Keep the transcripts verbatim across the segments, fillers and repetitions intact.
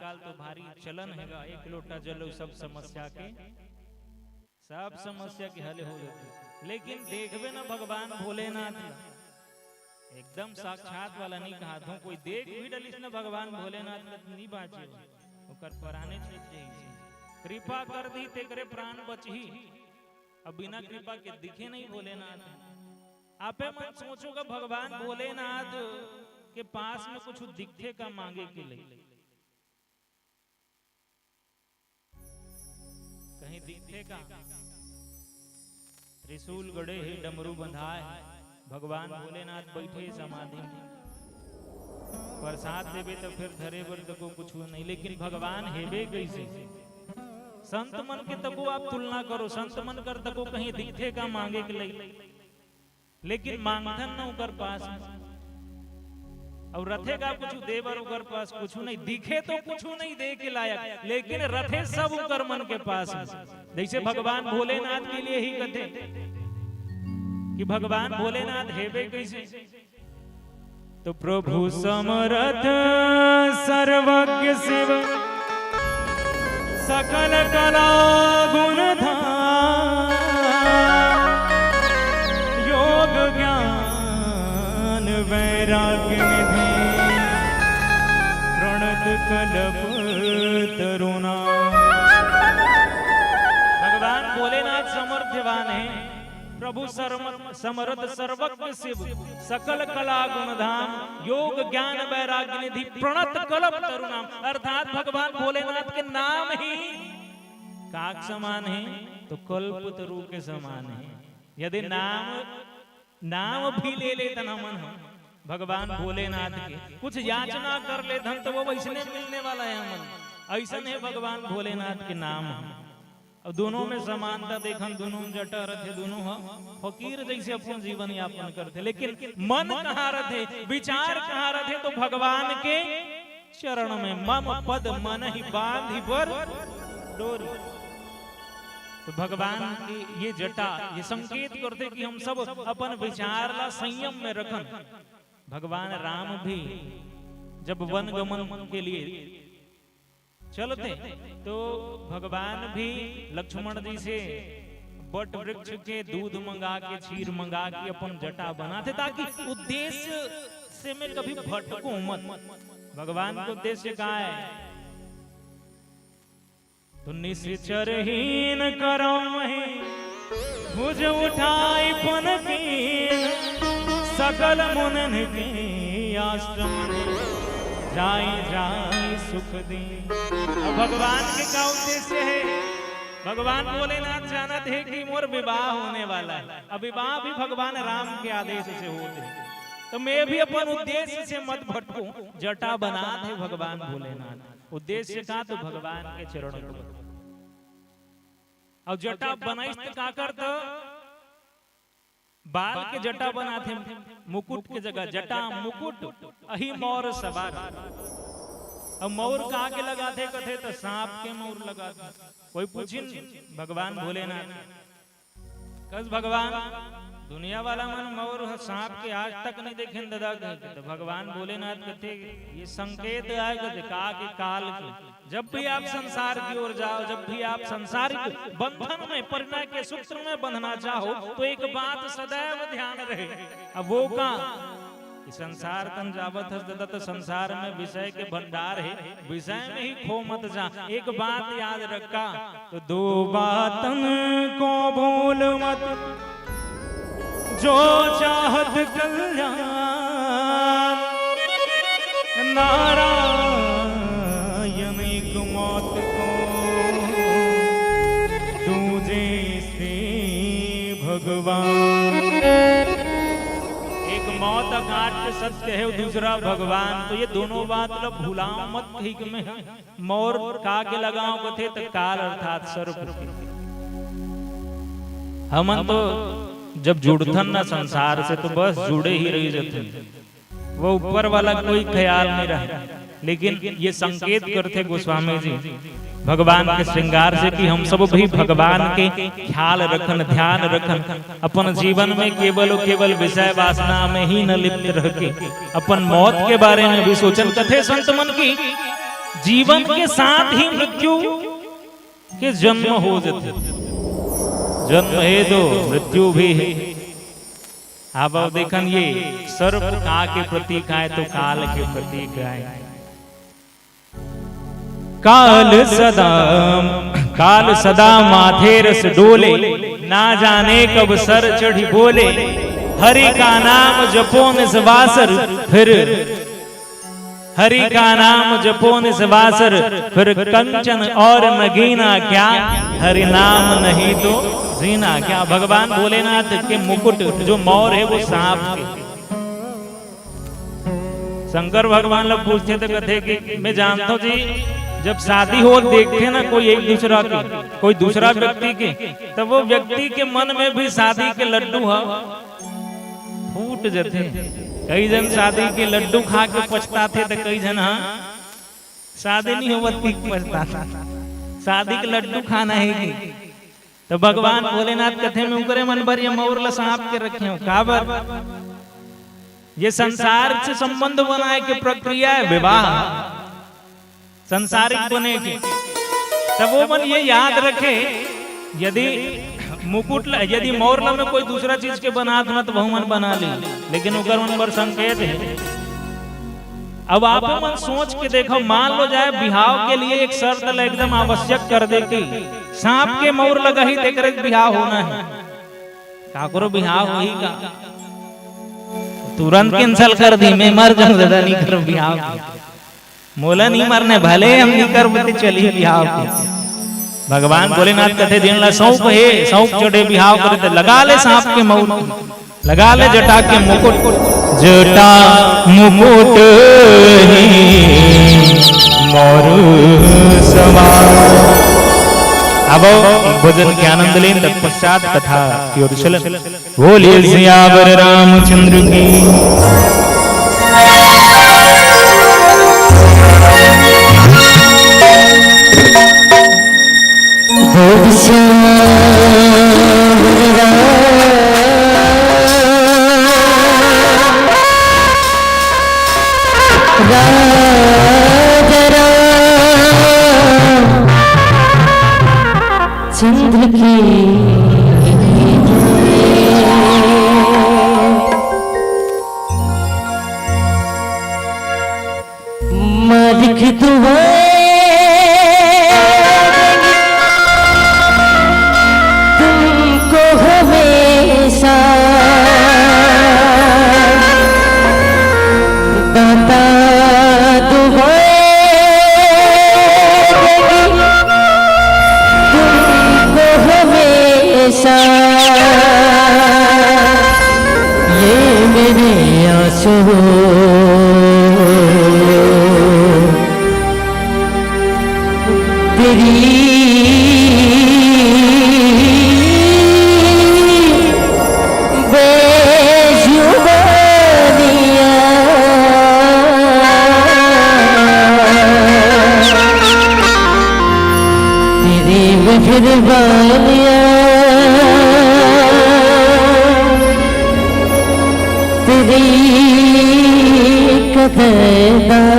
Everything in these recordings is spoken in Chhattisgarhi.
आजकल तो भारी चलन हे गा, एक लोटा जल अउ सब समस्या के, सब समस्या के हल हो जाथे। लेकिन देखबे ना भगवान भोलेनाथ ला, एकदम साक्षात वाला नहीं कहा था, कोई देख भी डलिस ना भगवान भोलेनाथ ला, नहीं बाँचे, ओकर पराने छूट जाही। कृपा कर दी तेकरे प्राण बचही। अब बिना कृपा के दिखे नहीं भोलेनाथ। आपे मन सोचो गा, भगवान भोलेनाथ के पास में कुछ दिखथे का मांगे के लिए? कहीं दिखथे का? त्रिशूल गड़े हे, डमरू बंधाय हे, भगवान भोलेनाथ बैठे समाधि में। प्रसाद देबे तो फिर धरे बर तको कुछ नहीं, लेकिन भगवान हेबे कैसे? संत मन के तको आप तुलना करो, संत मन कर तको कहीं दिखथे का मांगे के लिए? लेकिन मांगथन न ओकर पास। अउ रथे का कुछ दे बर ओकर पास कुछ नहीं, दिखे तो कुछ नहीं दे के लायक, लेकिन रथे सब ओकर मन के पास। जैसे भगवान भोलेनाथ के लिए ही कथे कि भगवान भोलेनाथ हेबे कैसे? तो प्रभु समरथ सर्वज्ञ शिव, सकल कला गुण धाम, योग ज्ञान वैराग्य निधि, प्रणत कल्प तरुणा। भगवान भोलेनाथ समर्थवान है, प्रभु सर्व-, समरथ सर्वज्ञ शिव, सकल कला गुण धाम, योग ज्ञान वैराग्य निधि, प्रणत कल्प तरुणाम। अर्थात भगवान भोलेनाथ के नाम ही काक समान है, तो कल्प तरु के समान है। यदि नाम, नाम भी ले लेथन हमन ह भगवान भोलेनाथ के, कुछ याचना कर लेथन, तो वो वैसने मिलने वाला है हमन। ऐसन है भगवान भोलेनाथ के नाम ह। अउ दोनों में समानता देखन, दोनों में जटा रथे, दोनों ह फकीर जैसे अपन जीवन यापन करथे, लेकिन मन कहाँ रथे, विचार कहाँ रथे, तो भगवान के चरण में। मम पद मनहि बाँधि बर डोरी। तो भगवान की ये जटा, ये संकेत करथे कि हम सब अपन विचार ला संयम में रखन। भगवान राम भी जब वन गमन के लिए चलथे, तो भगवान भी लक्ष्मण जी से बट वृक्ष के दूध मंगा के, क्षीर मंगा के अपन जटा बनाथे, ताकि उद्देश्य से मैं कभी भटकूं मत। भगवान के उद्देश्य का है? तो निश्चरहीन करौ महि भुज उठाई पन कीन, सकल मुनिन के आश्रम में जाई जाई सुख दीन। अब भगवान के का उद्देश्य है? भगवान भोलेनाथ जानत है कि मोर विवाह होने वाला है। अब विवाह भी भगवान राम के आदेश से होत है, तो मैं भी अपन उद्देश्य से मत भटकूं। जटा बनात है भगवान भोलेनाथ। उद्देश्य का? तो भगवान के चरण कमल। अउ जटा बनाइस त का करत? बाल के जटा बनाथे, मुकुट के जगह जटा मुकुट, अही मौर सवार। अब मौर का के लगाथे कथे, त सांप के मौर लगाथे। कोई पूछिन भगवान भोलेनाथ, कस भगवान, दुनिया वाला मन मौर ह सांप के आज तक नहीं देखेन ददा कहिके। त भगवान भोलेनाथ कथे, ये संकेत आय कथे, का के? काल के। जब भी आप संसार की ओर जाओ, जब भी आप संसारिक बंधन में, परिणय के सूत्र में बंधना चाहो, तो एक बात सदैव ध्यान रहे। अब वो का कि संसार तन जावत हस ददा, त संसार में विषय के भंडार है, विषय में ही खो मत जा। एक बात याद रखा, तो दो बातन को भूल मत, जो चाहत कल्याण। नारायण एक मौत को, दूजे से भगवान। एक मौत अकाट्य सत्य है, दूसरा भगवान। तो ये दोनों बात ला भुलाओ मत, ठीक में। मौर का के लगाओ कथे, त काल अर्थात सर्प के। हमन तो जब जुड़थन ना संसार से, तो बस जुड़े ही रही जथन, वो ऊपर वाला कोई ख्याल नहीं रहा। लेकिन ये संकेत करथे गोस्वामी जी भगवान के श्रृंगार से कि हम सब भी भगवान के ख्याल रखन, ध्यान रखन, अपन जीवन में केवल और केवल विषय वासना में ही न लिप्त रह के अपन मौत के बारे में भी सोचन। कथे संत मन की जीवन के साथ ही मृत्यु के जन्म हो जाथे। जन्म हे तो मृत्यु भी हे। अब, अब देखन, ये सर्प का के प्रतीक आय तो काल के प्रतीक आय। काल सदा, काल सदा माथे रस डोले, ना जाने कब सर चढ़ी बोले। हरि का नाम जपो निसवासर, फिर हरि का नाम जपो निसवासर, फिर कंचन और नगीना क्या, हरि नाम नहीं तो जीना क्या। भगवान भोलेनाथ के मुकुट जो मौर हे, वो सांप के। शंकर भगवान ला पूछथे त कथे कि मैं जानथंव जी, जब शादी होत देखथे ना कोई एक दूसरा के, कोई दूसरा व्यक्ति के, तब वो व्यक्ति के मन में भी शादी के लड्डू ह फूट जथे। कई झन शादी के लड्डू खा के पछताथे, त कई झन ह शादी नहीं होवत कि पछताथे। शादी के लड्डू खाना हे कि? त भगवान भोलेनाथ कथे, मैं उकरे मन बर ये मौर ल सांप के रखे हंव। काबर? ये संसार से संबंध बनाए के प्रक्रिया हे विवाह, संसारिक बने के। तब वो मन ये याद रखे, यदि मुकुट ल, यदि मौर ल में कोई दूसरा चीज के बनात ना, त वहू मन बना ली, लेकिन उकर मन बर संकेत हे। अब आप मन सोच के देखो, मान लो जाए बिहाव के लिए एक शर्त ल एकदम आवश्यक कर दे कि सांप के मौर लगाही तेकरे बिहाव होना हे। काकरो बिहाव होही का? तुरंत cancel कर दी, मैं मर जाऊं दादा, नहीं करो बिहाव। मोला नहीं मरने, भले हम नहीं करबो ते चली बिहाव के। भगवान भोलेनाथ कथे, जेन ला सौंप हे, सौंप चढ़े बिहाव करे, त लगा ले सांप के मौर, लगा ले जटा के मुकुट, जटा मुकुट ही मौर समान। अब भजन के आनंद लेन, तत्पश्चात कथा की ओर चलन। बोलिए सियावर रामचंद्र की। बोल सियावर राम, राजा राम चंद्र की। मालिक दुआएं तुमको हमेशा, दाता दुआएं तुमको हमेशा। ये मेरे आंसू तेरी बेजुबानियां, तेरी मेहरबानियां, तेरी कदरदानियां,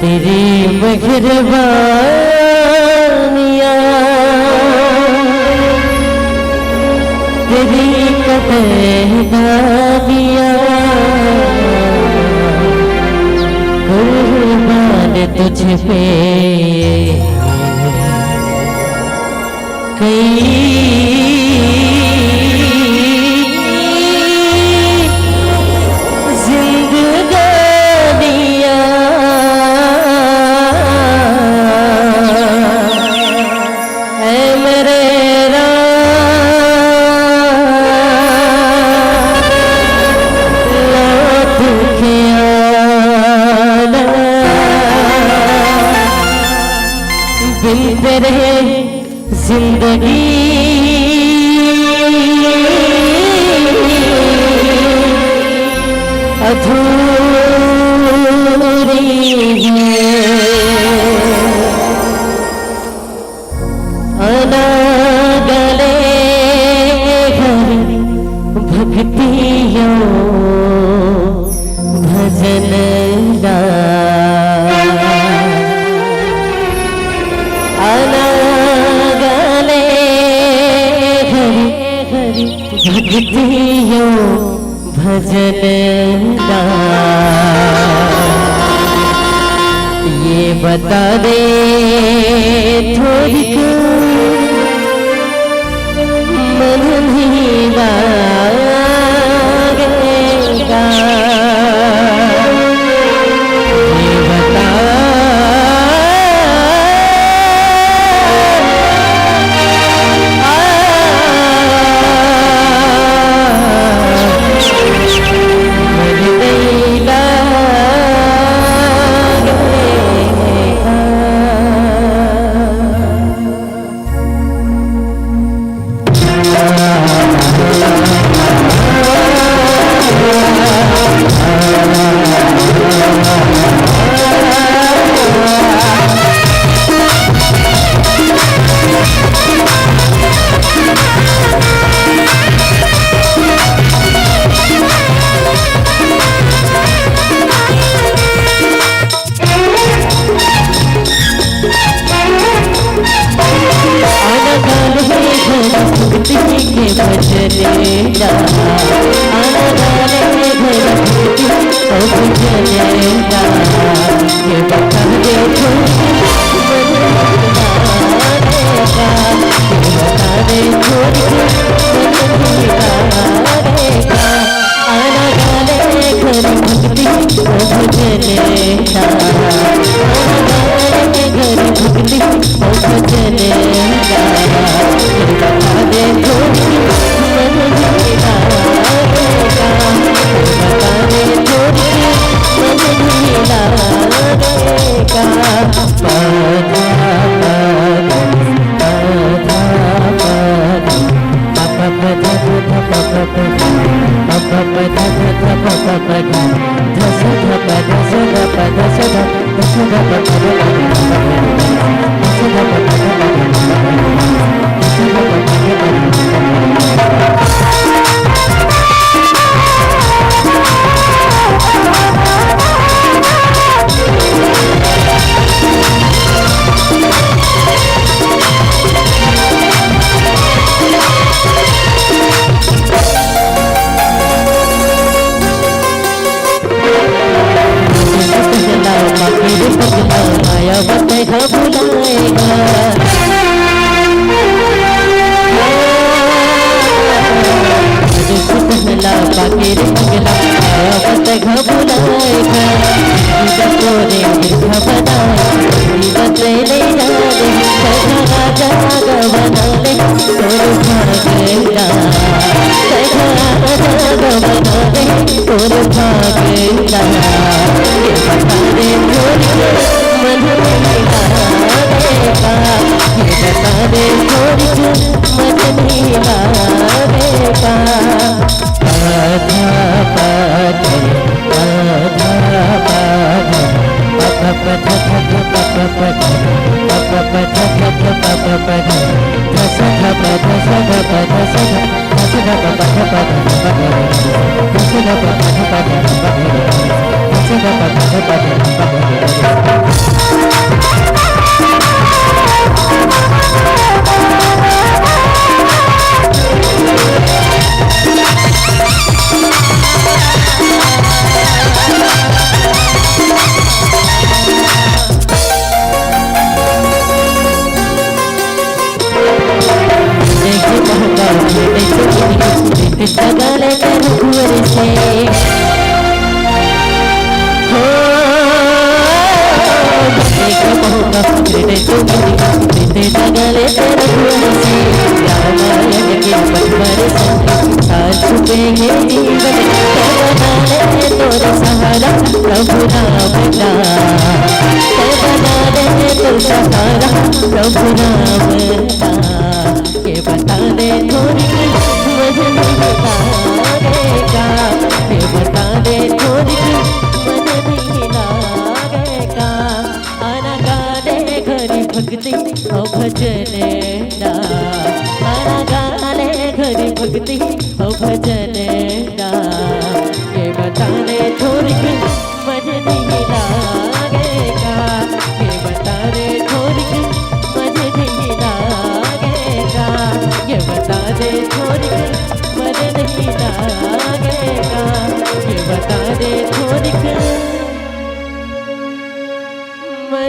तेरी मेहरबानियां, तेरी कदरदानियां, कुर्बान तुझ पे कई जिंदगानियां। ऐ मेरे राम, लौट के आना, बिन तेरे जिंदगी अधूरी है। अनागले हर भक्तियों भर बता दे थोरिक मन नहीं लागे का। ये बता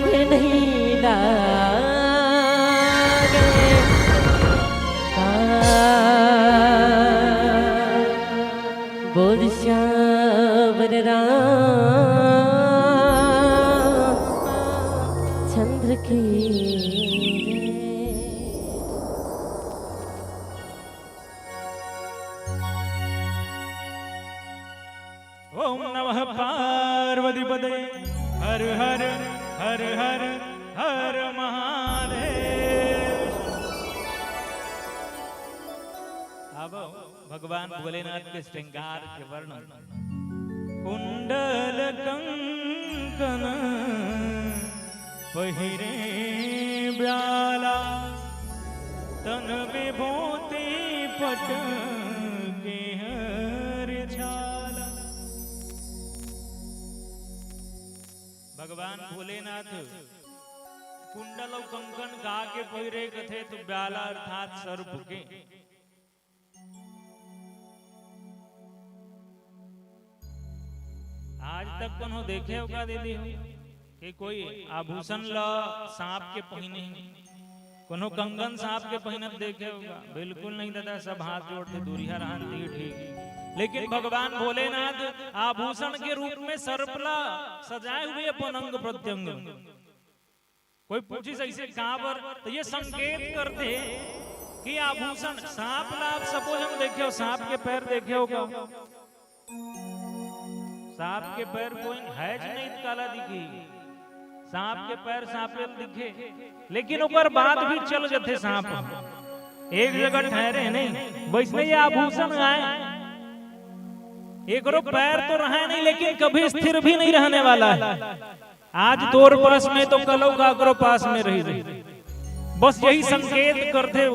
नहीं लागे। का बोल श्यावर राम चंद्र की। ओम नमः पार्वती पदे। हर हर, हर हर, हर महादेव। अब भगवान भोलेनाथ के श्रृंगार के वर्णन। कुंडल कंकन पहिरे ब्याला, तन विभूति पट के हर छाला। भगवान भोलेनाथ कुंडल अउ कंकन का के पहिरे कथे तो ब्याला अर्थात सर्प के। आज तक कोनो देखे हो का दीदी हो कि कोई आभूषण ल सांप के पहिने हे, कोनो कंगन सांप के पहिनत देखे हो का? बिल्कुल नहीं दादा, सब हाथ जोड़ के दूरिहा रहन दी ठीक। लेकिन भगवान भोलेनाथ आभूषण के रूप में सर्प ला सजाए हुए अपन अंग प्रत्यंग। कोई पूछिस ऐसे काबर, तो ये संकेत करथे कि आभूषण, सांप ला आप suppose हम देखे हो, सांप के पैर देखे हो का? सांप के पैर कोई है ज नहीं, काला दिखी? सांप के पैर सांपे ल दिखे, लेकिन ओकर बाद भी चल जथे सांप, एक जगह ठहरे नहीं। वैसने ये आभूषण आए, एकरो पैर तो रहे नहीं, लेकिन कभी स्थिर भी नहीं रहने वाला है। आज तोर पास में तो कल काकरो पास में रही रही। बस यही संकेत करथे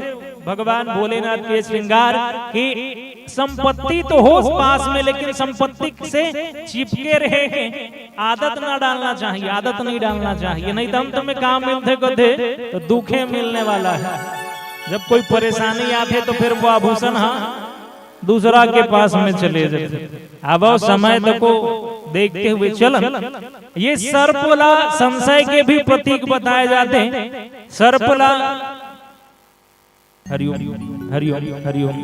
भगवान भोलेनाथ के श्रृंगार कि संपत्ति तो हो पास में, लेकिन संपत्ति से चिपके रहे के आदत ना डालना चाहिए, आदत नहीं डालना चाहिए, नहीं तो अंत में काम मिलथे कथे तो दुखे मिलने वाला है। जब कोई परेशानी आथे तो फिर वो आभूषण, हाँ, दूसरा के पास में चले जाते। अब समय को देखते हुए चलन, ये सर्प ला संशय के भी प्रतीक बताए जाते हैं। सर्प ला हरिओम, हरिओम, हरिओम।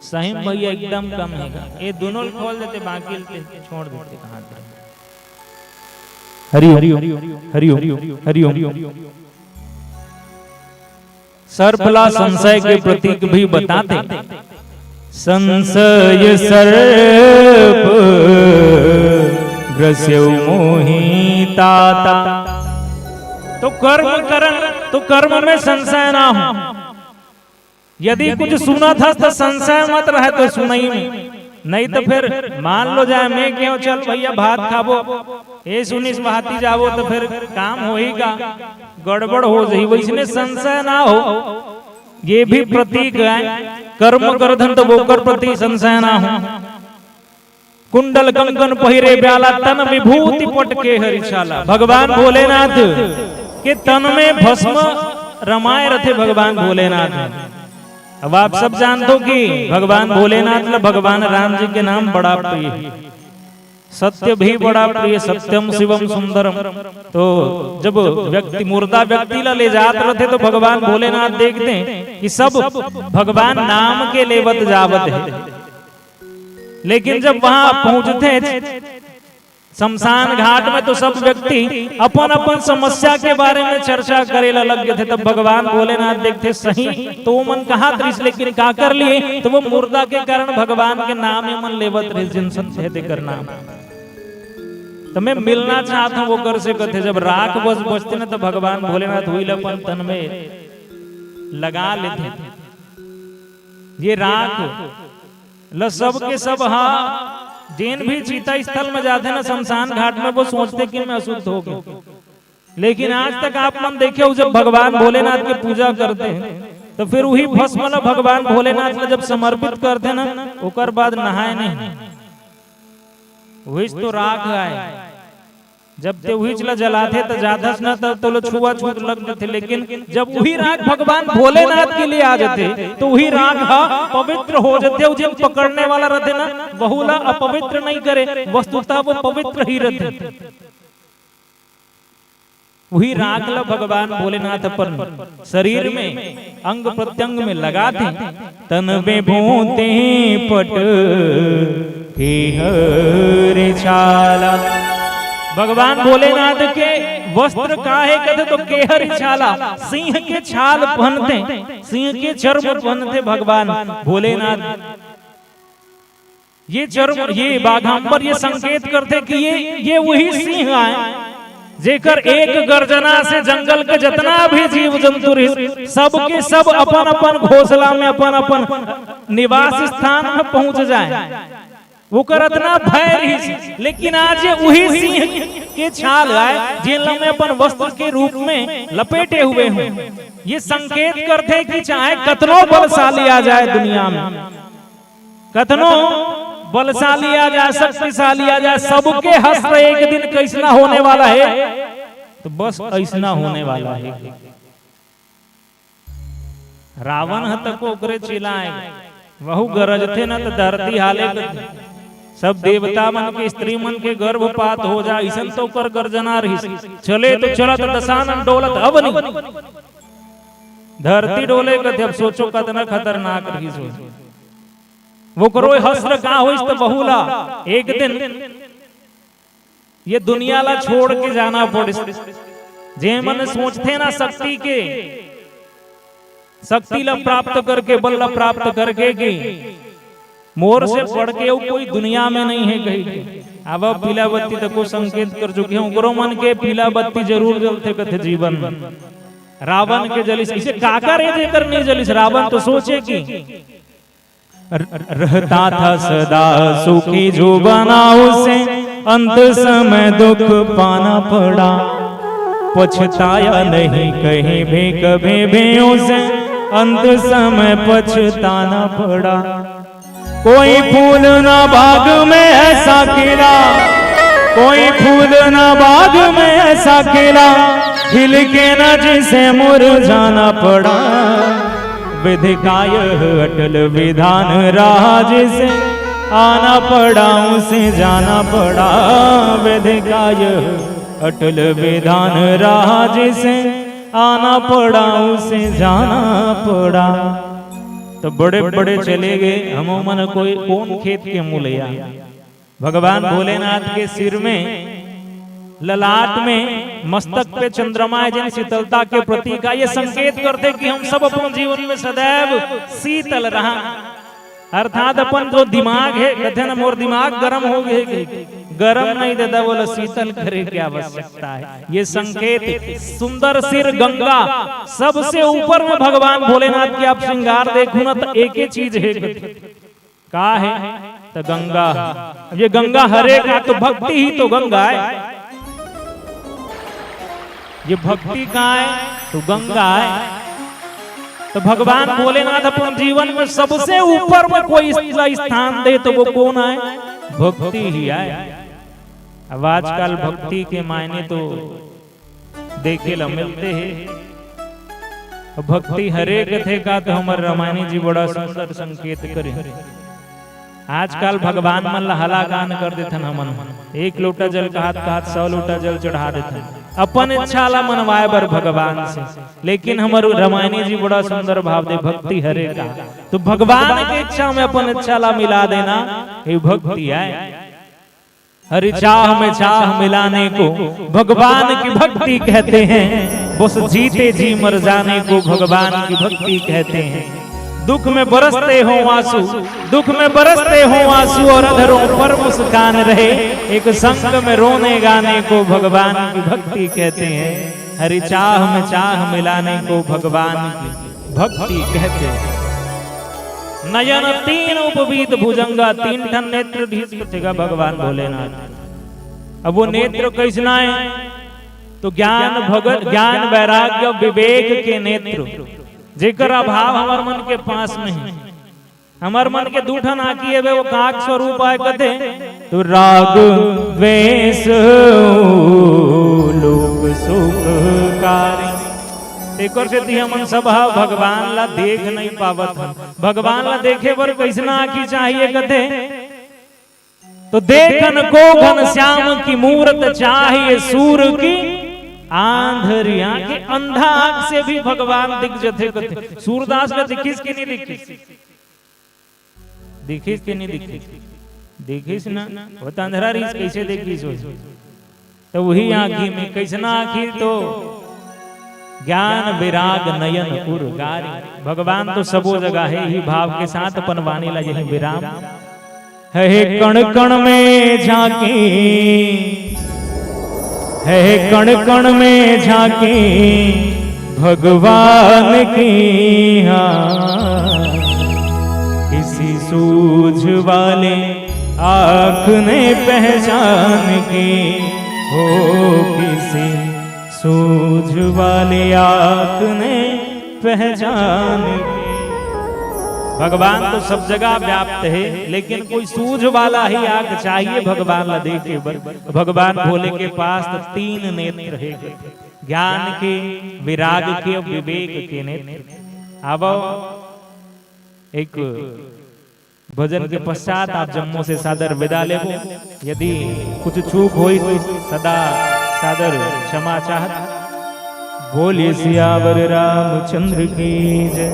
सही में भैया एकदम कम हेगा। ये दोनों खोल देते, बाकी लेते छोड़ देते, कहाँ थे? हरिओम, हरिओम, हरिओम। सर्प ला संशय के प्रतीक भी बताते। संशय सर्प ग्रस्यौ मोहि ताता। तो कर्म करन, तो कर्म में संशय ना हो। यदि कुछ सुनत हस तो संशय मत रहे तो सुनई में, नहीं तो फिर मान लो जाए मैं कहूँ चल भैया भात खाबो, ए सुनिस भाती जाबो तो फिर काम होही का? गड़बड़ हो जाही। वैसने संशय ना हो, ये भी प्रतीक है। कर्म करथन तो ओकर प्रति संशय ना हो। कुंडल कंकन पहिरे ब्याला, तन विभूति पट के हरि छाला। भगवान भोलेनाथ के तन में भस्म रमाए रथे भगवान भोलेनाथ। अब आप सब जानथो कि भगवान भोलेनाथ ला भगवान राम जी के नाम बड़ा प्रिय हे, सत्य भी बड़ा प्रिय, सत्यम शिवम सुंदरम। तो जब व्यक्ति, मुर्दा व्यक्ति ला ले जात रथे तो भगवान भोलेनाथ देखते हैं कि सब भगवान नाम के लेवत जावत हे। लेकिन जब वहां पहुंचते हैं शमशान घाट में, तो सब व्यक्ति अपन अपन समस्या के बारे में चर्चा करे ला लग गए थे। तब भगवान भोलेनाथ देखते सही तो वो मन कहा दृश्य, लेकिन का कर लिए, तो वो मुर्दा के कारण भगवान के नाम ही मन लेवत रहे, जिन सत्य है देकर नाम। तो मैं मिलना चाहता हूँ वो कर से कथे। जब राख बस बचते ना, तो भगवान भोलेनाथ हुई ला अपन तन में लगा लेते। ये राख ल सब के सब हा, जेन भी चीता स्थल में जाथे ना, शमशान घाट में, वो सोचथे कि मैं अशुद्ध हो गया। लेकिन आज तक आप मन देखे हो, जब भगवान भोलेनाथ के पूजा करते हैं तो फिर वही भस्म ला भगवान भोलेनाथ ला जब समर्पित करते ना, ओकर बाद नहाए नहीं, वही तो राख आए। जब ते उहीच ला जलाथे त जाथस न, तब तो लो छुआछूत लग जथे, लेकिन जब उही राख भगवान भोलेनाथ के लिए आ जथे, तो उही राख हा पवित्र हो जथे। अउ जेन पकड़ने वाला रथे ना, वहू ला अपवित्र नहीं करे, वस्तुतः वो पवित्र ही रथे। उही राख ल भगवान भोलेनाथ अपन शरीर में, अंग प्रत्यंग में लगाथे। तन विभूति पट केहरि छाला। भगवान भोलेनाथ के वस्त्र का हे कथे तो केहरि छाला, सिंह के छाल पहनथे, सिंह के चर्म पहनथे भगवान भोलेनाथ। ये चर्म, ये बाघांबर ये संकेत करथे कि ये, ये उही सिंह आय, जेकर एक गर्जना से जंगल के जतना भी जीव जंतु रहिस, सबके सब अपन अपन घोंसला में, अपन अपन निवास स्थान में पहुंच जाय। ओकर अतना भय रहिस, लेकिन आज ये उही सिंह के छाल आय, जेन ल मैं अपन वस्त्र के रूप में लपेटे हुए हूँ। ये संकेत करथे कि चाहे कतनो बलशाली आ जाय दुनिया में, कतनो बलशाली आ जाय, शक्तिशाली आ जाय, सबके हश्र एक दिन कइसना होने वाला हे, तो बस अइसना होने वाला हे। रावण ह तको ओकरे चिल्लाय, वहू गरजथे न त धरती हाले कथे। सब देवता मन के, स्त्री मन के गर्भपात हो जाय, अइसन तो ओकर गर्जना रहिस। चले तो चलत दशानन डोलत अवनी। धरती डोले कथे, अब सोचो कतना खतरनाक रहिस हो। ओकरो हश्र का होइस त बहू ला एक दिन ये दुनिया ला छोड़ के जाना पड़िस। जे मन सोचथे ना शक्ति के, शक्ति ला प्राप्त करके, बल ला प्राप्त करके कि मोर से बढ़ के अउ कोई दुनिया में नहीं हे कही के। अब पीला बत्ती तको संकेत कर चुके हैं, ओकरो मन के पीला बत्ती जरूर जलथे कथे जीवन में। रावण के जलिस, अइसे काकर हे जेकर नहीं जलिस, रावण तो सोचे कि र-, रहता था सदा सुखी जो बना उसे, अंत समय दुख पाना पड़ा। पछताया नहीं कहीं भी कभी भी उसे, अंत समय पछताना पड़ा। कोई फूल ना बाग में ऐसा खिला, कोई फूल ना बाग में ऐसा खिला, खिल के ना जिसे मुरझाना पड़ा। विधि का यह अटल विधान रहा, जिसे आना पड़ा उसे जाना पड़ा। विधि का यह अटल विधान रहा, जिसे आना पड़ा उसे जाना पड़ा। तो बड़े बड़े चले गए, हमो मन कोई कोन खेत के मुलैया। भगवान भोलेनाथ के सिर में, ललाट में, मस्तक पे चंद्रमा हे, जेन शीतलता के प्रतीक आय। ये संकेत करथे कि हम सब अपन जीवन में सदैव शीतल रहा, अर्थात अपन जो दिमाग हे, कथे न मोर दिमाग गरम हो गे हे, गरम नहीं दादा, ओला शीतल करे के आवश्यकता हे। ये संकेत, सुंदर सिर गंगा, सबसे ऊपर में भगवान भोलेनाथ के आप श्रृंगार देखहू न त एके चीज हे, का हे? त गंगा। अब ये गंगा हरे का तो भक्ति ही तो गंगा हे। ये भक्ति का हे? तो गंगा हे। तो भगवान भोलेनाथ अपन जीवन में सबसे ऊपर में कोई स-, स्थान दे तो वो कोन आय? भक्ति ही आय। अब आजकल भक्ति के मायने तो देखे ला मिलथे। अब भक्ति हरे कथे का तो हमर रामायणी जी बड़ा सुंदर संकेत करे। आजकल भगवान मन ला हलाकान कर देथन हमन। एक लोटा जल कहत कहत सौ लोटा जल चढ़ा देथन अपन इच्छा ला मनवाए बर भगवान से। लेकिन हमर रामायणी जी बड़ा सुंदर भाव दे, भक्ति हरे का। तो भगवान के इच्छा में अपन इच्छा ला मिला देना, ये भक्ति आय। हरि चाह में चाह मिलाने को भगवान की भक्ति कहते हैं, बस जीते जी मर जाने को भगवान की भक्ति कहते हैं। दुख में बरसते हो आंसू, दुख में बरसते हो आंसू और अधरों पर मुस्कान रहे, एक संग में रोने गाने को भगवान की भक्ति कहते हैं। हरि चाह में चाह मिलाने को भगवान की भक्ति कहते हैं। नयन तीन उपवीत भुजंगा, तीन ठन नेत्र धीस कथेगा भगवान भोलेनाथ। अब वो नेत्र कइसना हे? तो ज्ञान भगत, ज्ञान वैराग्य विवेक के नेत्र, जेकर अभाव हमर मन के पास में हे। हमर मन के दू ठन आँखी हवे, वो काक स्वरूप आय कथे, तो राग द्वेष लोक सुखकारी। एकर सेती हमन सब ह भगवान ला देख नहीं पावत हन। भगवान ला देखे बर कइसना आँखी चाहिए कथे? तो देखन को घनश्याम की मूरत चाहिए सूर की आंधरिया के अंधा आंख से भी भगवान दिख जथे कथे। सूरदास ला दिखिस कि नहीं दिखिस? दिखिस कि नहीं दिखिस? दिखिस ना। वो तो अंधरा रहिस, कैसे देखिस वो? तो वही आंखी में, कैसना आंखी तो ज्ञान विराग नयन उर गारी। भगवान तो सबो जगह हे, इही भाव के साथ अपन वाणी ला यही विराम। हे कण कण में झांकी, हे कण कण में झांकी भगवान की, हाँ। किसी सूझ वाले आँख ने पहचान की, हो किसी सूझ वाले आँख ने पहचान की। भगवान तो सब जगह व्याप्त हे, लेकिन कोई सूझ वाला ही आँख चाहिए भगवान ला देखे बर। भगवान भोले के पास तो तीन नेत्र हे, ज्ञान के, विराग के, विवेक के नेत्र। अब एक भजन के पश्चात आप जम्मो से सादर विदा लेबो। यदि कुछ चूक होई तो सदा सादर क्षमा चाहत। बोलिए सियावर रामचंद्र की जय।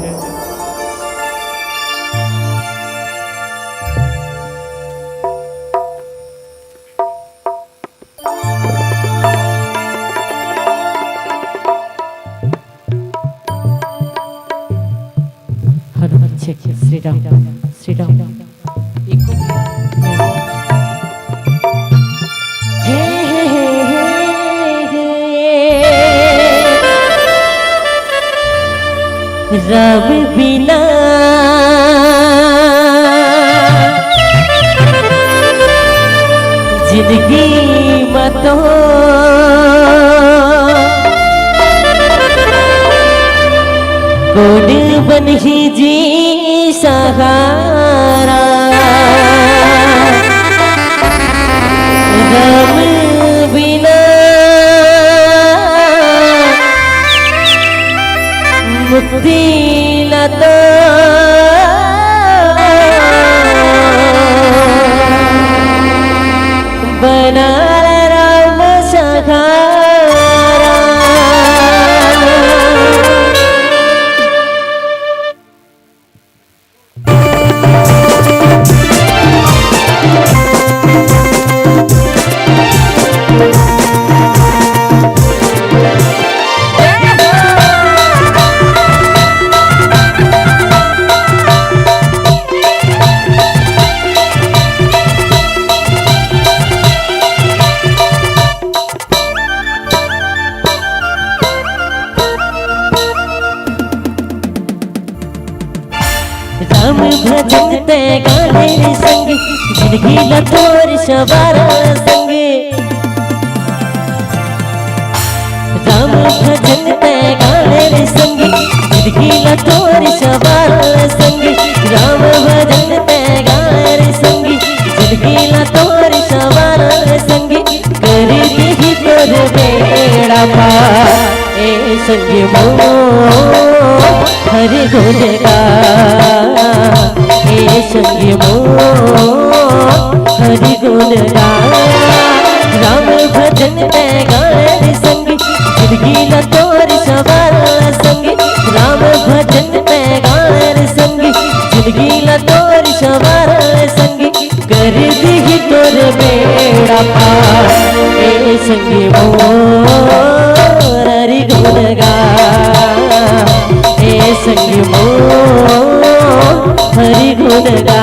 हनुमत छेक, श्री राम, श्री राम। हे, हे, हे, हे, हे। रब बिना जिंदगी म तो कोन बनही जी सहारा। राम बिना मुक्ति न तो बना राम सहारा। राम भजन तै गाले रे संगी, जिंदगी ला तोर सवारा संगी। राम भजन तै गाले रे संगी, जिंदगी ला तोर सवारा संगी। राम भजन तै गाले रे संगी, जिंदगी ला तोर सवारा संगी। कर दिही तोर बेड़ा पार, ए संगी मोर हरि गुण गा, ए संगी मोर हरि गुण गा। राम भजन तै गाले रे संगी, जिंदगी ला तोर सवारा संगी। राम भजन तै गाले रे संगी, जिंदगी ला तोर सवारा संगी। कर दिही तोर बेड़ा पार, ए संगी मोर हरि गुण गा, ए संगी मोर हरि गुण गा।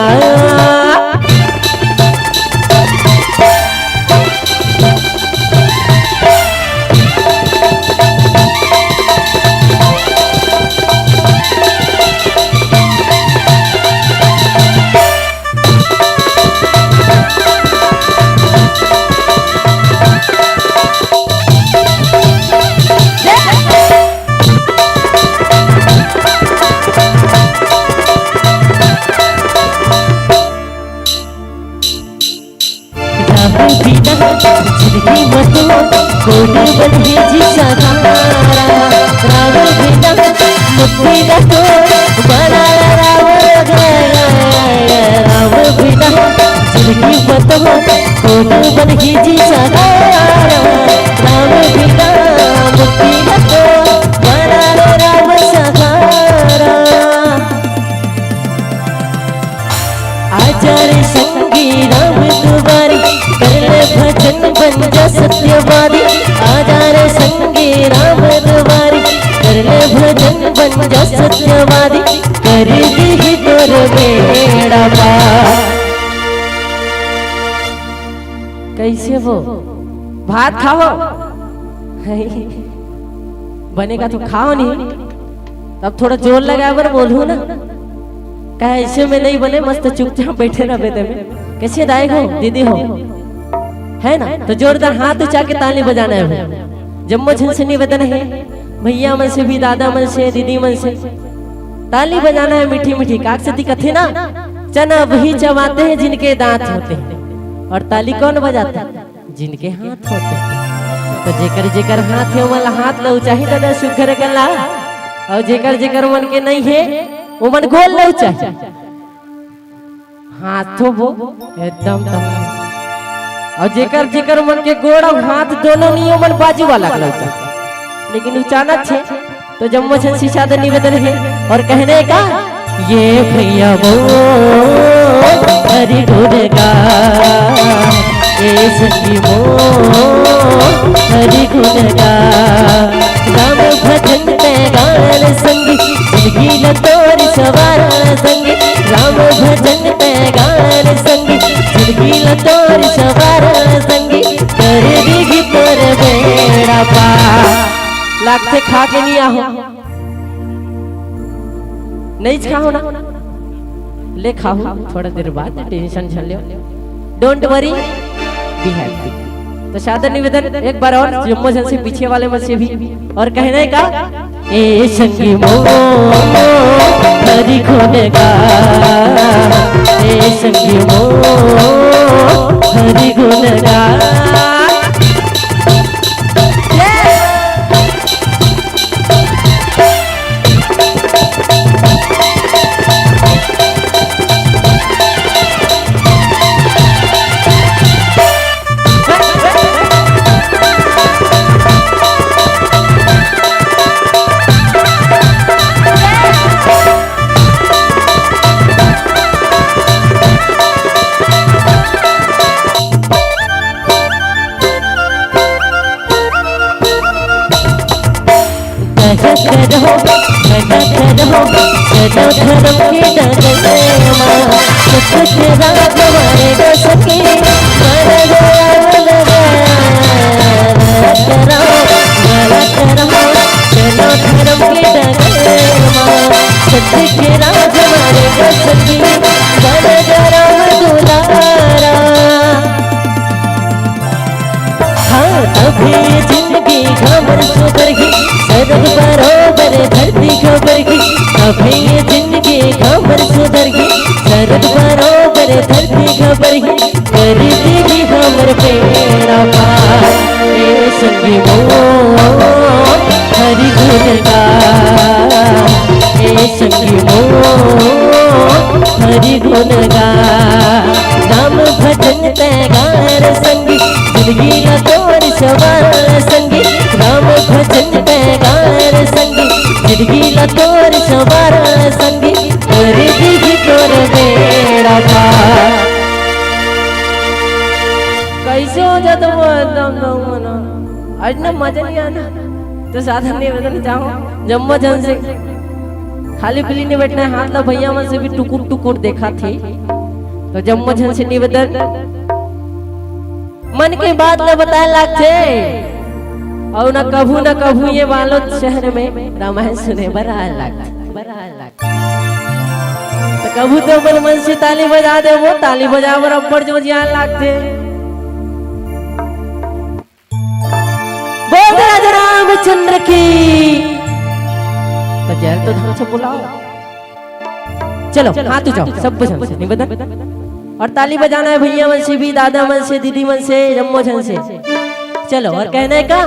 राम बिना जिंदगी म तो कोन बनही जी सहारा। राम बिना मुक्ति ला तो बना राम गया। राम बिना जिंदगी म तो कोन बनही जी सहारा। राम बिना बन जा सत्यवादी, कर दीही तोर बेड़ा पार। कइसे हो? भात खाहो? बने का तो खाओ नहीं, तब थोड़ा जोर लगाए बर बोलहू ना। कहे अइसे में नइ बने, मस्त चुपचाप बइठे रहिबे ते में। कइसे दाई हो, दीदी हो, हे ना? तो जोरदार हाथ उठा के ताली बजाना हे। जम्मो झन से निवेदन हे, भइया मन से भी, दादा मन से, दीदी मन से ताली बजाना हे मीठी मीठी। काक से दिखथे ना, चना वही चबाते हैं जिनके दांत होते हैं। और ताली कौन बजाता है? जिनके हाथ होते हैं। तो जेकर जेकर हाथ हे, ओमन ला हाथ ला उचाही दादा सुघर कर ला। अउ जेकर जेकर मन के नइ हे, ओमन गोड़ ला उचाही। हाथ तो वो एकदम दम। अउ जेकर जेकर मन के गोड़ अउ हाथ दोनों नइ हे, ओमन बाजू वाला ला उचाही। लेकिन उचाना हे तो जम्मो झन से सादर निवेदन हे। और कहने का, ये भइया मोर हरि गुण गा, ए संगी मोर हरि गुण गा। राम भजन तैं गा रे संगी, जिनगी ला तोर संवारा संगी। राम भजन तैं गा रे संगी, जिनगी ला तोर संवारा संगी। कर दीही तोर बेड़ा पार। लागथे खा के नइ आहो। नइ खाहो ना? ले खाहू थोड़ा देर बाद, tension झन लेव। Don't worry, be happy। तो सादर निवेदन एक बार और जम्मो झन से, पीछे वाले मन से भी, और कहने का, ए संगी मोर हरि गुण गा, ए संगी मोर हरि गुण गा। कहत रहो, कहत रहो, चलो धर्म के डगर मा, सुख के राज हमारे दो सखी, मारा गया लगा। कहत रहो, कहत रहो, चलो धर्म के डगर मा, सुख के राज हमारे दो सखी, मारा गया राम दुलारा। हाँ, तभे ये जिंदगी हमर सुधरही, सरग बरोबर धरती खबरही। तभे ये जिंदगी हमर सुधरही, सरग बरोबर धरती खबरही। कर दीही हमर बेड़ा पार, ए संगी मोर हरि गुण गा, ए संगी मोर हरि गुण गा। राम भजन तैं गा रे संगी, जिनगी ला तोर संवारा संगी। राम भजन तैं गा रे संगी, जिनगी ला तोर संवारा संगी। कर दीही तोर बेड़ा पार। कइसे हो जात हो एकदम दम मना? आज ना मजा नइ आना। तो सादर निवेदन चाहूँ जम्मो झन से, खाली पीली नइ बइठना हे, हाथ ला भइया मन से भी टुकुर टुकुर देखाथे। तो जम्मो झन से निवेदन, मन के बात ला बताए लागथे, अउ ना कभू ना कभू ये बालोद शहर में रामायण सुने बर आए लागथे। तो कभू तो अपन मन से ताली बजा देबो, ताली बजाए बर अब्बड़ जोर जाए लागथे। बोल राजा रामचंद्र की। तो जय तो ढंग से बुलाओ। चलो, हाथ उठाओ, सब झन से निवेदन। और ताली बजाना हे भइया मन से भी, दादा मन से, दीदी मन से, जम्मो झन से। चलो, और कहना हे का?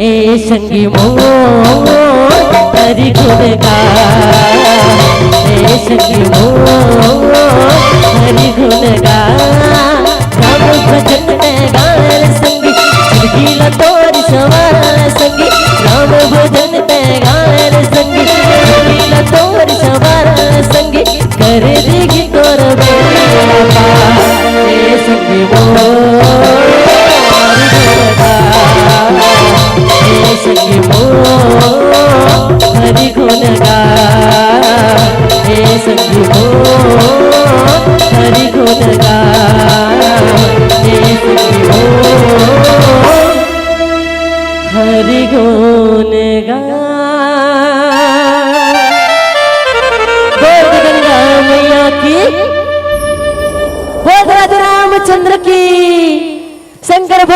ए संगी मोर हरि गुण गा, ए संगी मोर हरि गुण गा। राम भजन तैं गा रे संगी, जिनगी ला तोर संवारा संगी। राम भजन तैं गा रे संगी, जिनगी ला तोर संवारा संगी। कर दीही तोर बेड़ा पार, ए संगी मोर हरि गुण गा, ए संगी मोर हरि गुण गा।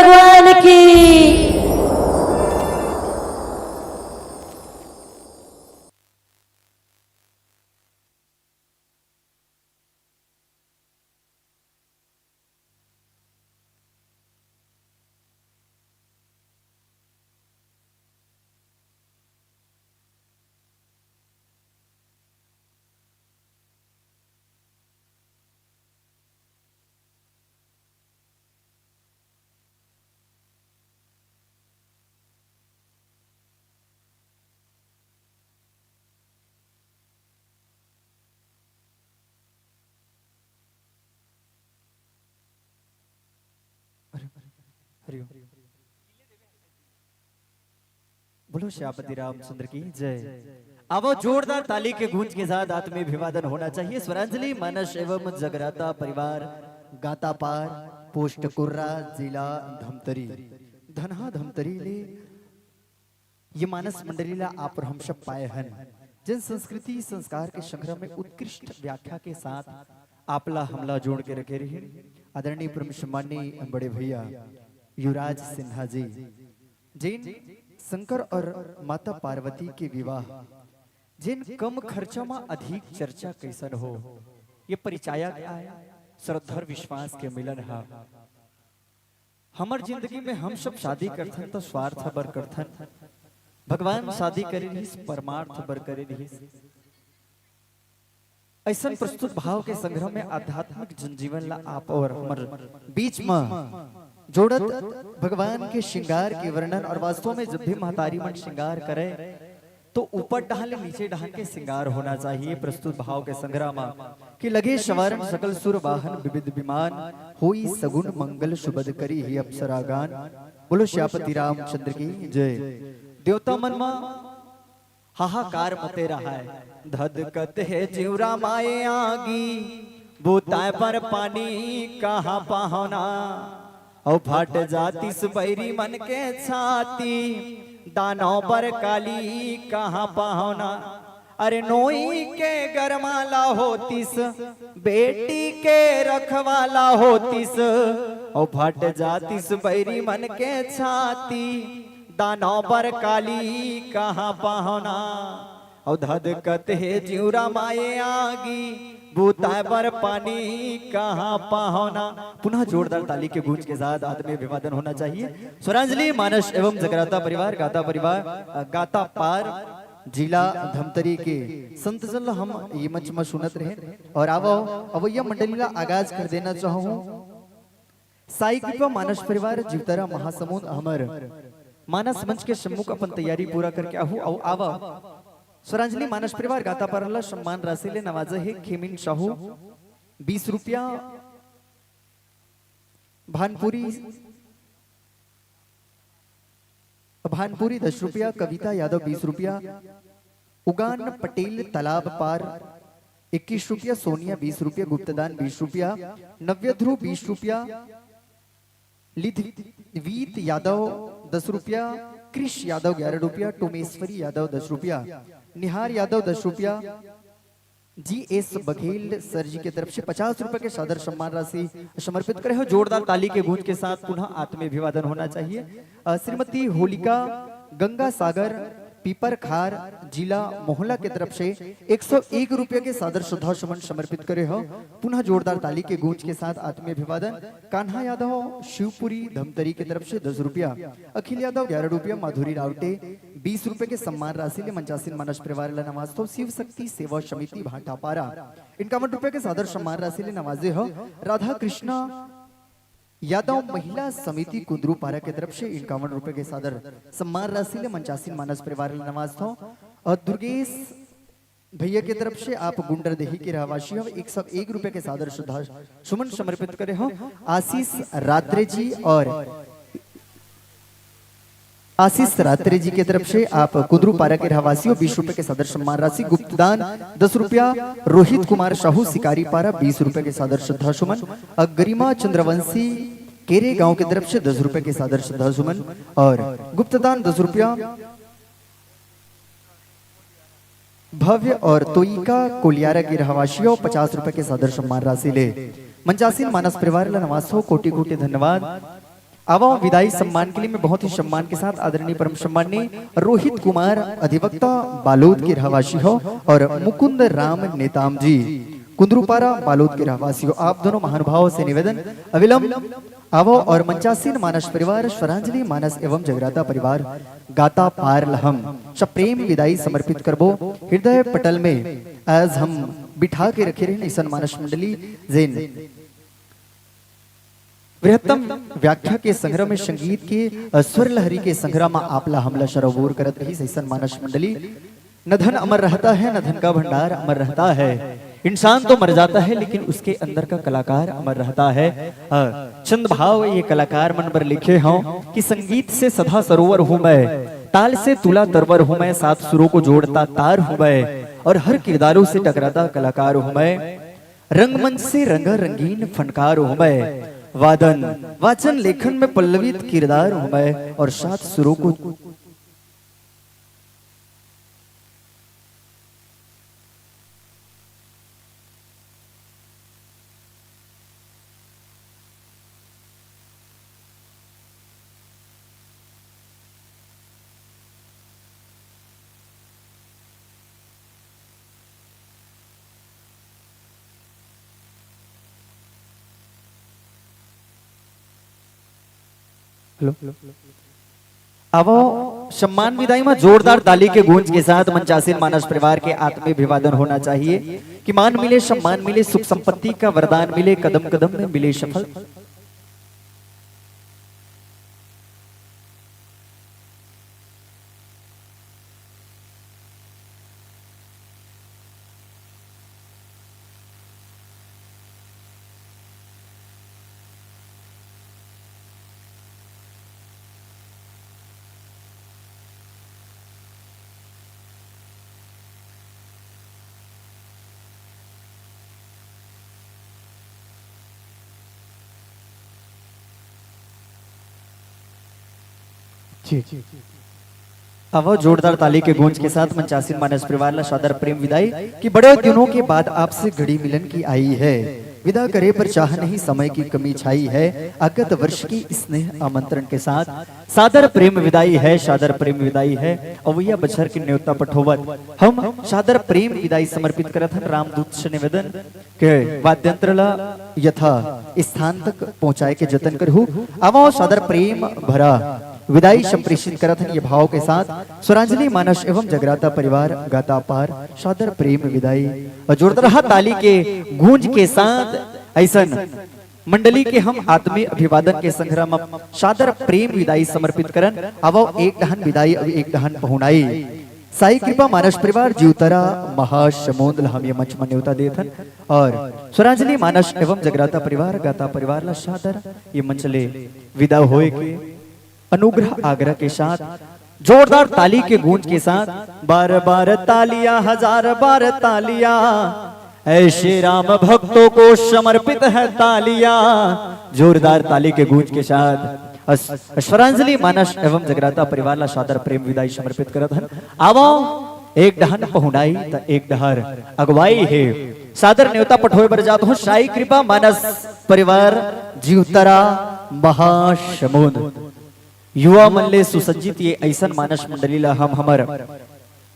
भगवान की। हरि ओम। बोलो श्यापति रामचंद्र की जय। आवो, जोरदार ताली के गूंज के साथ आत्मीय अभिवादन होना चाहिए। स्वरांजलि मानस एवं जगराता परिवार, गातापार, पोस्ट कुर्रा, जिला धमतरी। धनहा धमतरी ले ये मानस मंडली ला आप और हम सब पाए हन, जिन संस्कृति संस्कार के संग्रह में उत्कृष्ट व्याख्या के साथ आपला हमला जोड़ के रखे रही आदरणीय परम सम्माननीय बड़े भैया युवराज सिन्हा जी, जिन शंकर और माता पार्वती के विवाह, जिन कम खर्चा में अधिक चर्चा कैसन हो, ये परिचायक आय, श्रद्धा और विश्वास के मिलन हा। हमर जिंदगी में हम सब शादी करथन तो स्वार्थ बर करथन, भगवान शादी करे रहिस, परमार्थ बर करे रहिस। ऐसन प्रस्तुत भाव के संग्रह में आध्यात्मिक जनजीवन ला आप और हमर बीच में जोड़त भगवान के श्रृंगार के वर्णन, और वास्तव में जब भी महतारी मन श्रृंगार करे तो ऊपर डहान ले नीचे डहान के श्रृंगार होना चाहिए प्रस्तुत भाव के संग्रह में, कि लगे सवारन सकल सुर वाहन विविध विमान, होई सगुन मंगल सुबद करी ही अप्सरा गान। बोलो श्यापति रामचंद्र की जय। देवता मन मा हाहाकार मते रहाय। धधकत हे जिउरा माए आगी, बुताए बर पानी कहाँ पाहुना। अउ फट जातिस बैरी मन के छाती, दानव बर काली कहाँ पाहुना। अरे नोई के गरमाला होतिस, बेटी के रखवाला होतिस। अउ फट जातिस बैरी मन के छाती, दानव बर काली कहाँ पाहुना। अउ धधकत हे जिउरा माए आगी, बुताए बर पानी कहाँ पाहुना। पुनः जोरदार ताली के गूंज के साथ आत्मीय अभिवादन होना चाहिए। स्वरांजलि मानस एवं जगराता परिवार, गाता परिवार, अ, गाता पार, जिला धमतरी के संत जन ल हम ये मंच म सुनत रहे। और आवो, अवैया मंडली ला आगाज कर देना चाहूँ। साई कृपा मानस परिवार जीवतारा महासमुंद हमर मानस मंच के सम्मुख अपन तैयारी पूरा करके आहू अउ आवा। स्वरांजलि मानस परिवार गाता पारा ल सम्मान राशि ले नवाजे हे खेमिन साहू, बीस रुपया, भानपुरी, भानपुरी दस रुपया, कविता यादव बीस रुपया, उगान पटेल तालाब पार इक्कीस रुपया, सोनिया बीस रुपया, गुप्तदान बीस रुपया, नव्य ध्रुव बीस रुपया, लिथवीत यादव दस रुपया, कृष यादव ग्यारह रुपया, टोमेश्वरी यादव दस रुपया, निहार यादव दस रुपया, जी एस बघेल सर जी के तरफ से पचास रुपए के सादर सम्मान राशि समर्पित करे हो। जोरदार ताली के गूंज के साथ पुनः आत्मीय अभिवादन होना चाहिए। अ, श्रीमती होलिका गंगा सागर पीपर खार जिला मोहला के तरफ से एक सौ एक रुपए के सादर श्रद्धा सुमन समर्पित करे हो। पुनः जोरदार ताली के गूंज के साथ आत्मीय अभिवादन। कान्हा यादव शिवपुरी धमतरी के तरफ से दस रुपया, अखिल यादव ग्यारह रुपया, माधुरी रावटे बीस रुपए के सम्मान राशि ले मंचासीन मानस परिवार ल नवाजथो शिव शक्ति सेवा समिति भाटापारा। इक्यावन रुपए के सादर सम्मान राशि ले नवाजे हो राधा कृष्णा यादव महिला समिति कुंदरू पारा के तरफ से इक्यावन रुपए के सादर सम्मान राशि ले मंचासीन मानस परिवार ल नवाजथो। और दुर्गेश भैया के तरफ से आप गुंडरदेही के रहवासी हो, एक सौ एक रुपए के सादर श्रद्धा सुमन समर्पित करे हो। आशीष रात्रे जी और आशीष रात्रे जी के तरफ से आप कुंदरू पारा के रहवासी हो, बीस रुपए के सादर सम्मान राशि, गुप्तदान दस रुपया, रोहित कुमार साहू शिकारी पारा बीस रुपए के सादर श्रद्धा सुमन, और गरिमा चंद्रवंशी केरे गांव के तरफ से दस रुपए के सादर श्रद्धा सुमन और गुप्तदान दस रुपया, भव्य और तोइका कोलियारा के रहवासियों पचास रुपए के सादर सम्मान राशि ले मंचासीन मानस परिवार ला नवासो कोटि कोटि धन्यवाद। आवा विदाई सम्मान के लिए मैं बहुत ही सम्मान के साथ आदरणीय परम सम्माननीय रोहित कुमार अधिवक्ता बालोद के रहवासी हो और मुकुंद राम नेताम जी कुंदरूपारा बालोद के रहवासी हो। आप दोनों महानुभाव से निवेदन, अविलंब आवो और मंचासीन मानस परिवार, स्वरांजलि मानस एवं जगराता परिवार गाता पार लहम सप्रेम विदाई समर्पित करबो। हृदय पटल में आज हम बिठा के रखे रहे ऐसन मानस मंडली जेन बृहत्तम व्याख्या के संग्रह में संगीत के, अ, स्वर लहरी के संग्रह में आपला हमला सरोवर करत रही ऐसन मानस मंडली। न धन अमर रहता है, न धन का भंडार अमर रहता है। इंसान तो मर जाता है, लेकिन उसके अंदर का कलाकार अमर रहता है। अ, चंद भाव ये कलाकार मन बर लिखे हों कि संगीत से सदा सरोवर हूँ मैं, ताल से तुला तरवर हूँ मैं, सात सुरों को जोड़ता तार हूँ मैं, और हर किरदारों से टकराता कलाकार हूँ मैं। रंगमंच से रंगा रंगीन फनकार हूँ मैं, वादन, वाचन, लेखन में पल्लवित किरदार हूँ मैं, और सात सुरों को हेलो। आवो, सम्मान विदाई में जोरदार ताली के गूंज के साथ मंचासीन मानस परिवार के आत्मीय अभिवादन होना चाहिए कि मान मिले, सम्मान मिले, सुख संपत्ति का वरदान मिले, कदम कदम में मिले सफल। जी। आवो, जोरदार ताली के गूंज के साथ मंचासीन मानस परिवार ला सादर प्रेम विदाई कि बड़े दिनों के बाद आपसे घड़ी मिलन की आई है। विदा करे पर चाह नहीं, समय की कमी छाई है, अगत वर्ष की स्नेह आमंत्रण के साथ सादर प्रेम विदाई है, सादर प्रेम विदाई है। अवैया बछर के न्योता पठोवत हम सादर प्रेम विदाई समर्पित करत हन रामदूत से निवेदन के वाद्यंत्र ला यथा स्थान तक पहुंचाए के जतन करहू। आवो सादर प्रेम भरा विदाई संप्रेषित करत हन ये भाव के साथ स्वरांजलि मानस एवं जगराता परिवार गाता पार सादर प्रेम विदाई। और जोरदार ताली के गूंज के साथ ऐसन मंडली के हम आत्मीय अभिवादन के संग्रह में सादर प्रेम विदाई समर्पित करन। आवो एक डहन विदाई अउ एक डहन पहुनाई। साई कृपा मानस परिवार जीवतरा महासमुंद ला हम ये मंच में न्योता देत हन और स्वरांजलि मानस एवं जगराता परिवार गाता परिवार ला सादर ये मंच ले विदा होए के अनुग्रह आग्रह के साथ जोरदार ताली के गूंज के साथ बार बार तालियां, हजार बार तालियां, ऐसे राम भक्तों को समर्पित है तालियां। जोरदार ताली के गूंज के साथ अस-, स्वरांजलि मानस एवं जगराता परिवार ला सादर प्रेम विदाई समर्पित करत हन। आवो एक डहन पहुनाई त एक डहर अगुवाई हे। सादर न्योता पठोए बर जात हूँ साई कृपा मानस परिवार जीवतरा महासमुंद। युवा मन ले सुसज्जित ये ऐसन मानस मंडली ला हम हमर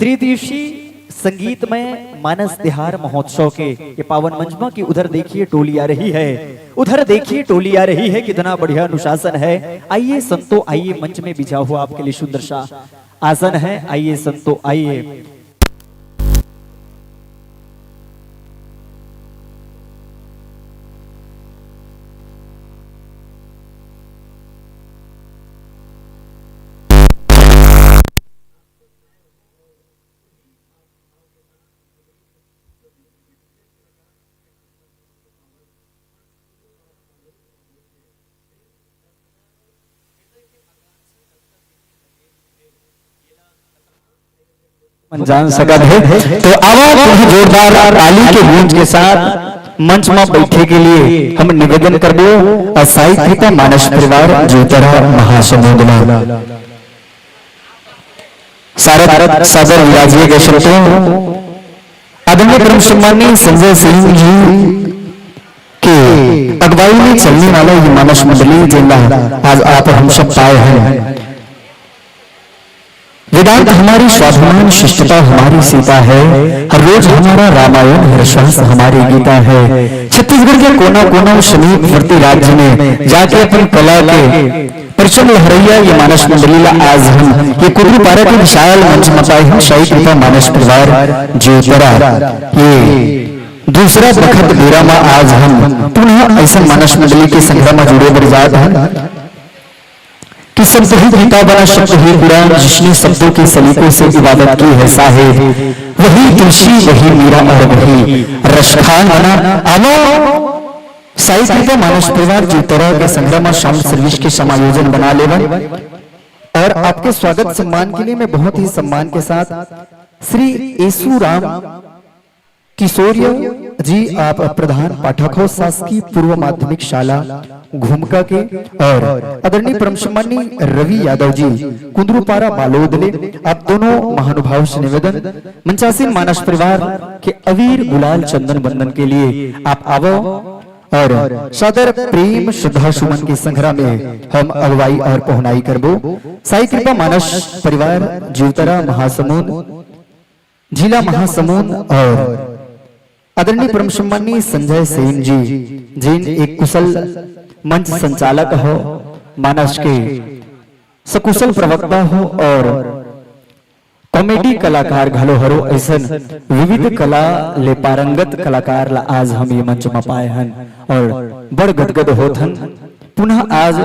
त्रिदिवसीय संगीतमय मानस तिहार महोत्सव के ये पावन मंच में कि उधर देखिए टोली आ रही है, उधर देखिए टोली आ रही है, कितना बढ़िया अनुशासन है। आइए संतो, आइए, मंच में बिछा हुआ आपके लिए सुंदर सा आसन है, आइए संतो, आइए। मन जान सकत हे। तो आवा तुम जोरदार ताली के गूंज के साथ मंच में बैठे के लिए हम निवेदन करबो असाई कृपा मानस परिवार जीवतरा महासमुंद ला। सारद सादर विराजिए गए संतों, आदरणीय परम सम्माननीय संजय सिंह जी के अगुवाई में चलने वाला ये मानस मंडली, जेला आज आप हम सब पाए हैं। वेदांत हमारी स्वाभिमान, शिष्टता हमारी सीता है, हर रोज हमारा रामायण, हर श्वास हमारी गीता है। छत्तीसगढ़ के कोना कोना, समीपवर्ती राज्य में जाके अपन कला के परचम लहराइया ये मानस मंडली ला आज हम ये कुंदरू पारा के विशाल मंच में पाए हम शाही कृपा मानस परिवार जीवतरा। ये दूसरा बखत बेरा में आज हम पुनः ऐसा मानस मंडली के संग्रह में जुड़े बर जात हन कि शब्द ही गीता बना, शब्द ही कुरान, जिसने शब्दों के सलीकों से इबादत की है साहेब, वही तुलसी, वही मीरा और वही रसखान बना। आवो, साई कृपा मानस परिवार जीवतरा के संग्रह में साउंड सर्विस के समायोजन बना लेवन। और आपके स्वागत सम्मान के लिए मैं बहुत ही सम्मान के साथ श्री येसु राम किशोरिया जी, आप प्रधान पाठक हो शासकीय पूर्व माध्यमिक शाला घुमका के, और आदरणीय परम सम्मानी रवि यादव जी कुंदरूपारा बालोद ले, आप दोनों महानुभाव से निवेदन, मंचासीन मानस परिवार के अबीर गुलाल चंदन बंदन के लिए आप आवो और सादर प्रेम श्रद्धा सुमन के संघरा में हम अगुवाई और पहुनाई करबो। साई कृपा मानस परिवार जीवतरा महासमुंद, जिला महासमुंद और आदरणीय परम सम्मानी संजय सेन जी, जेन एक कुशल मंच संचालक हो, मानस के सकुशल प्रवक्ता हो और कॉमेडी कलाकार घलो हरो, ऐसन विविध कला ले पारंगत कलाकार ला आज हम ये मंच में पाए हन और बड़ गदगद होत हन। पुनः आज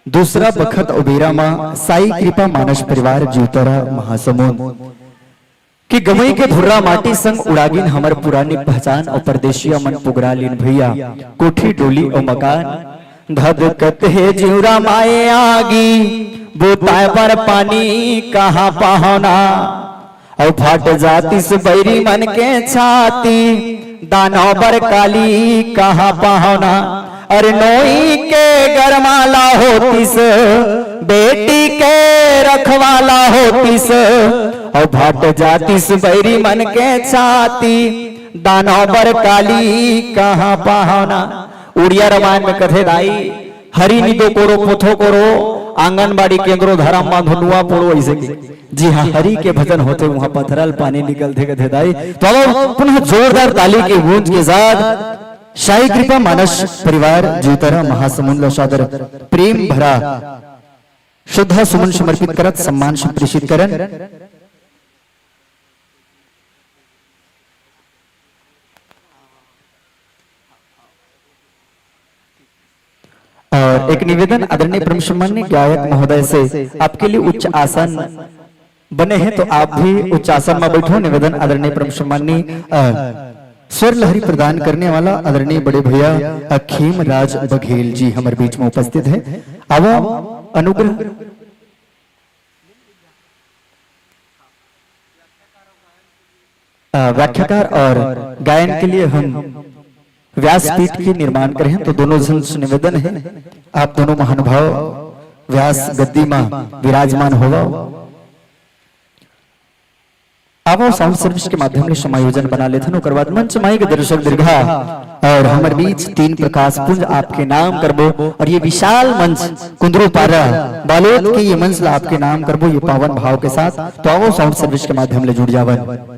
दूसरा बखत अउ बेरा मा साई कृपा मानस परिवार जीवतरा महासमुंद के गंवई के भुर्रा माटी संग उड़ागिन हमर पुरानी पहचान अउ परदेसिया मन पुगरा लीन भैया कोठी डोली अउ मकान। धधकत हे जिउरा माए आगी, बुताए बर पानी कहाँ पाहना? अउ फाट जातिस बैरी मन के छाती, दानव बर काली कहाँ पाहना? अरे नोई के गरमाला होतिस, बेटी के रखवाला होतिस, अउ फाट जातिस बैरी मन के छाती, दानव बर काली कहाँ पाहना? उड़िया रामायण में कथे दाई, हरी निदो कोरो पोथो कोरो, आंगनबाड़ी केंद्रो धरम बांधो नुआ पोरो, ऐसे के। जी हाँ, हरी के भजन होथे, वहाँ पथरा ले पानी निकलथे कथे दाई। तो अब पुनः जोरदार ताली के गूंज के साथ साई कृपा मानस परिवार जीवतरा महासमुंद ला सादर प्रेम भरा श्रद्धा सुमन समर्पित करत सम्मान संप्रेषित करन। और एक निवेदन आदरणीय परम सम्माननीय गायक महोदय से, आपके लिए उच्च आसन बने हैं तो आप भी उच्च आसन में बैठो। निवेदन आदरणीय परम सम्माननीय, अ, स्वर लहरी प्रदान करने वाला आदरणीय बड़े भैया, अ, खेम राज बघेल जी हमारे बीच में उपस्थित है। आवो अनुग्रह अ, व्याख्याकार और गायन के लिए हम व्यासपीठ के निर्माण करे हैं, तो दोनों जन से निवेदन है, आप दोनों महानुभाव व्यास गद्दी मा विराजमान होवा। आवो साउंड सर्विस के माध्यम ले समायोजन बना लेथन, ओकर बाद मंच माई के दर्शक दीर्घा और हमर बीच तीन प्रकाश पुंज आपके नाम करबो और ये विशाल मंच कुंदरू पारा बालोद के ये मंच ला आपके नाम करबो ये पावन भाव के साथ। तो आवो साउंड सर्विस के माध्यम ले जुड़ जावन।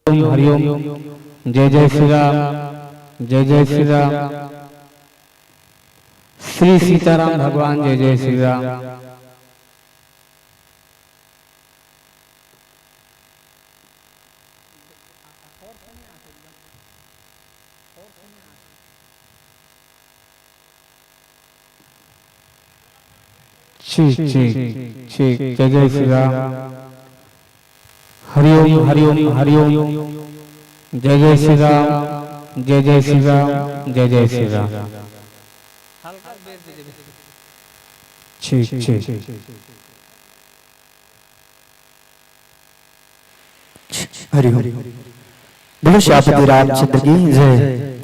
हरिओम, हरिओम। जय जय श्री राम, जय जय श्री राम। श्री सीताराम भगवान, जय जय श्री राम। ठीक, ठीक, ठीक। जय जय श्री राम। हरिओम, हरिओम, हरिओम। जय जय श्री राम, जय जय श्री राम, जय जय श्री राम। ठीक, ठीक। हरिओम। बोलो सियापति रामचंद्र की जय।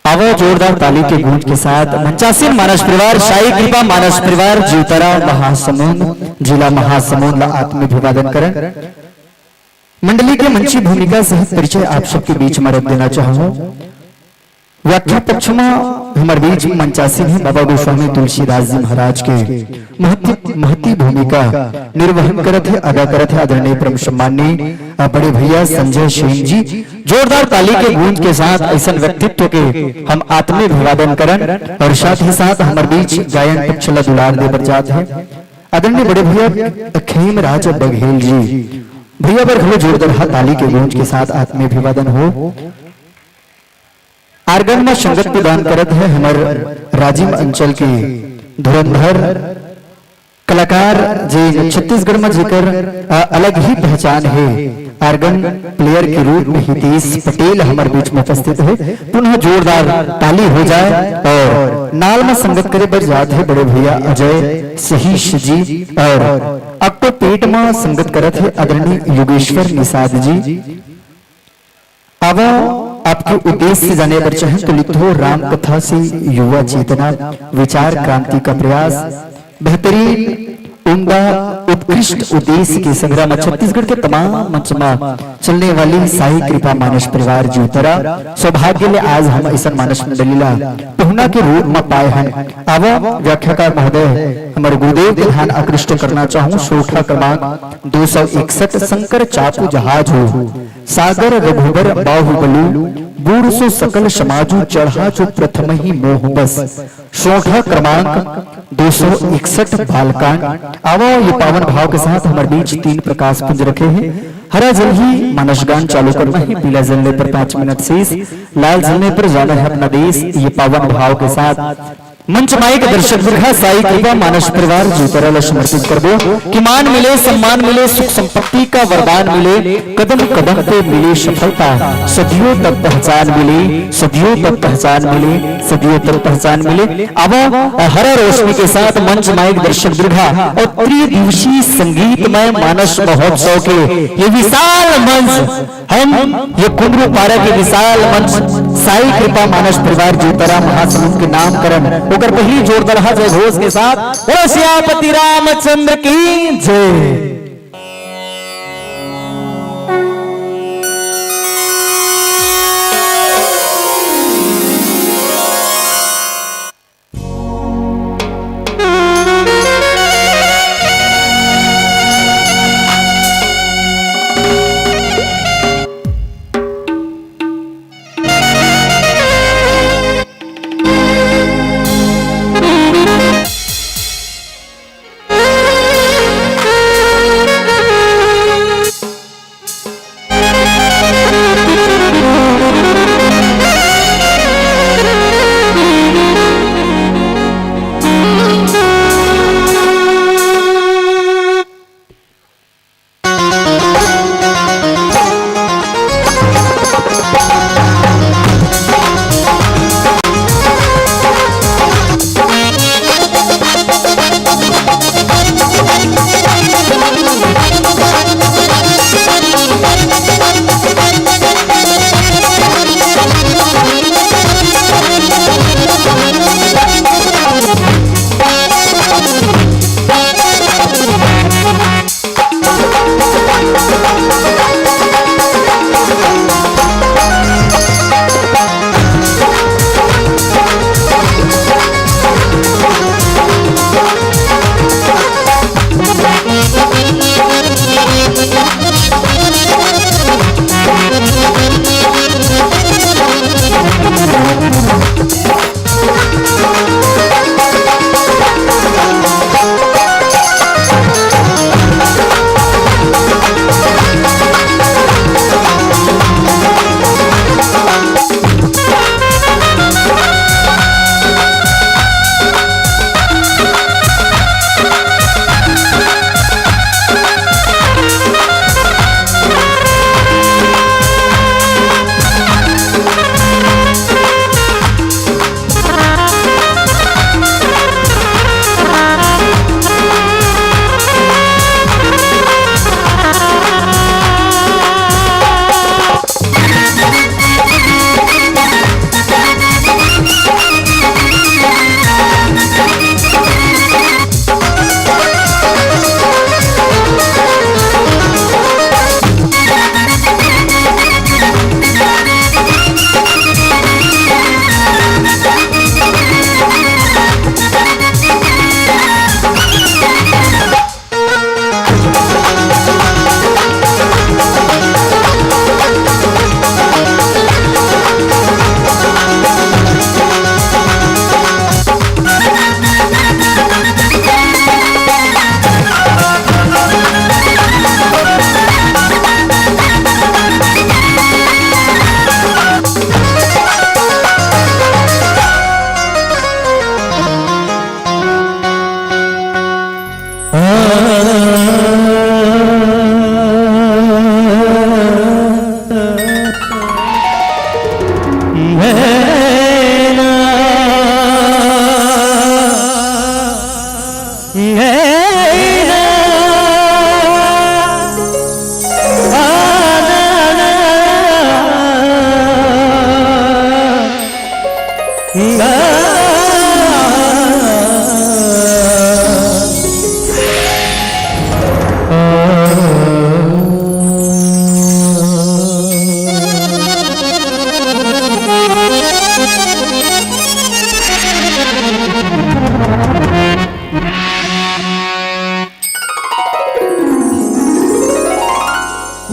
आवो जोरदार ताली के गूंज के साथ मंचासीन मानस परिवार, साई कृपा मानस परिवार, जीवतरा महासमुंद, जिला महासमुंद ला आत्मीय अभिवादन करन। मंडली के मंची भूमिका सहित परिचय आप सबके बीच में रख देना चाहूँ। व्याख्या पक्ष में हमर बीच मंचासीन हे बाबा गोस्वामी तुलसीदास जी महाराज के महती, महती भूमिका निर्वहन करत हे, अदा करत हे आदरणीय परम सम्माननीय, अ, बड़े भैया संजय सेन जी। जोरदार ताली के गूंज के साथ ऐसन व्यक्तित्व के हम आत्मीय अभिवादन करन और साथ ही साथ हमर बीच गायन पक्ष ला दुलार दे बर जात हे आदरणीय बड़े भैया खेम राज बघेल जी। भैया बर घलो जोरदार हा ताली के गूंज के साथ आत्मीय अभिवादन हो। आर्गन में संगत प्रदान करत हे हमर राजिम अंचल के धुरंधर कलाकार, जे छत्तीसगढ़ में जेकर, अ, अलग ही पहचान हे। आर्गन प्लेयर के रूप में हितेश पटेल हमर बीच में उपस्थित हे। पुनः जोरदार ताली हो जाए और नाल में संगत करे बर जात हे बड़े भैया अजय सहीश जी और अक्टो पेट में संगत करत हे आदरणीय योगेश्वर निषाद जी। आवो, आपके उद्देश्य जाने बर चाहे तो लिखो, राम कथा से युवा चेतना, विचार क्रांति का प्रयास, बेहतरीन, उम्दा, उत्कृष्ट उद्देश्य के संग्रह में छत्तीसगढ़ के तमाम मंच में चलने वाली साई कृपा मानस परिवार जीवतरा सौभाग्य ले आज हम ऐसा मानस मंडली ला पहुना के रूप में पाए हैं। आवो, व्याख्याकार महोदय, हमारे गुरुदेव के ध्यान आकृष्ट करना चाहूँ, सोरठा क्रमांक दो सौ इकसठ, शंकर चापू जहाज हो, सागर रघुबर बाहुबलु, बूढ़ सो सकल समाजु, चढ़ा जो प्रथम ही मोह बस। सोरठा क्रमांक दो सौ इकसठ बालकांड। आवो, ये पावन भाव के साथ हमारे बीच तीन प्रकाश पुंज रखे हैं। हरा जल ही मानस गान चालू करना है, पीला जलने पर पाँच मिनट शेष, लाल जलने पर जाना है अपना देश। ये पावन भाव के साथ मंच माइक दर्शक दीर्घा साई कृपा मानस परिवार जीवतरा ला समर्पित करबो कि मान मिले, सम्मान मिले, सुख संपत्ति का वरदान मिले, कदम कदम पे मिले सफलता, सदियों तक पहचान मिले, सदियों तक पहचान मिले, सदियों तक पहचान मिले। अब हरा रोशनी के साथ मंच माइक दर्शक दीर्घा और त्रिदिवसीय संगीतमय मानस महोत्सव के ये विशाल मंच हम ये कुमरू पारा के विशाल मंच साई कृपा मानस परिवार जीवतरा महासमुंद के नामकरण ओकर पहली जोरदार जय घोष के साथ बोलो सियापति रामचंद्र की जय।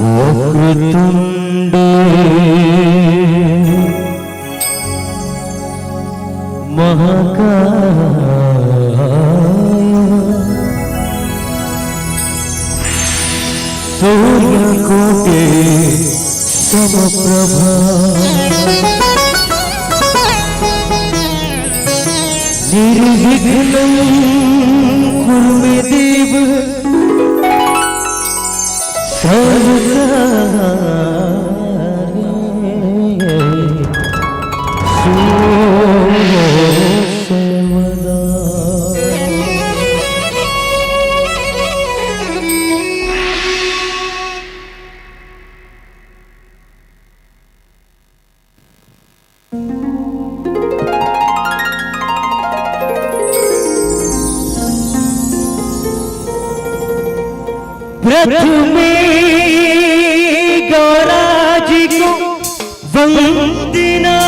वक्रतुण्ड महाकाय सूर्यकोटि समप्रभा। निर्विघ्नं कुरु मे देव सर्वकार्येषु सर्वदा। प्रथमे गौरा जी को वंदना,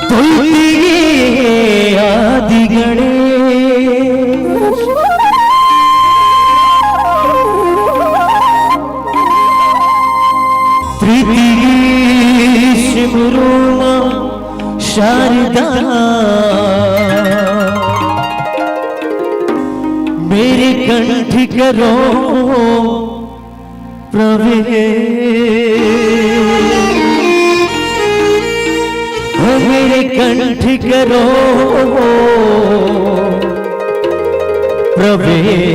द्वितीये आदि गणेश, तृतीये शिव रूमा शारदा। मेरे कंठ करो प्रवेश, हो मेरे कंठ करो प्रवेश।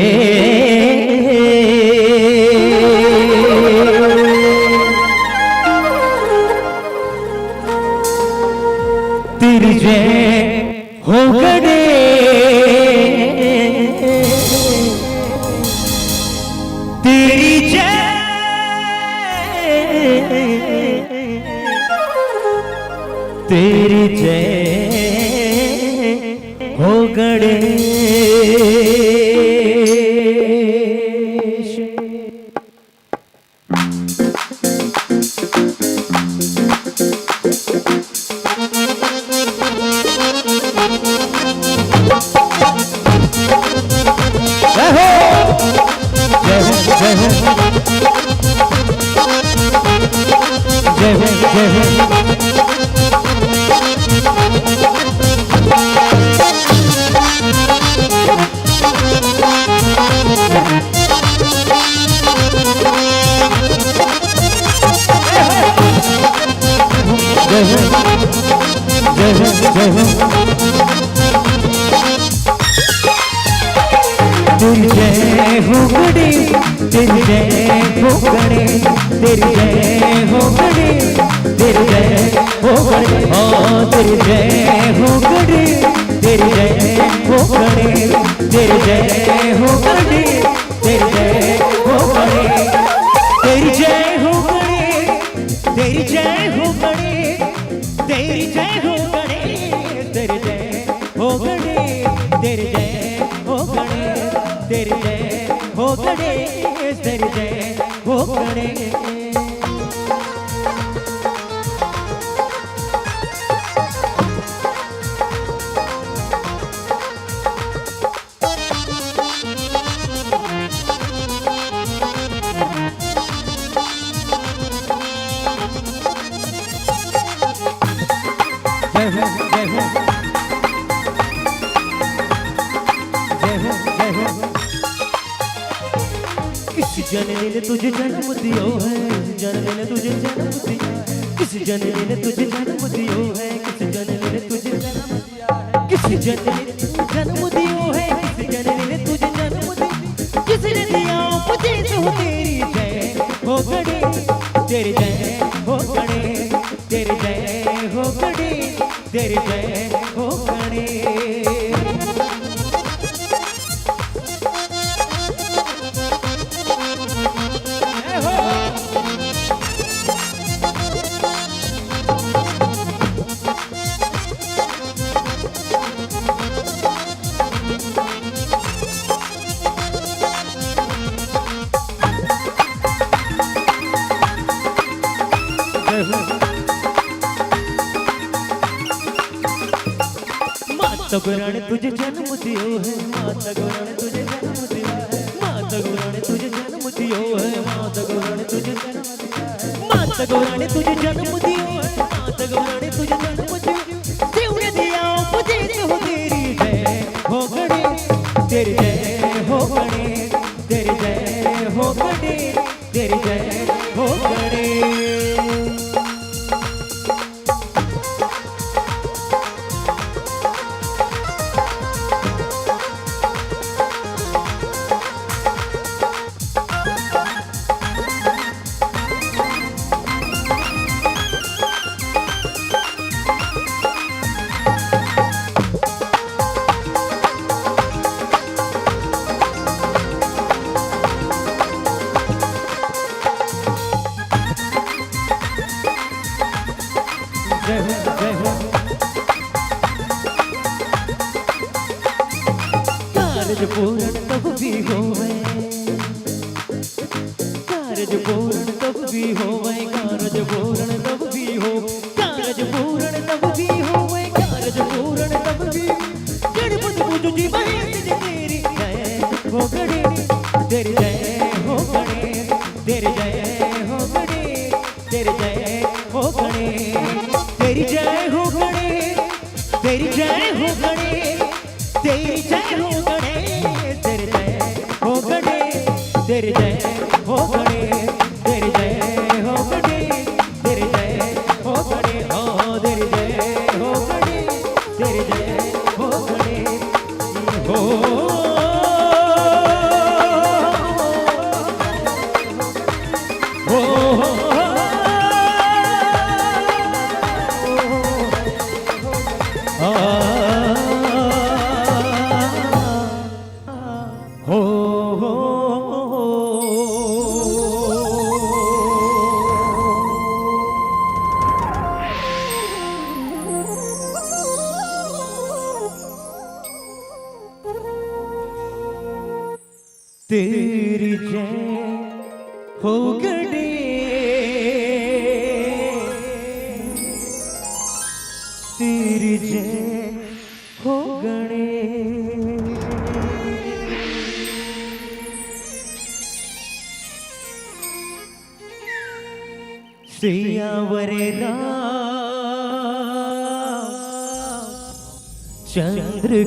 तेरी जय हो गणेश, तेरी जय, तेरी जय हो गणेश। जय हो, जय हो, जय हो। जय हो, जय हो। जय हो, जय हो, जय हो। तेरी जय हो गणेश, तेरी जय हो गणेश, तेरी जय हो गणेश, तेरी जय हो गणेश, हाँ, तेरी जय हो गणेश, तेरी जय हो गणेश, तेरी जय हो गणेश, तेरी जय हो गणेश। तेरी जय हो गणेश, तेरी जय हो गणेश, तेरी जय हो गणेश, तेरी जय हो गणेश, तेरी जय हो गणेश, तेरी जय हो गणेश, तेरी जय हो गणेश। जय हो, जय हो। जय हो, जय हो। किस जननी ने तुझे जन्म दियो है, किस जननी ने तुझे जन्म दियो है, किस जननी ने तुझे जन्म दियो है, किस जननी ने तुझे जन्म दिया है, किस जननी ने तुझे जन्म दियो है, किस जननी ने तुझे जन्म दियो, किसने दिया उपदेश हो तेरी जय हो गणेश, तेरी जय हो गणेश, तेरी जय हो गणेश, तेरी जय हो गणेश। जय हो। माता गौराणी तुझे जन्म दियो है, माता गौराणी तुझे जन्म दियो है, माता गौराणी तुझे जन्म दियो है, माता गौराणी तुझे जन्म दियो है, माता गौराणी तुझे जन्म दियो है, माता गौराणी तुझे जन्म दियो। तेवढे दिया उपदेश हो तेरी जय हो गणेश, तेरी जय हो गणेश, तेरी जय हो गणेश, तेरी जय हो गणेश। जय हो, जय हो। कारज पूर्ण तब भी होवे, कारज पूर्ण तब भी होवे, कारज पूर्ण तब भी हो, कारज पूर्ण तब भी होवे, कारज पूर्ण तब भी। जड़ बुझ बुझ जी महेश जी तेरी जय हो गणेश, तेरी जय हो गणेश, तेरी जय हो गणेश, तेरी जय हो गणेश, तेरी जय हो गणेश, तेरी जय हो गणेश, तेरी जय हो गणेश, तेरी जय हो गणेश, तेरी जय हो गणेश, तेरी जय हो गणेश, तेरी जय हो गणेश, हो, तेरी जय हो गणेश, तेरी जय हो गणेश, हो। तेरी जय हो गणेश, तेरी जय हो गणेश। सियावर रामचंद्र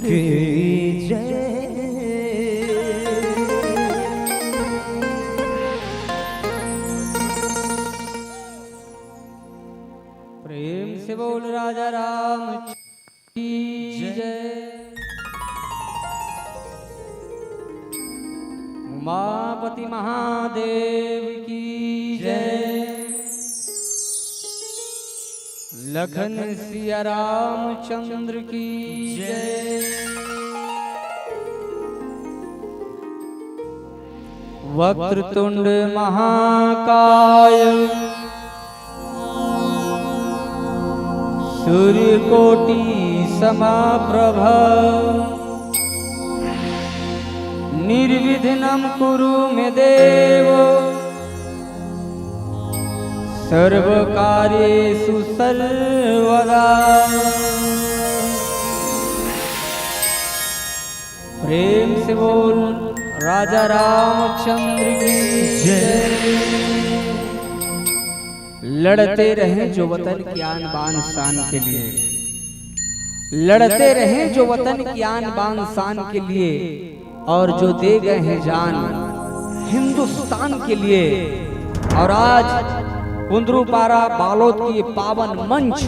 की जय। प्रेम से बोल राजा राम की जय। उमापति महादेव की जय। लखन सिया रामचंद्र की जय। वक्रतुंड महाकाय सूर्यकोटि समाप्रभ। निर्विघ्नं कुरु मे देव सर्वकार्येषु सर्वदा। प्रेम से बोल राजा रामचंद्र की जय। लड़ते रहें जो वतन की आन बान शान के लिए, लड़ते रहें जो वतन की आन बान शान के लिए, और जो दे गए हैं जान हिंदुस्तान के लिए। और आज कुंदरूपारा बालोद की ये पावन मंच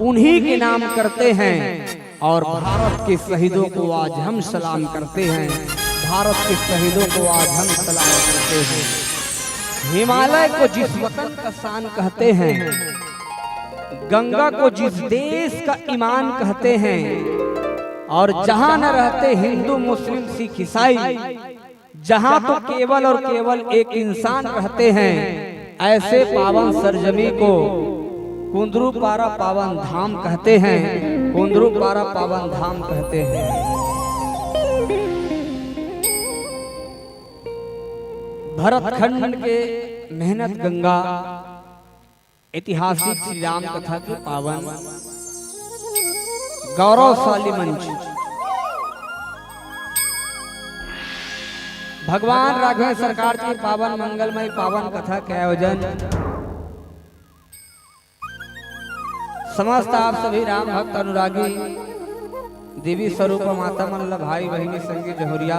उन्हीं के नाम करते हैं। और भारत के शहीदों को आज हम सलाम करते हैं, भारत के शहीदों को आज हम सलाम करते हैं। हिमालय को जिस वतन का शान कहते हैं, गंगा को जिस देश का ईमान कहते हैं, और जहां न रहते हिंदू, मुस्लिम, सिख, ईसाई, जहां तो केवल और केवल एक इंसान रहते हैं, ऐसे पावन सरजमी को कुंदरूपारा पावन धाम कहते हैं, कुंदरूपारा पावन धाम कहते हैं। भरतखंड के मेहनत गंगा, ऐतिहासिक श्री राम कथा के पावन गौरवशाली मंच। भगवान राघवेंद्र सरकार के पावन मंगलमय पावन कथा के आयोजन समस्त आप सभी राम भक्त अनुरागी देवी स्वरूप माता मन ल, भाई बहिनी संगी जहुरिया,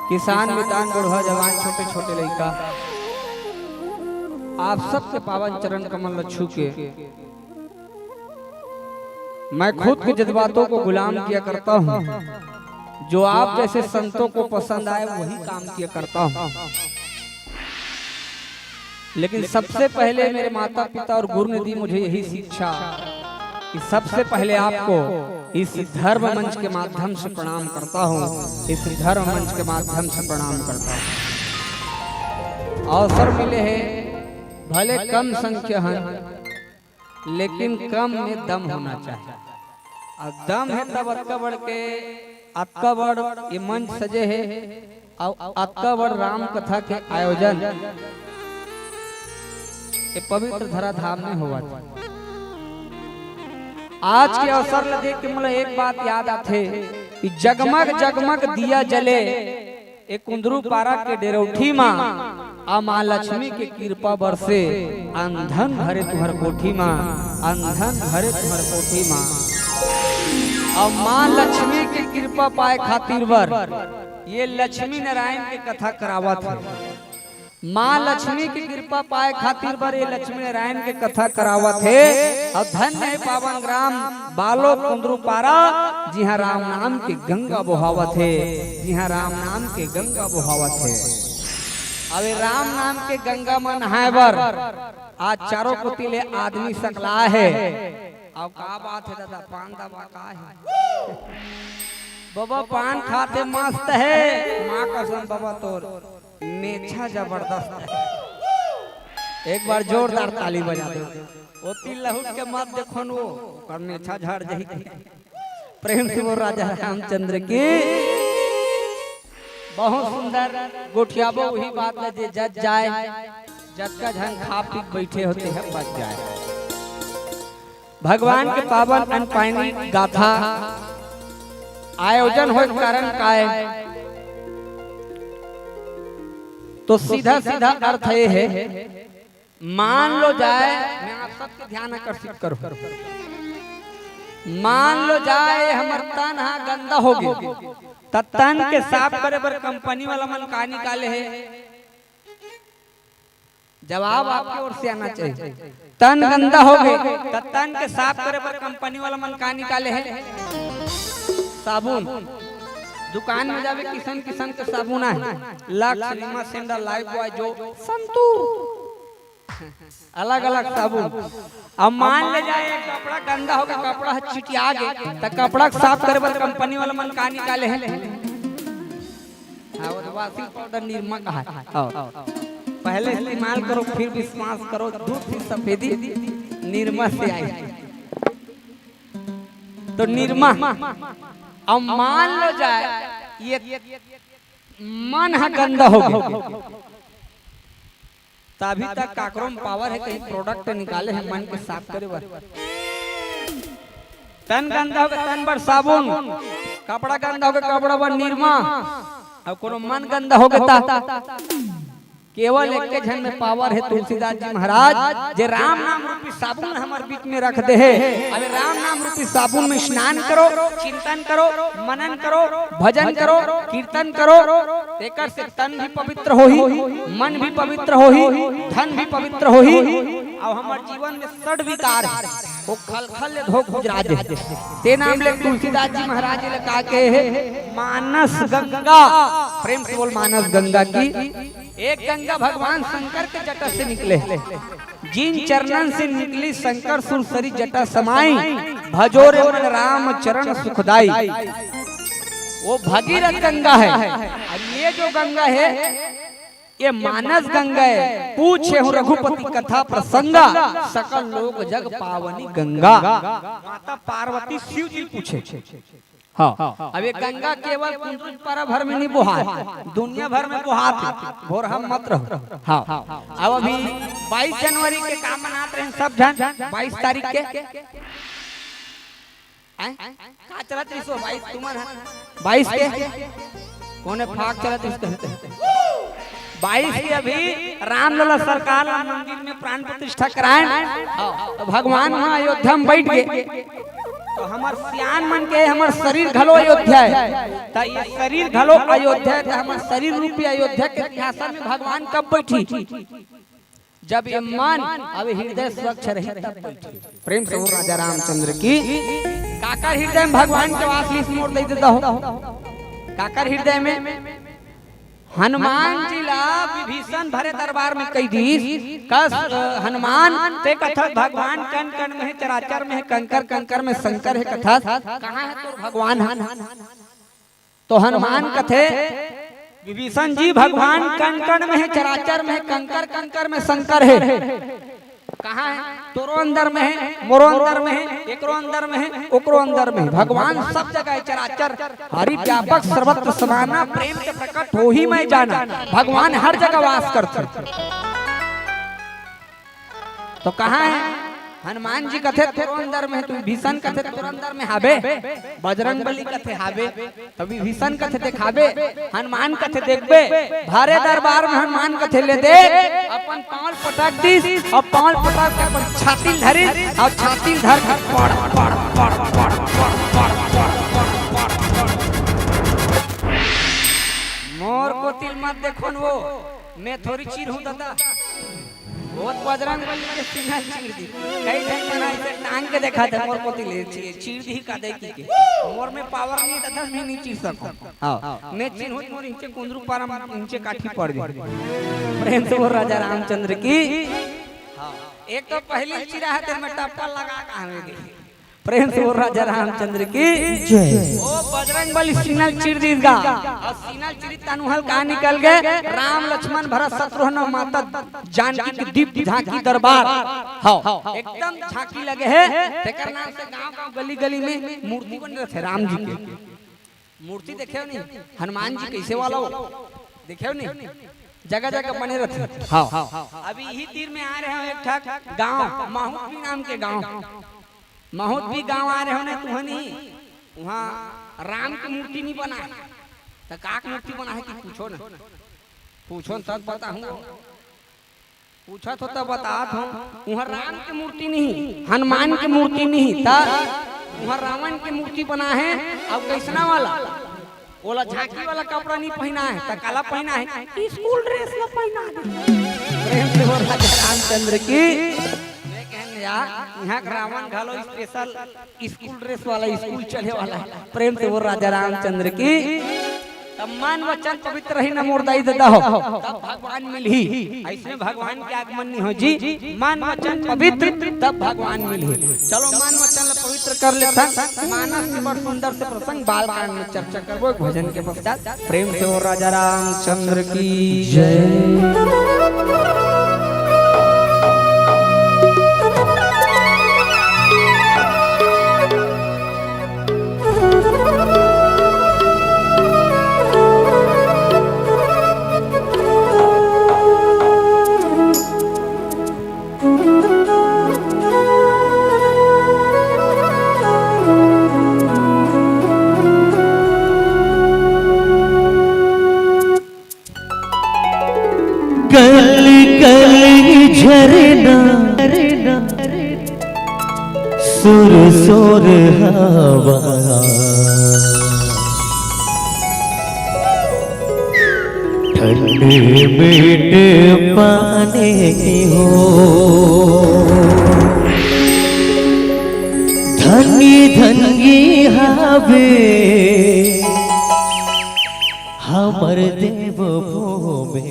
किसान मितान बुढ़वा जवान छोटे छोटे लइका, आप सबके पावन चरण कमल ल छू के मैं खुद के जज्बातों को गुलाम किया करता हूँ, जो आप जैसे संतों को पसंद आए वही काम किया करता हूँ। लेकिन सबसे पहले मेरे माता पिता और गुरु ने दी मुझे यही शिक्षा कि सबसे पहले आपको इस धर्म मंच के माध्यम से प्रणाम करता हूँ, इस धर्म मंच के माध्यम से प्रणाम करता हूँ। अवसर मिले हैं, भले कम संख्या हैं, लेकिन कम में दम होना चाहिए। अउ दम हे तब अतका बड़ के, अतका बड़ ये मंच सजे हे, अउ अतका बड़ राम कथा के आयोजन ये पवित्र धराधाम में होवत हे। आज के अवसर ल देख के मोला एक बात याद आथे कि जगमग जगमग दिया जले, ए कुंदरू पारा के डेरौठी मा, आ माँ लक्ष्मी के कृपा बरसे, अनधन भरे तुहर कोठी मा, अनधन भरे तुहर कोठी मा। अउ माँ लक्ष्मी के कृपा पाए खातिर बर ये लक्ष्मी नारायण के कथा करावत हे। माँ लक्ष्मी के कृपा पाए खातिर बर ये लक्ष्मी नारायण के कथा करावत हे। अउ धन्य हे पावन ग्राम बालो कुंदरू पारा, जिहाँ राम नाम के गंगा बोहावत हे, जिहाँ राम नाम के गंगा बोहावत हे। अब ये राम नाम के गंगा म नहाए बर आज चारों कोति ले आदमी सकला हे। अब का बात हे दादा, पान दबा का हे? बबा पान खाथे मस्त हे, माँ कसम बबा तोर मेछा जबरदस्त हे। एक बार जोरदार ताली बजा दो। ओती लहुट के मत देखो न, वो ओकर मेछा झड़ जाही। प्रेम से बोल राजा रामचंद्र की। बहुत सुंदर। गोठियाबो उही बात ल जे जच जाए, जतका झन खा पी के बइठे होते हैं बच जाए। भगवान के पावन अनपायनी गाथा आयोजन होए के कारण काय? तो सीधा सीधा अर्थ ये हे, मान लो जाए, मैं आप सबके ध्यान आकर्षित करूं, मान लो जाए हमर तन हा गंदा होगे, त तन के साफ करे बर कंपनी वाला मन का निकाले हे? जवाब आपके ओर से आना चाहिए। तन गंदा होगे, त तन के साफ करे बर कंपनी वाला मन का निकाले हे? साबुन। दुकान में जाबे, किसम किसम के साबुन आहे, लक्स, निरमा, सेंडल, लाइफबॉय, जो संतूर, अलग अलग साबुन। अब मान ले जाए कपड़ा गंदा होगे, कपड़ा ह चिटिया गे, त कपड़ा के साफ करे बर कंपनी वाला मन का निकाले हे? हाँ, वो तो washing powder निरमा कहाय। हाँ। पहले इस्तेमाल करो, फिर विश्वास करो, दूध की सफेदी निरमा से आई। तो निरमा, अब मान लो जाए, ये मन ह गंदा होगे, त अभी तक काकरो म power हे, कहीं product निकाले हे मन के साफ करे बर? तन गंदा होगे, तन बर साबुन, कपड़ा गंदा होगे, कपड़ा बर निरमा, अउ कोनो मन गंदा होगे त केवल एके झन में power हे, तुलसीदास जी महाराज, जे राम नाम रूपी साबुन हमर बीच में रख दे हे। अबे राम नाम रूपी साबुन में स्नान करो, चिंतन करो, मनन करो, भजन करो, कीर्तन करो, तेकर से तन भी पवित्र होही, मन भी पवित्र होही, धन भी पवित्र होही, अउ हमर जीवन में षड विकार हे, वो खलखल ले धो गुजरा दे। ते नाम ले तुलसीदास जी महाराज ल का कहे हे? मानस गंगा। प्रेम से बोल, मानस गंगा की। एक गंगा भगवान शंकर के जटा से निकले, जिन चरणन से निकली शंकर सुरसरी जटा समाई, भजो रे मन राम चरण सुखदाई। वो भगीरथ गंगा हे। अब ये जो गंगा हे, ये मानस गंगा हे। पूछे हूँ रघुपति कथा प्रसंगा, सकल लोक जग पावनी गंगा। माता पार्वती शिव जी पूछे। हाँ, अब ये गंगा केवल कुंदरू पारा भर में नहीं बोहाय, दुनिया भर में बोहात हे, भोरहा मत रहो। हाँ, अब अभी बाईस जनवरी के का मनात रहे सब झन, बाईस तारीख के हैं? का चलत रहिस ओ बाईस तुमन ह? बाईस के? कोने फाक चलत रहिस कहते? बाईस के अभी रामलला सरकार ला मंदिर में प्राण प्रतिष्ठा कराएन। हाँ, तो भगवान वहाँ अयोध्या में बैठ गे। तो हमर सियान मन के हमर शरीर घलो अयोध्या हे। त ये शरीर घलो अयोध्या हे, त हमर शरीर रूपी अयोध्या के सिंहासन में भगवान कब बैठी? जब ये मन, अब हृदय स्वच्छ रही तब बैठे। प्रेम से बोल राजा रामचंद्र की। काकर हृदय में भगवान के वास लीस मोर दे देता हो? काकर हृदय में? हनुमान जी ला विभीषण भरे दरबार में कहि दीस, कस, अ, हनुमान ते कथस भगवान कण कण में हे, चराचर में हे, कंकर कंकर में शंकर हे कथस, कहाँ हे तोर भगवान ह? तो हनुमान कथे, विभीषण जी, भगवान कण कण में हे, चराचर में हे, कंकर कंकर में शंकर हे। कहाँ हे? तोरो अंदर में हे, मोरो अंदर में हे, एकरो अंदर में हे, ओकरो अंदर में हे। भगवान सब जगह हे, चराचर हरि व्यापक सर्वत्र समाना, प्रेम से प्रकट होहि मै जाना। भगवान हर जगह वास करथे। तो कहाँ हे? हनुमान जी कथे तोरो अंदर में हे, त विभीषण कथे तोर अंदर में हाबे, बजरंग बली कथे हाबे, त विभीषण कथे देखाबे, हनुमान कथे देखबे, भरे दरबार में हनुमान कथे ले देख, अपन पाँव ल पटक दीस, अउ पाँव ल पटक के अपन छाती ल धरिस, अउ छाती ल धर के पड़, पड़, पड़, पड़, पड़, पड़, पड़, पड़, पड़, पड़, पड़। मोर कोति ल मत देखो न वो, मैं थोड़ी चीरहूँ दादा। वो त बजरंग बली के सीना चीर दी। कई झन मन अइसे टांग के देखाथे, मोर कोति ले ची-, चीर दी का दे के। मोर में पावर नहीं दादा, मैं नहीं चीर सकूं। हाँ, मैं चीरहूँ त मोर इंचे कुंदरू पारा म इंचे काठी पड़ जाही। प्रेम से बोल राजा रामचंद्र की। हाँ, एक तो पहली चीरा हे, तेरे में टप्पा लगा कहाँ में दी। प्रेम से बोल राजा रामचंद्र की जय। ओ बजरंग बली सीना ल चीर दीस गा। अउ सीना ल चीरी तनु हल का निकल गे? राम लक्ष्मण भरत शत्रुघ्न माता जानकी के दीप झांकी दरबार। हाँ, एकदम झांकी लगे हे। तेकर नाम से गांव गांव गली गली में मूर्ति बने रथे राम जी के। मूर्ति देखे हो नहीं? हनुमान जी कैसे वाला हो? देखे हो नहीं? जगह जगह बने रथे। हाँ। अभी इही तीर में आ रहे हो एक ठक गांव, माहुतपी नाम के गांव। माहुतपी गांव आ रहे हो ना तुहनी, वहाँ राम के मूर्ति नहीं बना हे। त का के मूर्ति बना हे कि पूछो ना, पूछो न तब बताहूँ। पूछत हो त बतात हो, उहाँ राम के मूर्ति नहीं, हनुमान के मूर्ति नहीं, त उहाँ रावण के मूर्ति बना हे। अउ कैसना वाला? ओला झांकी वाला कपड़ा नहीं पहना हे, त काला पहना हे? स्कूल ड्रेस ला पहना हे। प्रेम से बोल राजा रामचंद्र की। मैं कहन या, यहाँ के रावण घलो स्पेशल स्कूल ड्रेस वाला, स्कूल चले वाला हे। प्रेम से बोल राजा रामचंद्र की। तब मन वचन पवित्र रही न मोर दाई ददा हो, तब भगवान मिलही। अइसने भगवान के आगमन नहीं हो जी, मन वचन पवित्र तब भगवान मिलही। चलो मन वचन ल पवित्र कर लेथन। मानस के बड़ सुंदर से प्रसंग बाल कांड में चर्चा करबो एक भजन के पश्चात। प्रेम से बोल राजा रामचंद्र की जय। कल कल झरना सुर सोर हवा ठंडे मीठ पानी हो। धन्य धन्य हावे हमर देव भूमि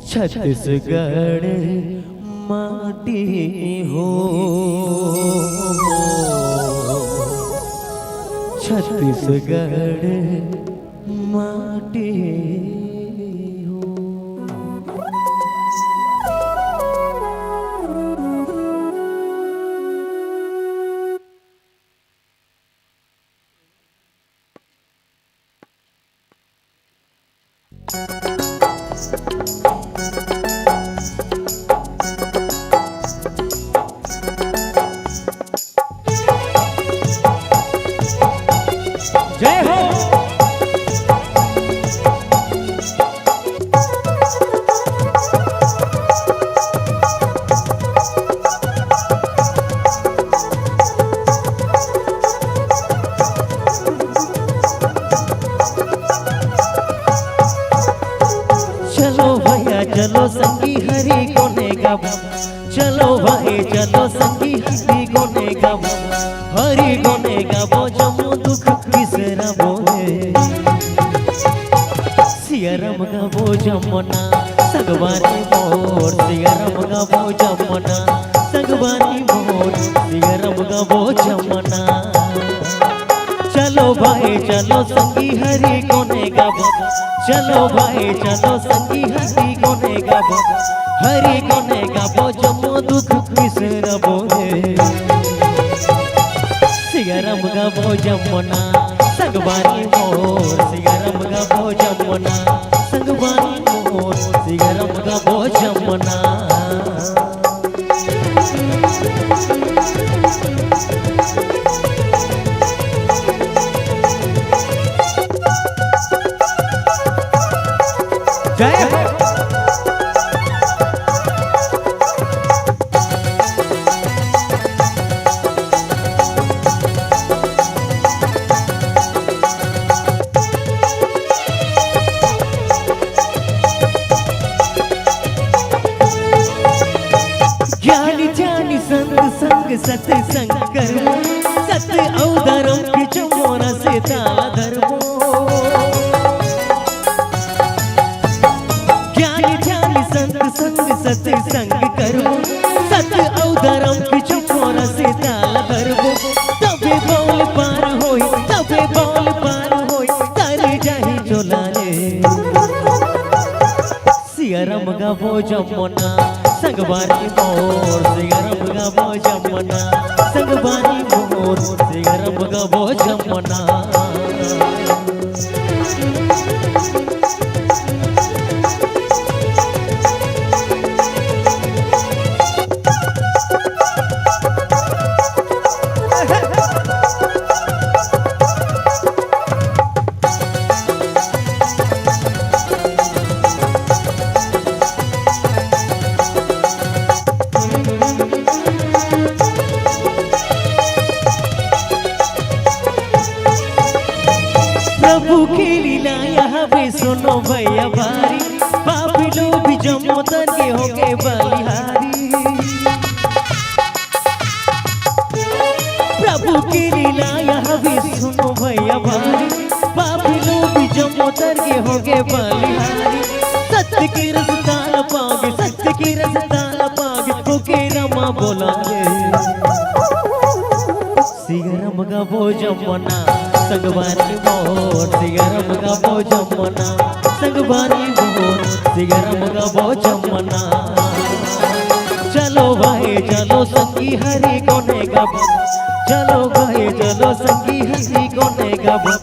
छत्तीसगढ़ माटी हो। छत्तीसगढ़ माटी हो। जय हो। चलो भैया चलो संगी हरि गुने गाबो। चलो भाई चलो संगी हरि गुने गाबो। हरि गुने गाबो जम्मो दुख बिसराबो रे। सियाराम गाबो जम्मो ना संगवारी मोर। सियाराम गाबो जम्मो ना संगवारी मोर। सियाराम गाबो जम्मो ना। चलो भाई चलो संगी हरि गुने गाबो। चलो भाई चलो संगी हरि गुने गाबो। हरि गुने गाबो जम्मो दुख बिसराबो रे। सियाराम गाबो जम्मो ना संगवारी मोर। सियाराम गाबो जम्मो ना संगवारी मोर। सियाराम गाबो जम्मो ना। जय हो। ज्ञानी ध्यानी संत संग सत्संग करबो। सत्य अउ धर्म के चमोरा से ताला धरबो। ज्ञानी ध्यानी संत संग सत्संग करबो। सत्य अउ धर्म के चमोरा से ताला धरबो। तबे बौल पार होई, तबे बौल पार होई। तारी जाही चोला ले। सियाराम गाबो जम्मो ना संगवारी मोर। सियाराम गाबो जम्मो ना संगवारी मोर। सियाराम गाबो जम्मो ना। प्रभु के लीला यहाँ पे सुनो भैया भारी। पापी लोग भी जम्मो तर के होके बलिहारी। प्रभु के लीला यहाँ भी सुनो भैया भारी। पापी लोग भी जम्मो तर के होके बलिहारी। सत्य के रस्ता न पाओगे, सत्य के रस्ता न पाओगे, होके रमा बोलागे। सियाराम गाबो जम्मो ना संगवारी मोर। सियाराम गाबो जम्मो ना संगवारी मोर। सियाराम गाबो जम्मो ना। चलो भाई चलो संगी हरि गुने गाबो। चलो भाई चलो संगी हरि गुने गाबो।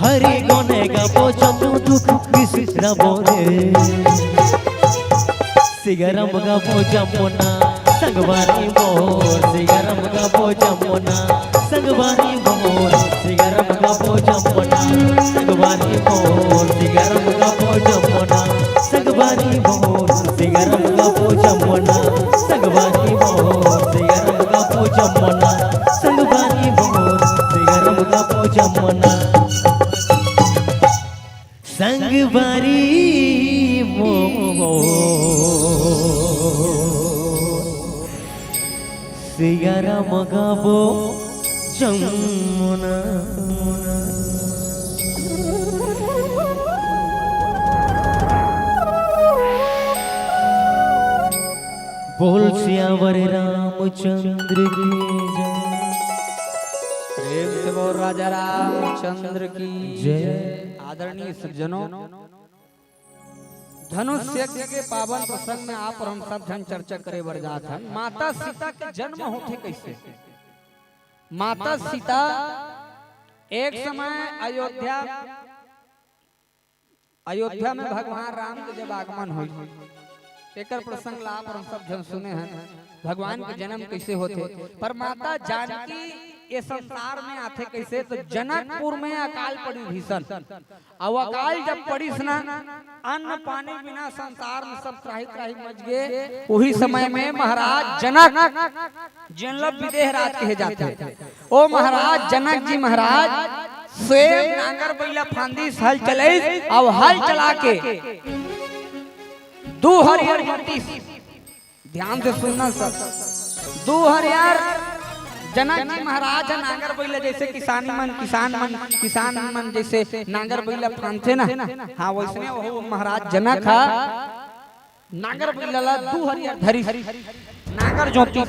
हरि गुने गाबो जम्मो दुख बिसराबो रे। सियाराम गाबो जम्मो ना संगवारी मोर। सियाराम गाबो जम्मो ना संगवारी मोर। सियाराम गाबो जम्मो ना संगवारी मोर। सियाराम गाबो जम्मो ना संगवारी मोर। सियाराम गाबो जम्मो ना संगवारी मोर। सियाराम गाबो जम्मो ना संगवारी मोर। सियाराम गाबो जम्मो ना। संगवारी मोर सियाराम गाबो जम्मो ना। बोल सियावर रामचंद्र की जय। प्रेम से बोल राजा रामचंद्र की जय। आदरणीय सज्जनों, धनुष यज्ञ के पावन प्रसंग में आप और हम सब झन चर्चा करे बर जात हन। माता सीता के जन्म होथे कैसे? माता सीता एक समय अयोध्या, अयोध्या में भगवान राम के जब आगमन होइस, एकर प्रसंग ला आप और हम सब झन सुने हन। भगवान के जन्म कैसे होथे, पर माता जानकी ये संसार में आथे कइसे? तो जनकपुर में अकाल पड़ी भीषण। अउ अकाल जब पड़िस ना, अन्न पानी बिना संसार में सब त्राहि त्राहि मच गे। उही समय में महाराज जनक, जेन ल विदेह राज कहे जाथे, ओ महाराज जनक जी महाराज स्वयं नांगर बइला फांदिस, हल चलइस, अउ हल चला के दू हरियर जोतिस। ध्यान से सुनना सब। दू हरियर, जनक जी महाराज ह नांगर बइला, जइसे किसान मन, किसान मन, किसान मन जइसे नांगर बइला फांदथे ना, हाँ, वइसने ओ महाराज जनक ह नांगर बइला ला दू हरियर धरिस, नांगर जोतिस,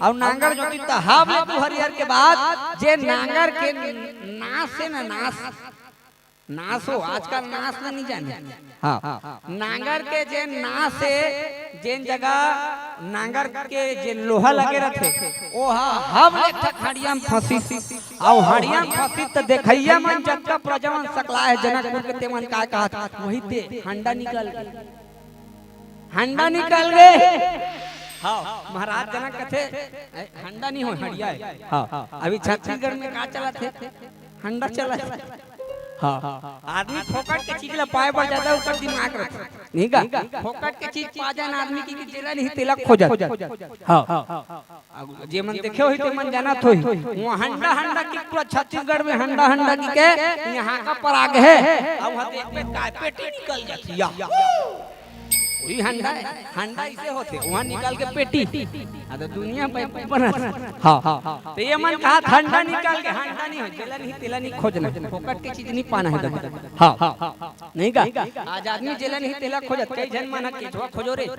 अउ नांगर जोतिस त हव ले दू हरियर के बाद जे नांगर के नास हे ना, नास, नास हो, आजकल नास ल नइ जाने। हाँ, नांगर के जेन नास हे, जेन जगह नांगर के जेन लोहा लगे रथे, ओ ह हव ले एक ठक हड़िया म फंसिस, अउ हड़िया म फंसिस त देखइया मन जतका प्रजा मन सकलाय हे जनकपुर के, ते मन काय कहत, वही ते हंडा निकल गे, हंडा निकल गे। हाँ, महाराज जनक कथे, "ए, हंडा नइ होय, हड़िया हे।" हाँ, अभी छत्तीसगढ़ में का चलत हे? हंडा चलत हे। हाँ, आदमी फोकट के चीज ला पाए बर जादा ओकर दिमाग रथे, नहीं का? फोकट के चीज पा जाए ना आदमी की, कि जेला नहीं तेला खोजत। हाँ, अब जे मन देखे होही ते मन जानत होही, वो हंडा हंडा की पूरा छत्तीसगढ़ में हंडा हंडा की के यहाँ का पर आगे है। अब वहाँ देख में काय पेटी निकल जाती है। वही हंडा है, हंडा इसे होथे, वहाँ निकाल के पेटी। हाँ, तो दुनिया पे बनत। हाँ, हाँ, तो ये मन कहा हंडा निकाल के, हंडा नहीं हो, जेला नहीं तेला नहीं खोजना, फोकट के चीज नहीं पाना है दादा। हाँ, हाँ, नहीं का? आज आदमी जेला नहीं तेला खोजत, कई झन मन ह केचवा खोजो रे,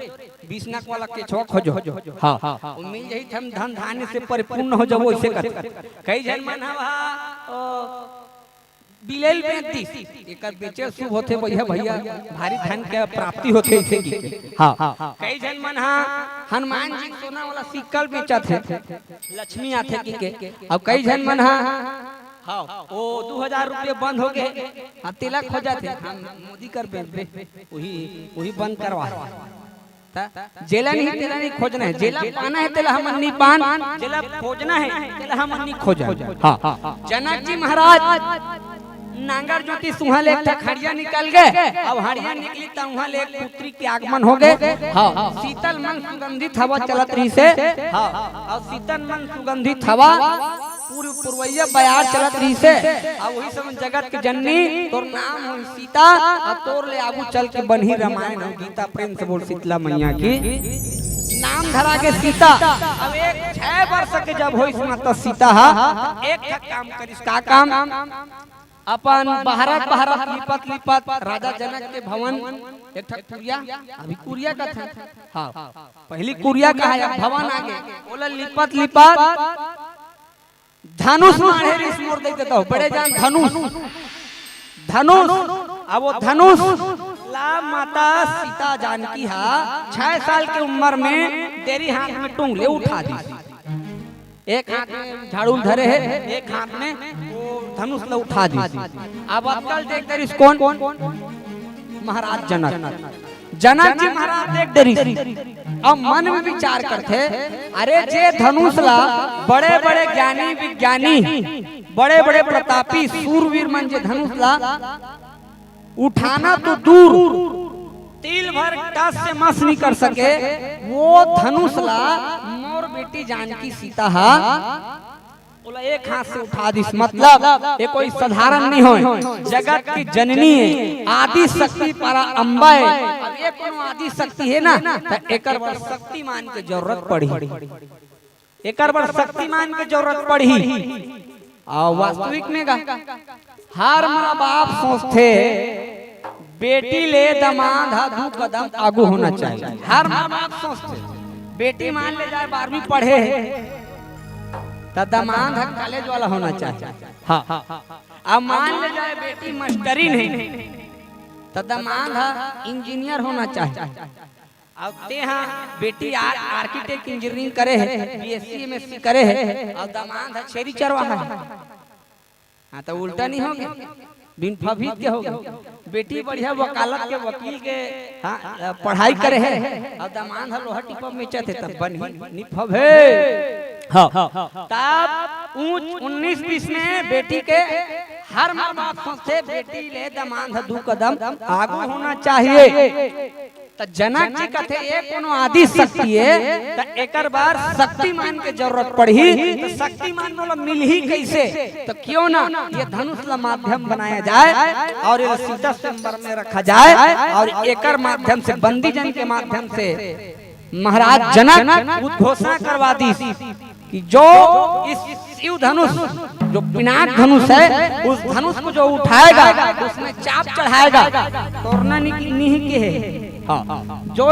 बीस नक वाला केचवा खोजो। हाँ, हाँ, वो मिल जाही त हम धन धान्य से परिपूर्ण हो जाबो, इसे करत। कई झन मन ह, ओ, बिलेल बेच दिस, एकर बेचे शुभ होथे भैया, भैया, भारी धन के प्राप्ति होथे इसे की। हाँ, कई झन मन ह हनुमान जी सोना वाला सिक्का ल बेचत हे, लक्ष्मी आथे की के। अब कई झन मन ह, हाँ, ओ दू हजार रुपये बंद हो गे, अब तिलक हो जाथे, हम मोदी कर बेचबे, वही, वही बंद करवा। त जेला नहीं तेला नहीं खोजना है, जेला पाना है तेला हमन नहीं पान, जेला खोजना है तेला हमन नहीं खोजन। हाँ, जनक जी महाराज नांगर जोतिस, उहाँ ले एक ठक हड़िया निकल गे। अब हड़िया निकली त उहाँ ले एक पुत्री के आगमन हो गे। हाँ, शीतल मन सुगंधित हवा चलत रहिसे। हाँ, अउ शीतल मन सुगंधित हवा पूर्व पुरवैया बयार चलत रहिसे। अउ वही समय जगत के जननी तोर नाम होही सीता, अउ तोर ले आगू चल के बनही रामायण अउ गीता। प्रेम से बोल शीतला मैया की। नाम धरा गे सीता। अब एक छह वर्ष के जब होइस माता सीता हा, एक ठक काम करिस। का काम? अपन बहारत बहारत लिपत लिपत राजा जनक के भवन, एक ठक कुरिया, अभी कुरिया कथे। हाँ, पहली कुरिया कहा, अब भवन आगे, ओला लिपत लिपत धनुष माढ़े रिहिस मोर दई के तो, बड़े जान धनुष, धनुष। अब वो धनुष ला माता सीता जानकी हा छह साल के उम्र में देरी हाथ में टूंग ले उठा दिस। एक हाथ में झाड़ू धरे हे, एक हाथ में वो धनुष ला उठा दिस। अब अक्कल देख डरिस कोन? महाराज जनक। जनक जी महाराज देख डरिस। अब मन में विचार करथे, अरे जे धनुष ला बड़े-बड़े ज्ञानी विज्ञानी, बड़े-बड़े प्रतापी सूरवीर मन जे धनुष ला उठाना तो दूर, तिल भर टस से मस नहीं कर सके, वो धनुष ला मोर बेटी जानकी सीता हा ओला एक हाथ से उठा दिस, मतलब ये कोई साधारण नहीं होय, जगत की जननी हे, आदि शक्ति परा अम्बा हे। अब ये कोनो आदि शक्ति हे ना, त एकर बर शक्तिमान के जरूरत पड़ही, एकर बर शक्तिमान के जरूरत पड़ही। अउ वास्तविक में गा, हर माँ बाप सोचथे बेटी ले दमांद हा दू कदम आगू होना चाहिए। हर माँ बाप सोचथे, बेटी मान ले जाए बारहवीं पढ़े हे, त दमांद हा कॉलेज वाला होना चाहिए। हाँ, अब मान ले जाए बेटी मास्टरिन हे, त दमांद हा इंजीनियर होना चाहिए। अब ते हा बेटी आर-, आर्किटेक्ट इंजीनियरिंग करे हे, बीएससी एमएससी करे हे, अउ दमांद हा छेरी चरवाहा हे। हाँ, त उल्टा नहीं होगे, बिन फभीत के होगे। बेटी बढ़िया वकालत के, वकील के, हाँ, पढ़ाई करे हे, अउ दमांद ह लोहा टीपा बेचत हे, तब बनही, नहीं फभे। हाँ। तब ऊंच उन्नीस बीस में बेटी के हर माँ बाप सोचथे, बेटी ले दमांद ह दू कदम आगू होना चाहिए। त जनक जी कथे, "ये कोनो आदि शक्ति है, त एकर बर शक्तिमान के जरूरत पड़ही, त शक्तिमान मोला मिलही कैसे? त क्यों ना ये धनुष ला माध्यम बनाया जाए और ये सीता स्वयंवर में रखा जाए और एकर माध्यम से, बंदी जन के माध्यम से महाराज जनक उद्घोषणा करवा दीस कि जो इस शिव धनुष, जो पिनाक धनुष है, उस धनुष को जो उठाएगा, उसमें चाप चढ़ाएगा, तोड़ना नहीं, नहीं के है।" हाँ, जो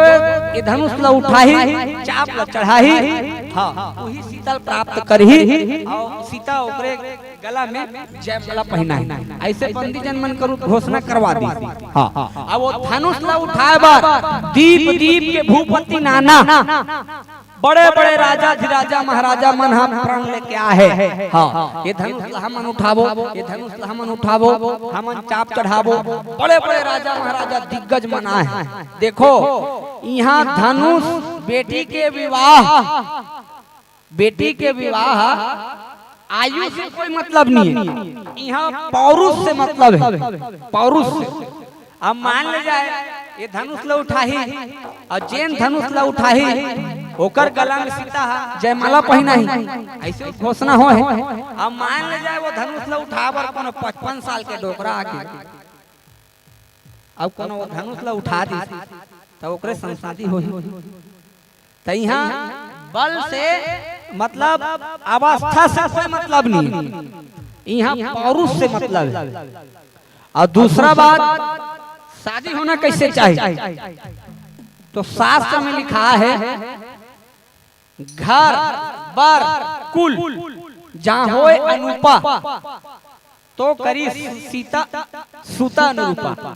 ये धनुष ला उठाही, चाप ला चढ़ाही, हाँ, वही सीता ला प्राप्त करही और सीता ओकरे गला में जयमाला पहनाही। ऐसे बंदी जन मन कर घोषणा करवा दी। हाँ, अब वो धनुष ला उठाए बर दीप दीप के भूपति नाना, बड़े बड़े राजा अधिराजा महाराजा मन ह प्रण लेके आए हे। हाँ, ये धनुष ला हमन उठाबो, ये धनुष ला हमन उठाबो, हमन चाप चढ़ाबो। बड़े बड़े राजा महाराजा दिग्गज मन आए हे। देखो, यहाँ धनुष, बेटी के विवाह, बेटी के विवाह आयु से कोई मतलब नहीं है, यहाँ पौरुष से मतलब है, पौरुष से। अब मान ले जाए, ये धनुष ला उठाही और जेन धनुष ला उठाही, ओकर गला में सीता ह जयमाला पहनाही, ऐसे घोषणा होए हे। अब मान ले जाए, वो धनुष ला उठा बर कोनो पचपन साल के डोकरा आके, अब कोनो वो धनुष ला उठा दी, तो ओकरे संसादी होही। त यहाँ बल से मतलब, अवस्था से कोई मतलब नहीं, यहाँ पौरुष से मतलब है। और दूसरा बात, शादी होना कैसे चाहिए? तो शास्त्र में लिखा है, "घर बर कुल जहाँ होए अनुपा, तो करी सीता सुता अनुरूपा।"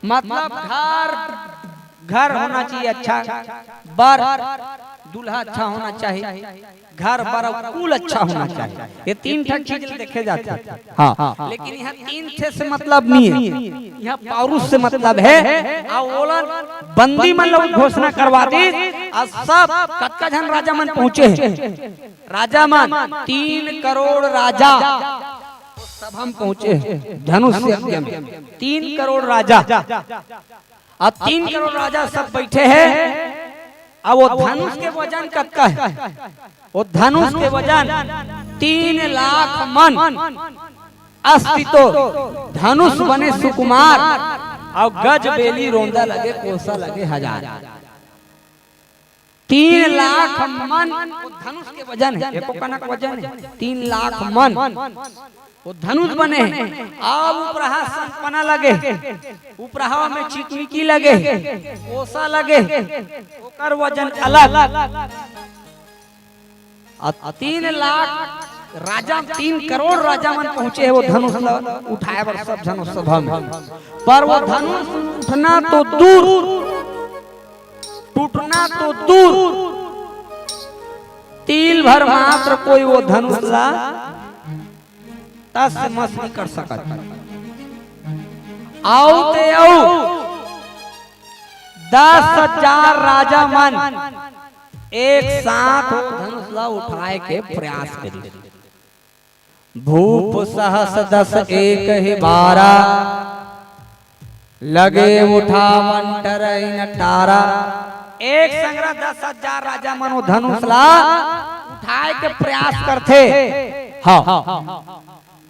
मतलब घर, घर होना चाहिए अच्छा, बर, दूल्हा अच्छा होना चाहिए, घर बर अउ कुल अच्छा होना चाहिए। ये तीन ठन चीज ल देखे जाथे। हाँ, लेकिन यहाँ तीन ठे से मतलब नहीं है, यहाँ पौरुष से मतलब है। आ ओला बंदी मन ला घोषणा करवा दी, आ सब कतका झन राजा मन पहुंचे हे, राजा मन तीन करोड़ राजा सभा में पहुंचे हे, धनुष यज्ञ में तीन करोड़ राजा, अब तीन करोड़ राजा सब बैठे हे। अब वो धनुष के वजन कतका है? वो धनुष के वजन तीन लाख मन अस्ति तो धनुष बने सुकुमार, और गज बेली रोंदा लगे, कोसा लगे हजार। तीन लाख मन वो धनुष के वजन है, एको कनक वजन है, तीन लाख मन वो धनुष बने हे। अब उपराहा संपना लगे, उपराहा में चिकमिकी लगे, कोसा लगे, ओकर वजन अलग। आ तीन लाख राजा, तीन करोड़ राजा मन पहुंचे हे वो धनुष ला उठाए बर सब धनुष सभा में। पर वो धनुष उठना तो दूर, टूटना तो दूर, तिल भर मात्र कोई वो धनुष ला तस मस नहीं कर सकत। अउ ते अउ दस हजार राजा मन एक साथ वो धनुष ला उठाए के प्रयास करी। भूप सहस दस एक ही बारा, लगे उठावन टरइन टारा। एक संघरा दस हजार राजा मन वो धनुष ला उठाए के प्रयास करथे। हाँ,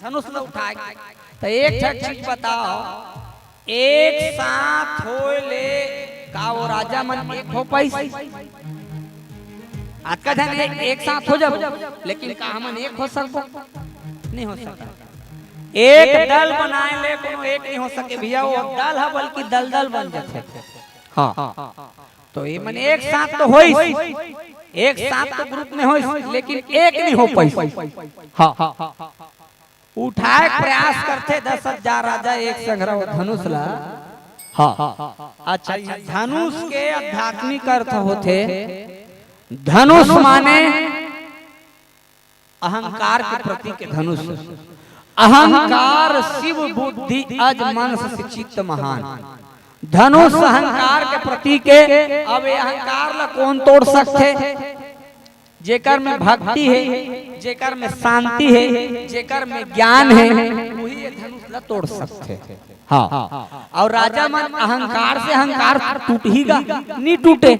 धनुष ला उठाए के। त एक ठक चीज बताओ, एक साथ होए ले का वो राजा मन एक हो पाइस? अतका झन एक, एक साथ हो जाबो, लेकिन का हमन एक हो सकबो? नहीं हो सकता। एक दल बनाए ले कोनो एक नहीं हो सके भैया, वो दल ह बल्कि दलदल बन जाथे। हाँ, तो ये मन एक साथ तो होइस, एक साथ तो ग्रुप में होइस, लेकिन एक नहीं हो पाइस। हाँ, उठाए के प्रयास करथे दस हजार राजा एक संघरा वो धनुष ला। हाँ, अच्छा, ये धनुष के आध्यात्मिक अर्थ होथे, धनुष माने अहंकार के प्रतीक हे धनुष। अहंकार शिव बुद्धि अज मन सि चित्त महान। धनुष अहंकार के प्रतीक हे। अब ये अहंकार ला कौन तोड़ सकथे? जेकर में भक्ति हे, जेकर में शांति हे, जेकर में ज्ञान हे, वही ये धनुष ला तोड़ सकथे। हाँ। अउ राजा मन अहंकार से अहंकार टूटही गा, नी टूटे।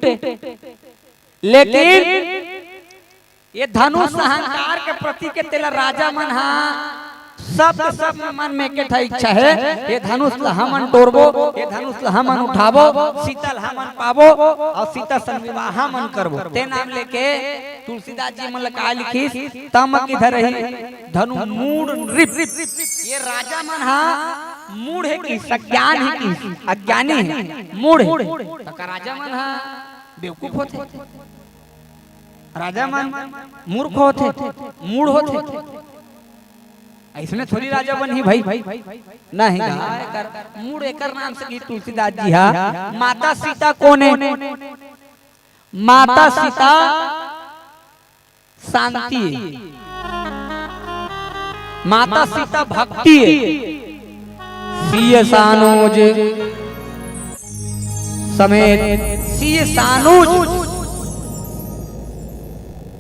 लेकिन ये धनुष अहंकार के प्रतीक हे, तेला राजा मन हा सब के सब मन में एके ठा इच्छा हे, ये धनुष ला हमन टोरबो, ये धनुष ला हमन उठाबो, सीता ला हमन पाबो अउ सीता संग विवाह हमन करबो। ते नाम लेके तुलसीदास जी मन ला का लिखिस, तम किधर ही धनु मूढ़ नृप। ये राजा मन हा मूढ़ हे कि अज्ञान हे कि अज्ञानी हे, मूढ़ हे। त का राजा मन हा बेवकूफ होथे? राजा मन मूर्ख होथे, मूढ़ होथे। अइसने थोड़ी राजा बनही भाई, नहीं गा, एकर मूढ़ एकर नाम से कि तुलसीदास जी हा। माता सीता कोन हे? माता सीता शांति हे, माता सीता भक्ति हे। सिय सानुज समेत सिय सानुज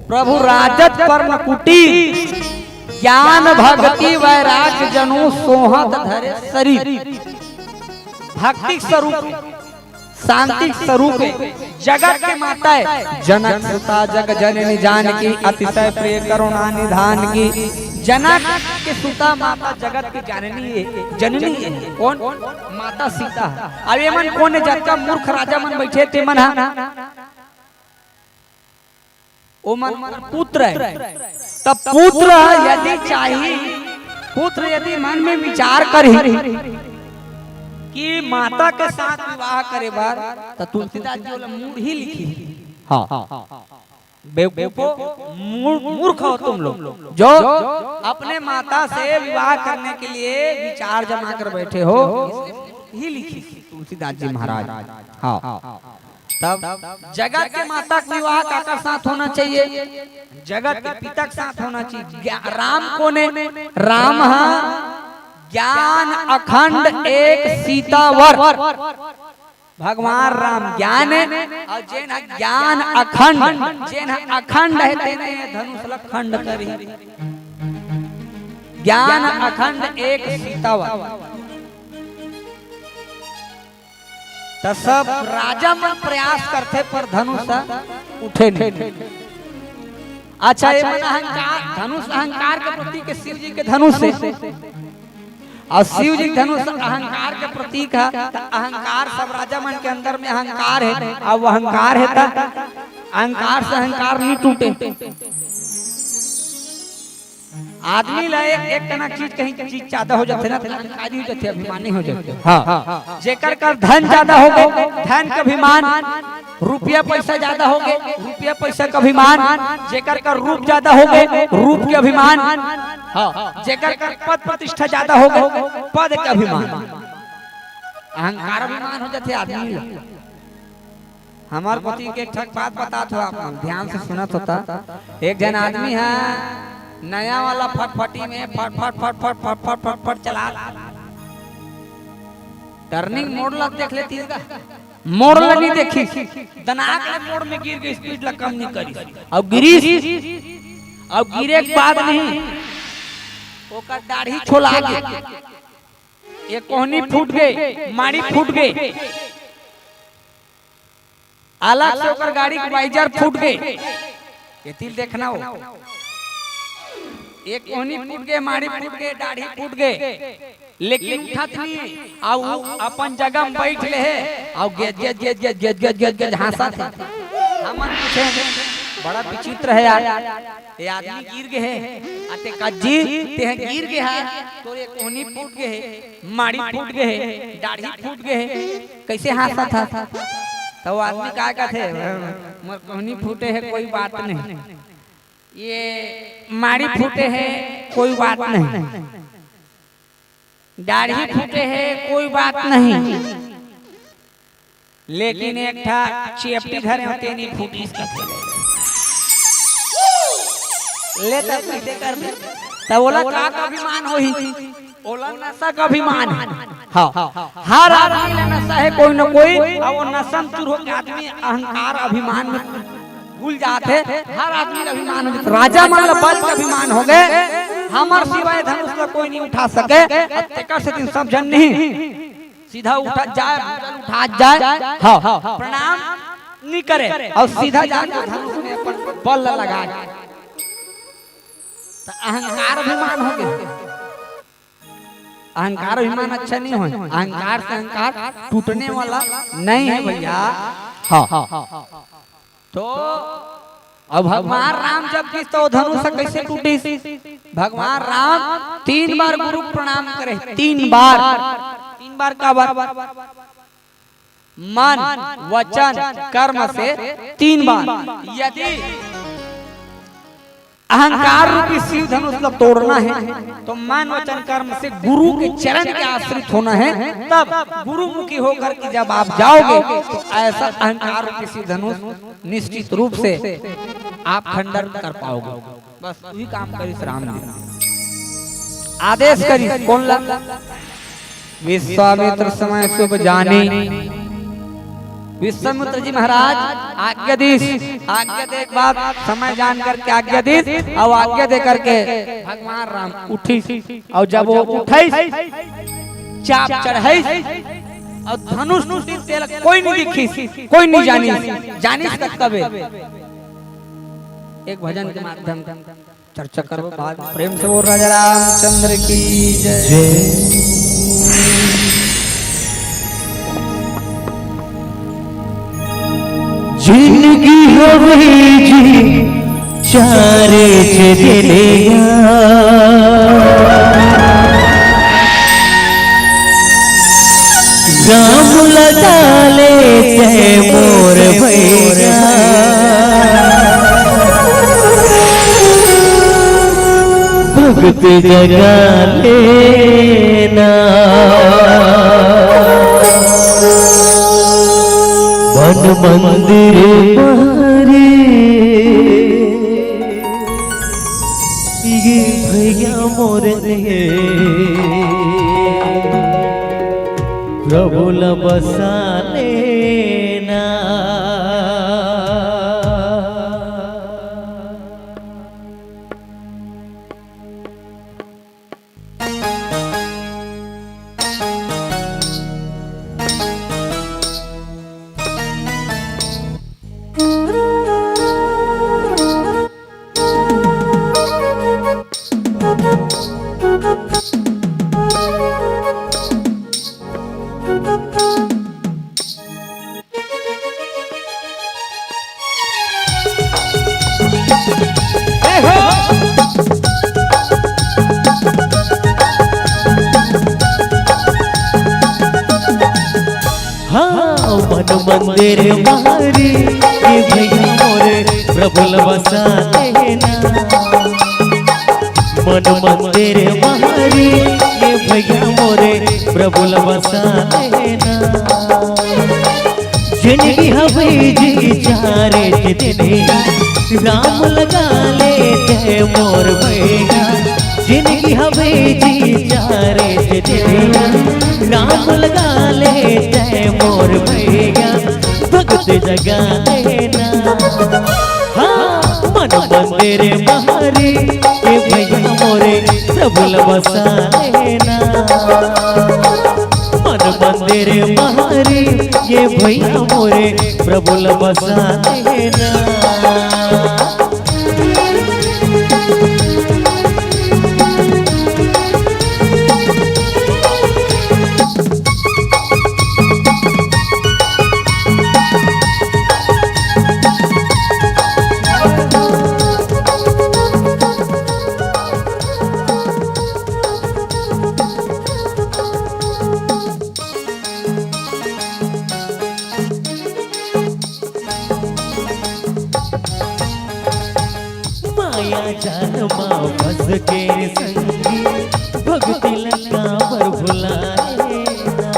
प्रभु राजत परम कुटीर, ज्ञान भक्ति वैराग्य जनु सोहत धरे शरीर। भक्ति स्वरूप, शांति स्वरूप हे, जगत के माता हे। जनक सुता जग जननी जानकी, अतिशय प्रिय करुणा निधान की। जनक के सुता माता जगत के जननी हे, जननी हे। कोन? माता सीता। अब ये मन कोन हे? जतका मूर्ख राजा मन बैठे ते मन हा, ओ मन पुत्र हे। तब पुत्र यदि चाही, पुत्र यदि मन में विचार करही कि माता के साथ विवाह करे बर, त तुलसीदास जी ओला मूढ़ ही लिखही। हाँ, बेवकूफो, मूर्ख हो तुम लोग जो अपने माता से विवाह करने के लिए विचार जमा कर बैठे हो, ही लिखही तुलसीदास जी महाराज। हाँ, तब जगत के माता के विवाह काकर साथ होना चाहिए? जगत के पिता के साथ होना चाहिए। राम कोन हे? राम हा ज्ञान अखंड एक सीतावर। भगवान राम ज्ञान हे अउ जेन हा ज्ञान अखंड, जेन हा अखंड हे तेने धनुष ला खंड करही। ज्ञान अखंड एक सीतावर। त सब राजा मन प्रयास करथे पर धनुष उठे नहीं। अच्छा, ये मन अहंकार, धनुष अहंकार के प्रतीक हे, शिव जी के धनुष हे। अउ शिव जी के धनुष अहंकार के प्रतीक हे, त अहंकार सब राजा मन के अंदर में अहंकार हे, अउ अहंकार हे त अहंकार से अहंकार नहीं टूटे। आदमी ला एक, एक कना चीज कहीं चीज ज्यादा हो जाथे ना, त अहंकारी हो जाथे, अभिमानी हो जाथे। हाँ, जेकर कर धन ज्यादा होगे, धन के अभिमान, रुपया पैसा ज्यादा होगे, रुपया पैसा के अभिमान, जेकर कर रूप ज्यादा होगे, रूप के अभिमान, हाँ, जेकर कर पद प्रतिष्ठा ज्यादा होगे, पद के अभिमान, अहंकार अभिमान हो जाथे आदमी ला। हमर कोती के एक ठक बात बतात हो, आप मन ध्यान से सुनत होता। एक झन आदमी हे नया वाला फटफटी में फट फट फट फट चला, टर्निंग मोड़ ला देख लेती का, मोड़ ला नहीं देखी, दनाक ले मोड़ में गिर गई, स्पीड ला कम नहीं करी, अउ गिरी, अउ गिरे के बाद नहीं ओकर दाढ़ी छोला गे, ये कोहनी फूट गए, माड़ी फूट गए, अलग से ओकर गाड़ी के वाइजर फूट गए। ये तिल देखना हो, एक कोहनी फूट गए, माड़ी फूट गए, दाढ़ी फूट गए, लेकिन उठत नहीं। अउ अपन जगह में बैठ ले हे, अउ gauge gauge gauge gauge gauge gauge gauge gauge हंसत हे। हमन पूछे, बड़ा विचित्र हे यार, ये आदमी गिर गए हे, अते कज्जी ते गिर गए हे, तोर एक कोहनी फूट गए हे, माड़ी फूट गए हे, दाढ़ी फूट गए हे, कैसे हंसत हस? त वो आदमी का कहथे, मोर कोहनी फूटे हे, कोई बात नहीं, ये माड़ी फूटे हे, कोई बात नहीं, दाढ़ी फूटे हे, कोई बात नहीं, लेकिन एक ठा चेपटी धरे हो, तेनी फूटिस कथे। ले तब कैसे कर दे? तब ओला का अभिमान होही? ओला नशा का अभिमान हे। हाँ, हर आदमी ला नशा हे कोई न कोई, अउ वो नशा में चूर होके आदमी अहंकार अभिमान में भूल जाथे, हर आदमी ला अभिमान हो जाथे। राजा मन ला बल के अभिमान हो गए, हमर सिवाय धनुष ला कोई नहीं उठा सके। अब तेकर सेती सब झन नहीं सीधा उठा जाए, भूजा ल उठा जाए, हाँ, प्रणाम नहीं करे अउ सीधा जाके धनुष में अपन बल ला लगाए। त अहंकार अभिमान हो गए। अहंकार अभिमान अच्छा नहीं होय। अहंकार से अहंकार टूटने वाला नहीं है भैया। हाँ। तो अब भगवान राम जब किस तो धनुष कैसे टूटिस? भगवान राम तीन बार गुरु प्रणाम करे, तीन बार। तीन बार का बार? मन, वचन, कर्म से तीन बार। यदि अहंकार रूपी शिव धनुष ला तोड़ना है, तो मन, वचन, कर्म से गुरु के चरण के आश्रित होना है। तब गुरुमुखी होकर के जब आप जाओगे, तो ऐसा अहंकार रूपी शिव धनुष निश्चित रूप से आप खंडन कर पाओगे। बस वही काम करिस राम जी। आदेश करिस कौन ला? विश्वामित्र समय शुभ जानी। विश्वामित्र जी महाराज आज्ञा दीस, आज्ञा दे के बाद समय जान करके आज्ञा दीस, अउ आज्ञा दे करके भगवान राम उठिस, अउ जब वो उठिस, चाप चढ़ाइस, अउ धनुष टूटिस, तेला कोई नहीं दिखिस, कोई नहीं जानिस, जानिस तक तबे। एक भजन के माध्यम चर्चा करबो बाद। प्रेम से बोल राजा रामचंद्र की जय। जय। जिंदगी हवे जी चारे चेदेले राम लगा ले तै मोर भैया। भगत जगा लेना। मन मंदिर मारे ये भैया मोर हे, प्रभु ल बसा लेना। हाँ, मन मंदिर मारी ये भैया मोरे, प्रभु ल बसा लेना। मन मंदिर मारी ये भैया मोरे, प्रभु ल बसा लेना। जिंदगी हवे जी चारे दिन, राम लगा ले तै मोर भैया। जिंदगी हवे जी चारे दिन, राम लगा ले तै मोर भैया। भगत जगा लेना। हाँ, मन मंदिर मारी ये भैया मोरे, प्रभु ल बसा लेना। मन मंदिर मारी ये भैया मोरे, प्रभु ल बसा लेना। माया जाल मा फंस के संगी, भगती ल काबर भुलाए ना।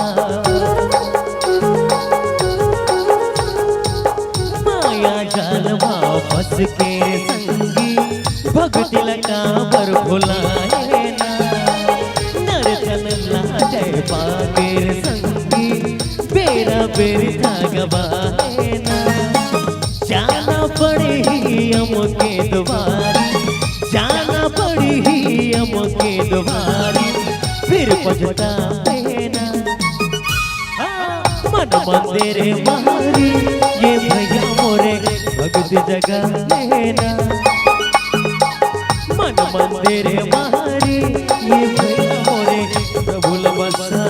माया जाल मा फंस के संगी, भगती ल काबर भुलाए ना। नरतन लागे पागेर संगी, बेरा बेर धागवा है ना। जाना पड़े तुम्हारी फिर पछताए ना। हाँ, मन मंदिर मारी, ये भैया मोरे भक्ति जगा लेना। मन मंदिर मारी, ये भैया मोरे प्रभु ल बसा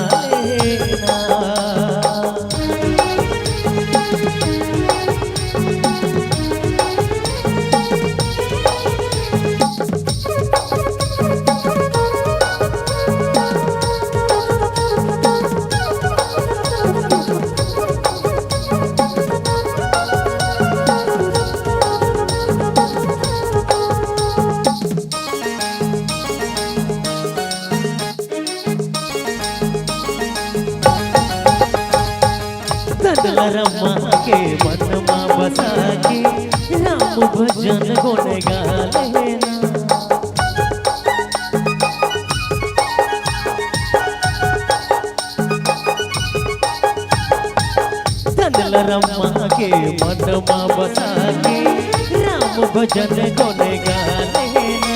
लेना। तन ल रमा के मन मा बसा के राम भजन गुन गा लेना। तन ल रमा के मन मा बसा के राम भजन गुन गा लेना।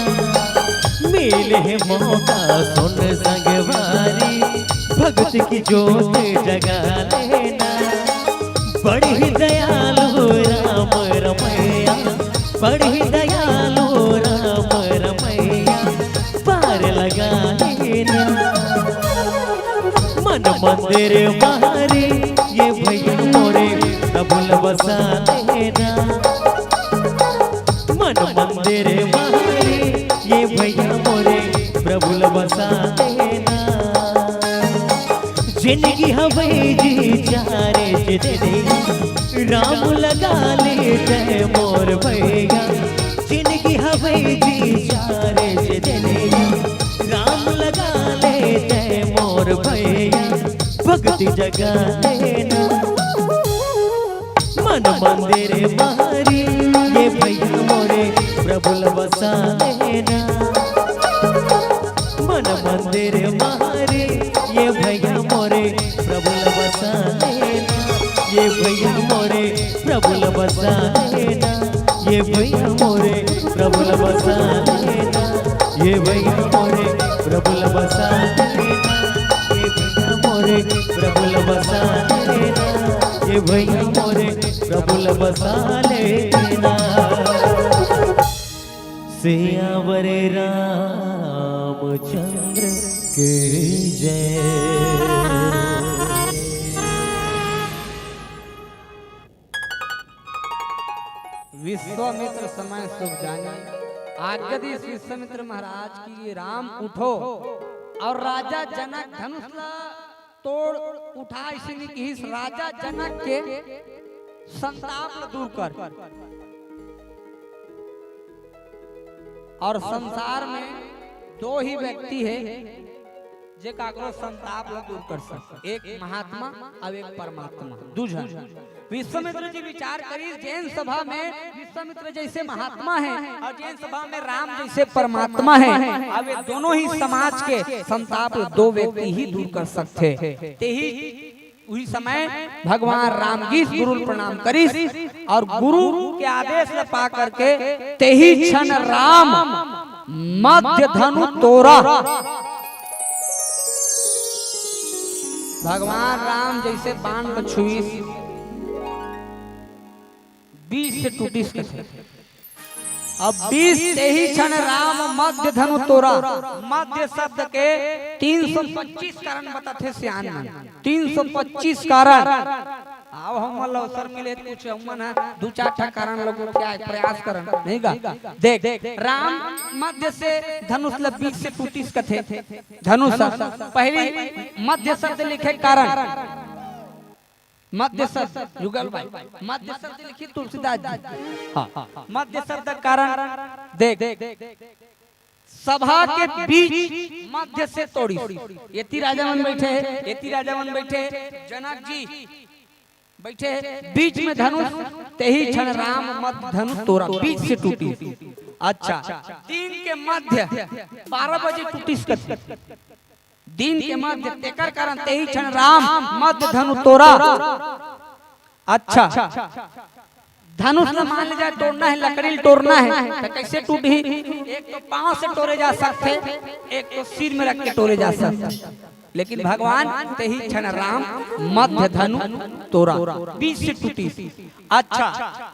मिले हे मौका सुन संगवारी, भक्ति की जोत जगा लेना। बड़ी दयालु राम रमैया, बड़ी दयालु राम रमैया, पार लगा लेना। मन मंदिर मारी, ये भैया मोरे प्रभु ल बसा लेना। मन मंदिर मारी, ये भैया मोरे प्रभु ल बसा लेना। जिनगी हवै जी चारे च देने, राम लगा ले तै मोर भैया। जिनगी हवै जी चारे च देने, राम लगा ले तै मोर भैया। भक्ति जगा लेना। मन मंदिर मारी, ये भैया मोरे प्रभु ल बसा लेना। मन मंदिर मारी, ये भैया मोरे प्रभु ल बसा लेना। ये भैया मोरे प्रभु ल बसा लेना। ये भैया मोरे प्रभु ल बसा लेना। ये भैया मोरे प्रभु ल बसा लेना। ये भैया मोरे प्रभु ल बसा लेना। ये भैया मोरे प्रभु ल बसा लेना। सियावर रामचंद्र के जय। विश्वामित्र समय शुभ जानी। आज्ञाधीश विश्वामित्र महाराज की, राम उठो और राजा जनक धनुष ला तोड़ उठा, अइसे नइ किहिस, राजा जनक के संताप ल दूर कर। और संसार में दो ही व्यक्ति हे, जे काकरो संताप ल दूर कर सकथे, एक महात्मा अउ एक परमात्मा, दू झन। विश्वामित्र जी विचार करिस, जेन सभा में विश्वामित्र जइसे महात्मा हे अउ जेन सभा में राम जइसे परमात्मा हे, अब ये दोनों ही समाज के संताप ल दो व्यक्ति ही दूर कर सकथे। तेही उही समय भगवान राम जी गुरु ल प्रणाम करिस अउ गुरु के आदेश ल पा करके तेही क्षण राम मध्य धनु तोरा। भगवान राम जइसे बाण ल छुइस, बीच से टूटिस कथे। अब बीच तेही क्षण राम मध्य धनु तोरा। मध्य शब्द के तीन सौ पच्चीस कारण बताथे सियान मन। तीन सौ पच्चीस कारण। अब हमन ल अवसर मिले त कुछ हमन ह दू चार ठा कारण ल गोठियाय प्रयास करन, नहीं गा? देख, राम मध्य से धनुष ल बीच से टूटिस कथे। धनुष पहली मध्य शब्द लिखे कारण। मध्य शब्द, युगल भाई, मध्य शब्द लिखिस तुलसीदास जी। हाँ, मध्य शब्द कारण देख, सभा के बीच मध्य से तोड़िस। एती राजा मन बइठे हे, एती राजा मन बइठे हे, जनक जी बइठे हे, बीच में धनुष, तेही क्षण राम मध्य धनु तोरा, बीच से टूटिस। अच्छा, दिन के मध्य बारह बजे टूटिस कथे। दिन के मध्य, तेकर कारण तेही क्षण राम मध्य धनु तोरा। अच्छा, धनुष ल मान ले जाए, टोरना हे, लकड़ी ल टोरना हे, त कइसे टूटही? एक तो पांव से टोरे जा सकथे, एक तो सिर में रख के टोरे जा सकथे। लेकिन भगवान तेही क्षण राम मध्य धनु तोरा, बीच से टूटिस। अच्छा,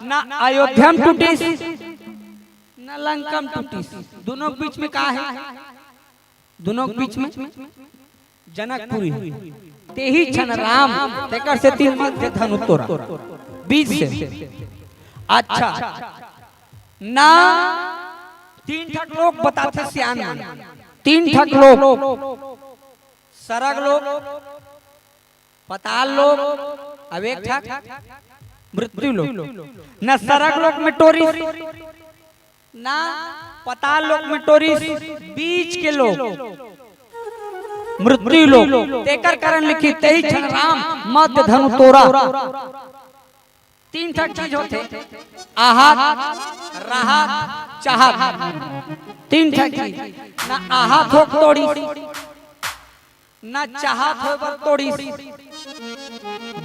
ना अयोध्या में टूटिस, ना लंका में टूटिस, दोनों के बीच में का हे? दोनों के बीच में जनकपुरी। तेही क्षण राम, तेकर सेती मध्य धनु तोरा, बीच से। अच्छा, ना तीन ठक लोक बताथे सियान मन, तीन ठक लोक, सरग लोक, पताल लोक, अब एक ठक मृत्यु लोक। ना सरग लोक में टोरिस, ना पताल लोक में टोरिस, बीच के लोक, मृत्यु लोक। तेकर कारण लिखिस, तेही क्षण राम मध्य धनु तोरा। तीन ठक चीज होथे, आहत, रहत, चाहत। तीन ठक चीज, ना आहत होके टोरिस, ना चाहत होय बर टोरिस,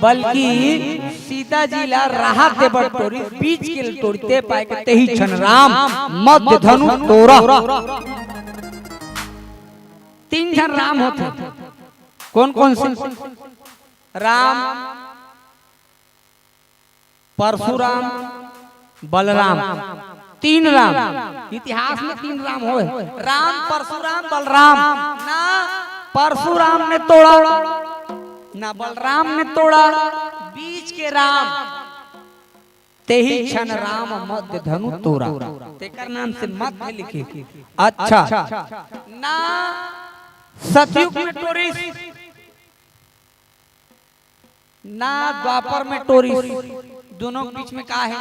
बल्कि सीता जी ला रहत दे बर टोरिस, बीच के ल टोरिस, ते पाय के तेही क्षण राम मध्य धनु तोरा। तीन झन राम होथे। कोन कोन से? राम, परशुराम, बलराम, तीन राम। इतिहास में तीन राम होय, राम, परशुराम, बलराम। ना परशुराम ने तोड़ा, ना बलराम ने तोड़ा, बीच के राम। तेही क्षण राम मध्य धनु तोरा, तेकर नाम से मध्य लिखे। अच्छा, ना सतयुग में टोरिस, ना द्वापर में टोरिस, दोनों के बीच में का हे?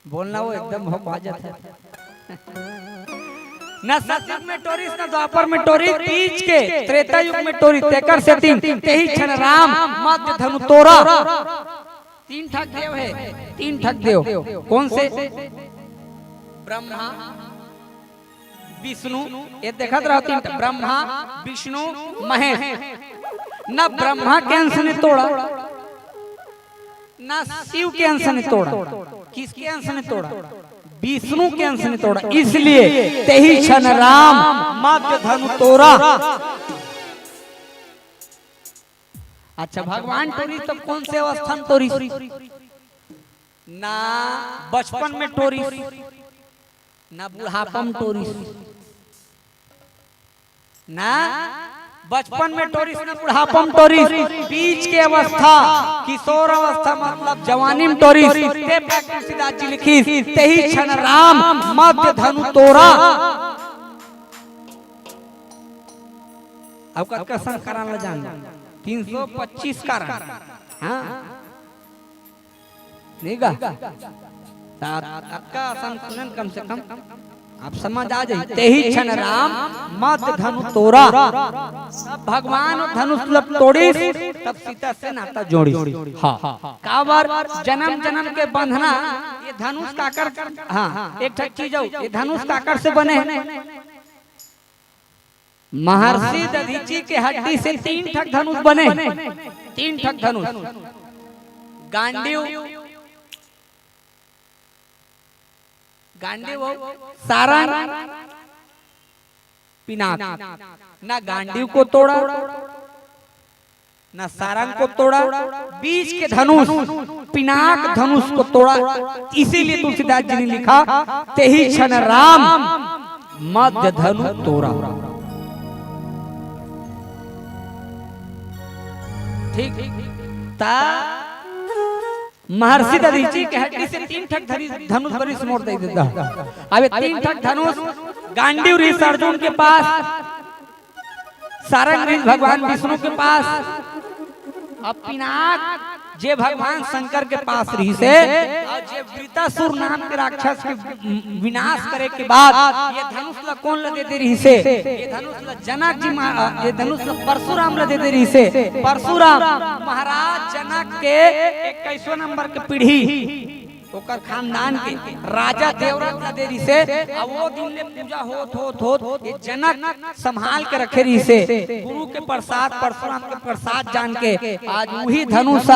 बोलना, वो एकदम भौंकवा जात हे। ना सतयुग में टोरिस, ना द्वापर में टोरिस, बीच के त्रेता युग में टोरिस, तेकर सेती तेही क्षण राम मध्य धनु तोरा। तीन ठक देव हे, तीन ठक देव। कोन से? ब्रह्मा, विष्णु, ये देखत रहो तीन ठक, ब्रह्मा, विष्णु, महेश। ना ब्रह्मा के अंश ने तोड़ा, ना शिव के अंश ने तोड़ा। किसके अंश ने तोड़ा? विष्णु के अंश ने तोड़ा। इसलिए तेही क्षण राम मध्य धनु तोरा। अच्छा, भगवान टोरिस तब कोन से अवस्था में टोरिस? ना बचपन में टोरिस, ना बुढ़ापा में टोरिस। ना बचपन में टोरिस, ना बुढ़ापा में टोरिस, बीच के अवस्था, किशोर अवस्था मतलब जवानी में टोरिस। ते पाय के तुलसीदास जी लिखिस, तेही क्षण राम मध्य धनु तोरा। अब कतका संस्करण ल जान, तीन सौ पच्चीस कारण। हाँ, नहीं गा? ता-, अतका असन सुनन कम से कम आप समझ आ जाही। तेही क्षण राम मध्य धनु तोरा। तब भगवान धनुष ल तोड़िस, तब सीता से नाता जोड़िस। हाँ, काबर? जन्म जन्म के बंधना, ये धनुष काकर, हाँ, एक ठक चीज अउ, ये धनुष काकर से बने हे? महर्षि दधीचि के हड्डी से तीन ठक धनुष बने, तीन ठक धनुष, गांडीव, गांडीव, सारंग, पिनाक। ना गांडीव को तोड़ा, ना सारंग को तोड़ा, बीच के धनुष, पिनाक धनुष को तोड़ा। इसीलिए तुलसीदास जी ने लिखा, तेही क्षण राम मध्य धनु तोरा। ठीक, ता महर्षि दधीचि के हड्डी से तीन ठक धरी-, धनुष बनिस मोर दई ददा। अब ये तीन ठक धनुष, गांडीव रिहिस अर्जुन के पास, सारंग रिहिस भगवान विष्णु के पास, अब पिनाक जे भगवान शंकर के पास रिहिस हे, अउ जे वृतासुर नाम के राक्षस के विनाश करे के बाद ये धनुष ला कोन ला दे दे रिहिस हे? ये धनुष ला जनक जी मा-, ये धनुष ला परशुराम ला दे दे रिहिस हे। परशुराम महाराज जनक के इक्कीसवें नंबर के पीढ़ी, ओकर खानदान के राजा देवरथ ला दे रिहिसे। अब वो दिन ले पूजा होत होत होत ये जनक संभाल के रखे रिहिसे। गुरु के प्रसाद, परशुराम के प्रसाद जान के आज उही धनुष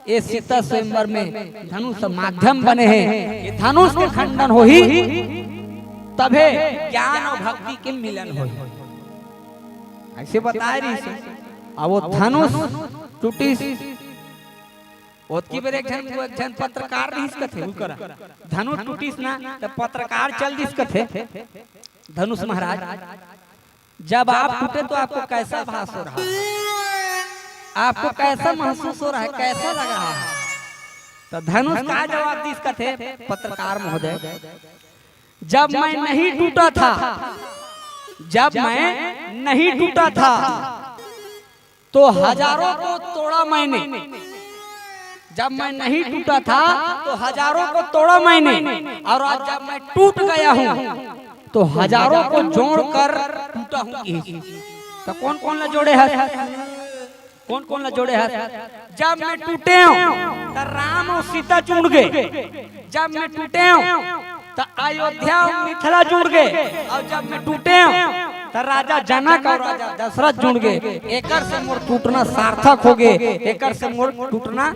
ये सीता स्वयंवर में धनुष माध्यम बने हे। ये धनुष के खंडन होही, तभे ज्ञान अउ भक्ति के मिलन होही। अइसे बताय रिहिसे। अब वो धनुष टूटिस, ओतकी बेर एक झन, एक झन पत्रकार रिहिस कथे, उ करा धनुष टूटिस ना, त पत्रकार चल दिस कथे, "धनुष महाराज, जब आप टूटे तो आपको कैसा भास हो रहा है? आपको कैसा महसूस हो रहा है, कैसा लग रहा है?" त धनुष का जवाब दिस कथे, "पत्रकार महोदय, जब मैं नहीं टूटा था, जब मैं नहीं टूटा था, तो हजारों को तोड़ा मैंने। जब मैं नहीं टूटा था, तो हजारों को तोड़ा मैंने, और आज जब मैं टूट गया हूँ, तो हजारों को जोड़कर टूटा हूँ।" तो कौन कौन ला जोड़े हस? कौन कौन ला जोड़े हस? जब मैं टूटे हूँ, त राम अउ सीता जुड़ गे। जब मैं टूटे हूँ, त अयोध्या अउ मिथिला जुड़ गे। अउ जब मैं टूटे हूँ, त राजा जनक अउ राजा दशरथ जुड़ गे। एकर से मोर टूटना सार्थक हो गे, एकर से मोर टूटना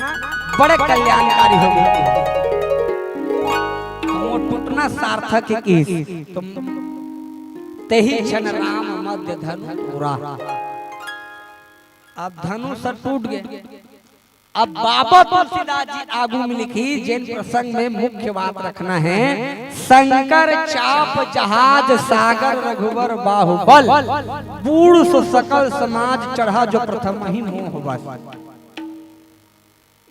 बड़े कल्याणकारी हो गे। मोर टूटना सार्थक हे किहिस। त तेहि क्षण राम मध्य धनु तोरा। अब धनुष टूट गे। अब बाबा तुलसीदास जी आगू में लिखिस, जेन प्रसंग में मुख्य बात रखना हे, "संकर चाप जहाज सागर रघुबर बाहुबल, बूढ़ सो सकल समाज चढ़ा जो प्रथमहिं मोह बस।"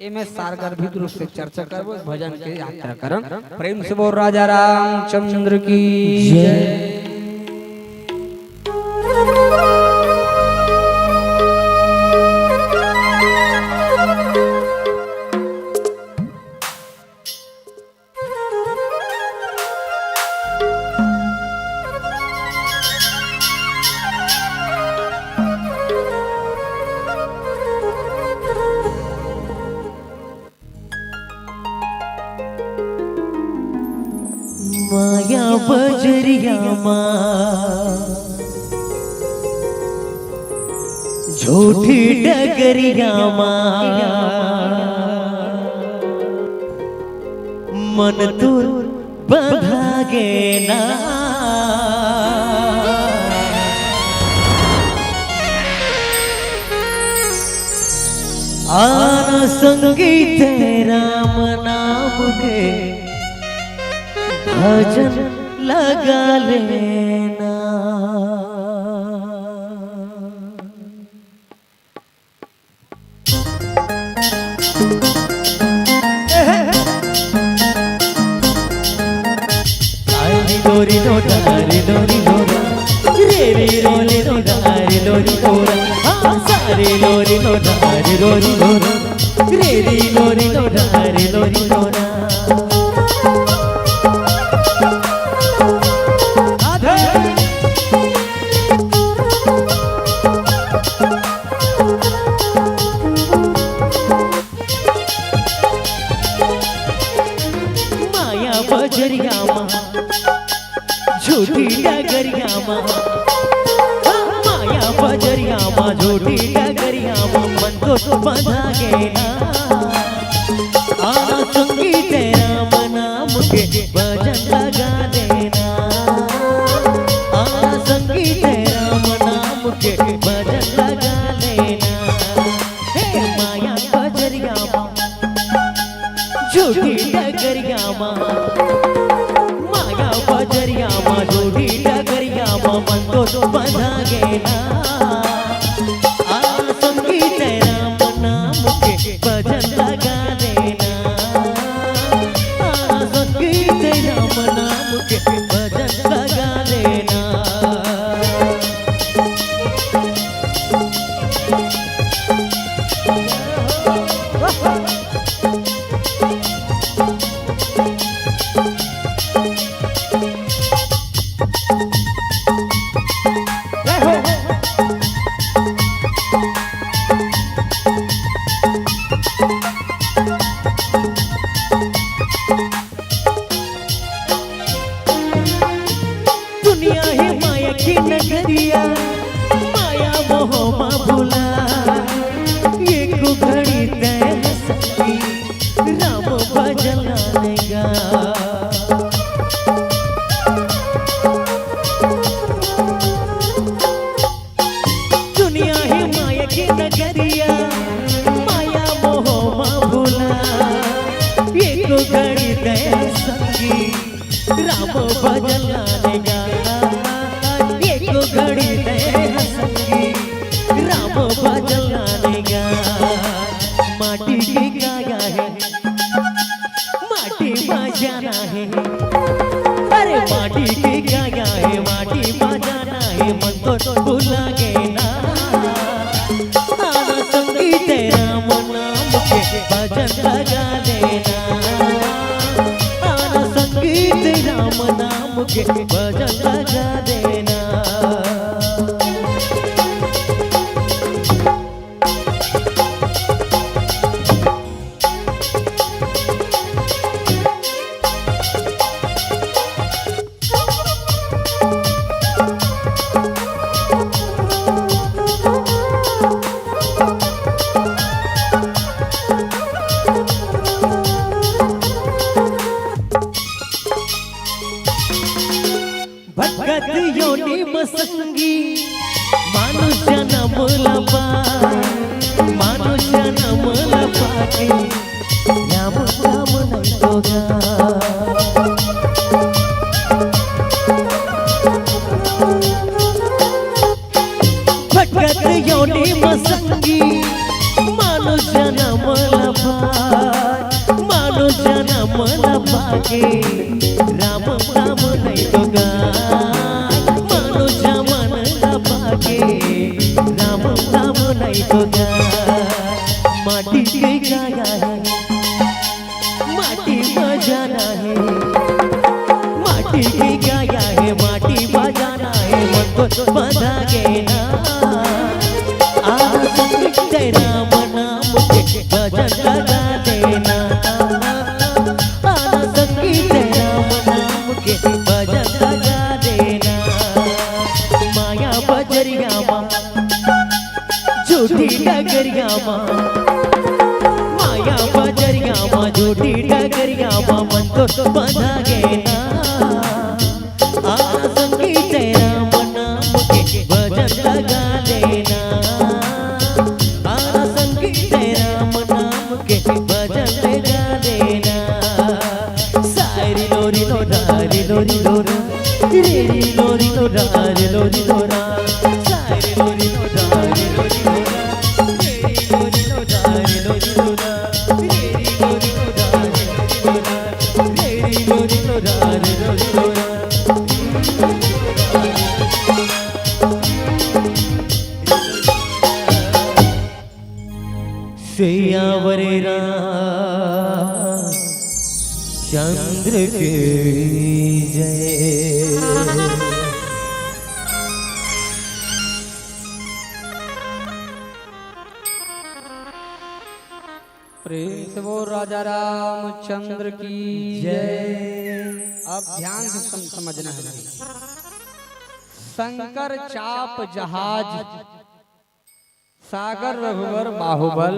एमे सारगर्भित रूप से चर्चा करबो, भजन के यात्रा करन। प्रेम से बोल राजा रामचंद्र की जय। माया बजरिया मा, झूठी डगरिया मा, मन तोर बंधा गे ना। आन संगीत राम नाम के भजन लगा लेना। माया बजरिया मा, झूठी डगरिया मा, माया बजरिया मा, झूठी डगरिया मा, मन तो बंधा गे ना। आना संगीत राम नाम के भजन लगा लेना। आना संगीत राम नाम के भजन लगा लेना। हे माया बजरिया मा, झूठी डगरिया मा, माया बजरिया मा, झूठी डगरिया मा, मन तो बंधा गे ना। आ संगीत राम नाम के भजन लगा लेना। आ संगीत राम नाम के भजन लगा लेना। भुला, एको घड़ी तैं संगी राम भजन लाने गा। दुनिया हे माया के नगरिया, माया मोह मा भुला, एको घड़ी तैं संगी राम भजन लाने गा। एको घड़ी तैं संगी राम भजन लाने गा। माटी के काया हे, माटी मा जाना हे। अरे माटी के काया हे, माटी मा जाना हे, मन तो भुला गे ना। आना संगी तैं राम नाम के भजन लगा देना। आना संगी तैं राम नाम के भजन लगा देना। भटकत योनि म संगी मानुष जनम ल पाए, मानुष जनम ल पाके राम नाम नहीं तो गा। भटकत योनि म संगी मानुष जनम ल पाए, मानुष जनम ल पाके राम नाम नहीं तो गाय। मानुष जनम ल पाके राम नाम नहीं तो गाय। माटी के काया हे, माटी मा जाना हे। माटी के काया हे, माटी मा जाना हे, मन तो बंधा गे ना। आना संगी तैं राम नाम के भजन लगा देना। आना संगी तैं राम नाम के भजन लगा देना। माया बजरिया मा झूठी डगरिया मा, माया बजरिया मा, झूठी डगरिया मा, मन तो बंधा गे ना। आना संगी तैं राम नाम के भजन लगा देना। आना संगी तैं राम नाम के भजन लगा देना। सारी लोरी लो, रारी लोरी लो, रा। रे री लो री लो रा रे लो री लो रा। सा रे लो री लो रा रे लो री लो रा। रे री लो री लो रा रे लो री लो रा। रे री लो री लो रा रे लो री लो रा। रे री लो री लो रा रे लो री लो रा। सियावर रामचंद्र की जय। प्रेम से बोल राजा रामचंद्र की जय। अब ध्यान से सम-, समझना है। शंकर चाप जहाज सागर रघुवर बाहुबल,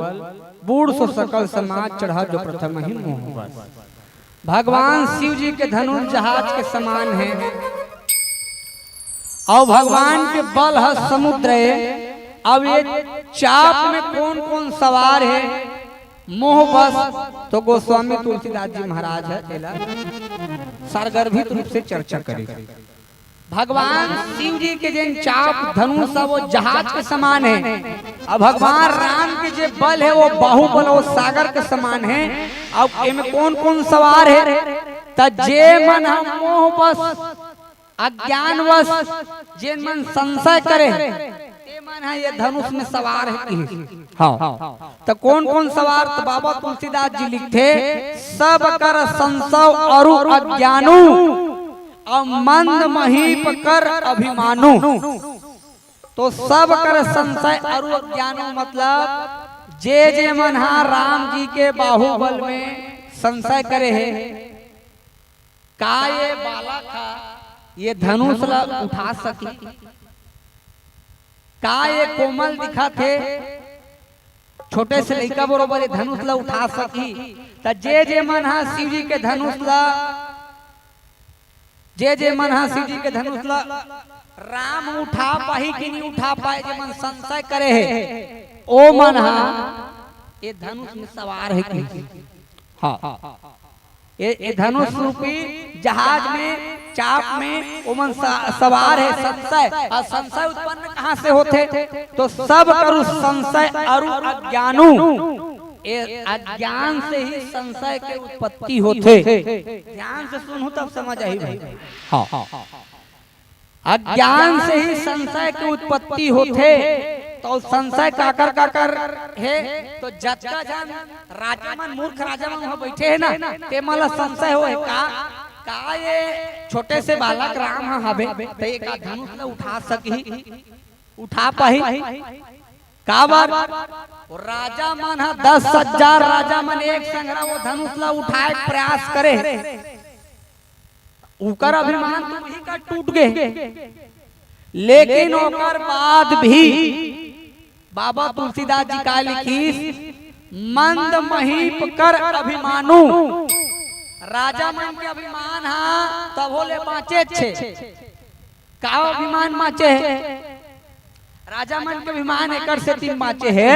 बूढ़ सो सकल समाज चढ़ा जो प्रथम ही मोहबर। भगवान शिव जी के धनुष जहाज के समान है और भगवान के बल है समुद्र है। अब ये चाप में कौन कौन सवार है, मोह बस, तो गोस्वामी तुलसीदास जी महाराज है, तेला सारगर्भित रूप से चर्चा करे। भगवान शिव जी के जेन चाप धनुष है, वो जहाज के समान है। अब भगवान राम के जे बल है, वो बाहुबल, वो सागर के समान है। अब एमे कौन कौन सवार है? त जे मन ह मोह बस, अज्ञान वश, जेन मन संशय करे, ते मन ह ये धनुष में सवार है, किहिस। हाँ, त कौन कौन सवार? त बाबा तुलसीदास जी लिखथे, "सब कर संशय अरु अज्ञानू, अउ मंद महीप कर अभिमानू।" तो सब कर संशय अरु अज्ञानू मतलब जे जे मन हा राम जी के बाहुबल में संशय करे हे, का ये बालक हा ये धनुष ला उठा सकी? का ये कोमल दिखत हे? छोटे से लइका बरोबर ये धनुष ला उठा सकही। त जे जे मन ह शिव जी के धनुष ला, जे जे मन ह शिव जी के धनुष ला राम उठा पाही कि नहीं उठा पाए, जे मन संशय करे हे, ओ मन ह ये धनुष में सवार हे कि। हाँ, ये, ये धनुष रूपी जहाज में, चाप में ओमन स-, सवार हे। संशय, अउ संशय उत्पन्न कहाँ से होथे? तो सब करु संशय अरु अज्ञानु। ये अज्ञान से ही संशय के उत्पत्ति होथे। ध्यान से सुनहू तब समझ आही भाई। हाँ, अज्ञान से ही संशय के उत्पत्ति होथे। तो संशय काकर काकर हे? तो जतका झन राजा मन, मूर्ख राजा मन वहाँ बैठे हे ना, ते मन ला संशय होए का, का ये छोटे से बालक राम ह हवे, त ये का धनुष ला उठा सकही? उठा पाही? काबर? वो राजा मन ह, दस हजार राजा मन एक संघरा वो धनुष ला उठाए के प्रयास करे। उकर अभिमान तो वही का टूट गे, लेकिन ओकर बाद भी बाबा तुलसीदास जी का लिखिस, "मंद महीप कर अभिमानु।" राजा मन के अभिमान हा तभो ले बाँचे छे। का अभिमान बाँचे हे? राजा मन के अभिमान एकर सेती बाँचे हे,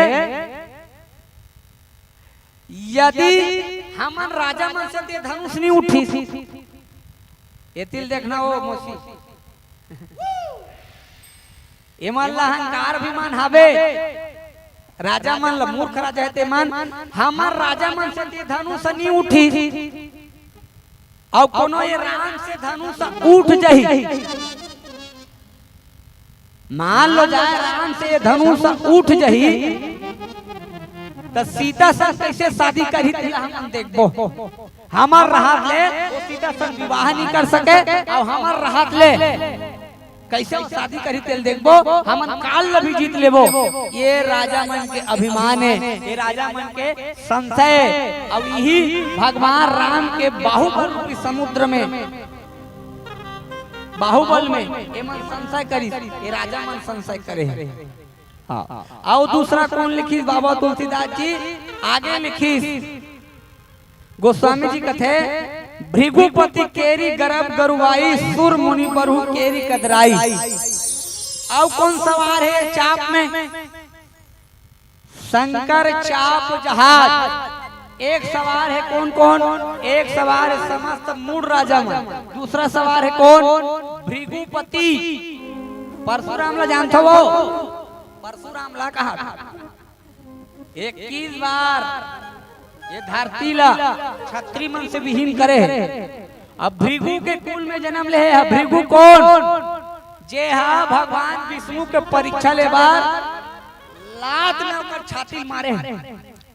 यदि हमन राजा मन से ते धनुष नहीं उठिस, एतिल देखना हो मौसी, एमन ला अहंकार अभिमान हावे। राजा मन ला, मूर्ख राजा हे ते मन, हमर राजा मन से ते धनुष नहीं उठिस, अउ कोनो ये राम से धनुष उठ जाही, मान लो जाए राम से ये धनुष उठ जाही, त सीता संग कैसे शादी करही, तेला हमन देखबो। हमर रहत ले वो सीता संग विवाह नहीं कर सके, अउ हमर रहत ले कैसे वो शादी करही, तेला देखबो। हमन काल ल भी जीत लेबो। ये राजा मन के अभिमान हे, ये राजा मन के संशय, अउ यही भगवान राम के बाहुबल रूपी समुद्र में, बाहुबल में एमन संशय करिस, ये राजा मन संशय करे हे। हाँ। अउ दूसरा कोन लिखिस? बाबा तुलसीदास जी आगे लिखिस, गोस्वामी जी कथे, "भृगुपति केरी गरब गरुवाई, सुर मुनि बरहु केरी कदराई।" अउ कोन सवार हे चाप में? शंकर चाप जहाज। एक सवार हे कोन कोन? एक सवार हे समस्त मूढ़ राजा मन। दूसरा सवार हे कोन? भृगुपति। परशुराम ला जानथो वो? परशुराम ला कहा, इक्कीस बार ये धरती ला छत्री मन से विहीन करे हे। अब भृगु के कुल में जन्म ले हे। अब भृगु कोन? जे हा भगवान विष्णु के परीक्षा ले बर लात में ओकर छाती मारे हे।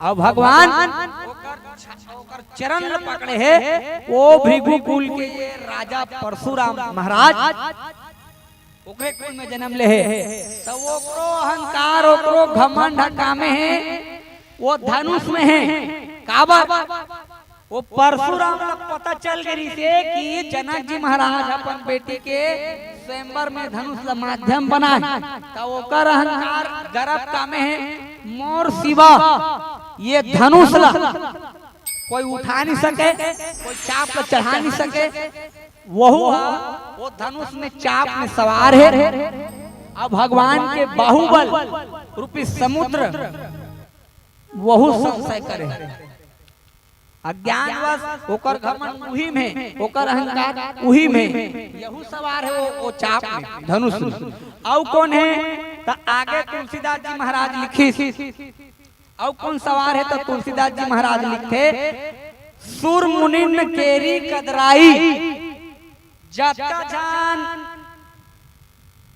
अउ भगवान ओकर छ-, ओकर चरण ल पकड़े हे। वो भृगु कुल के ये राजा परशुराम महाराज ओकरे कुल में जन्म ले हे। त ओकरो अहंकार, ओकरो घमंड ह कामे हे, वो धनुष में हे। काबर? वो परशुराम ल पता चल गे रिहिसे कि जनक जी महाराज अपन बेटी के स्वयंवर में धनुष ल माध्यम बनाए, त ओकर अहंकार गरब कामे हे, मोर सिवा ये धनुष ल कोई उठा नहीं सके, कोई चाप ल चढ़ा नहीं सके। वहू ह वो धनुष में चाप में सवार हे। अब भगवान के बाहुबल रूपी समुद्र वहू संशय करे हे। अज्ञानवश ओकर घमंड उही में, ओकर अहंकार उही में, यहू सवार हे वो, वो चाप में, धनुष में। अउ कोन हे? त आगे तुलसीदास जी महाराज लिखिस, अउ कोन सवार हे? त तुलसीदास जी महाराज लिखथे, "सुर मुनिन केरी कदराई।" जतका झन,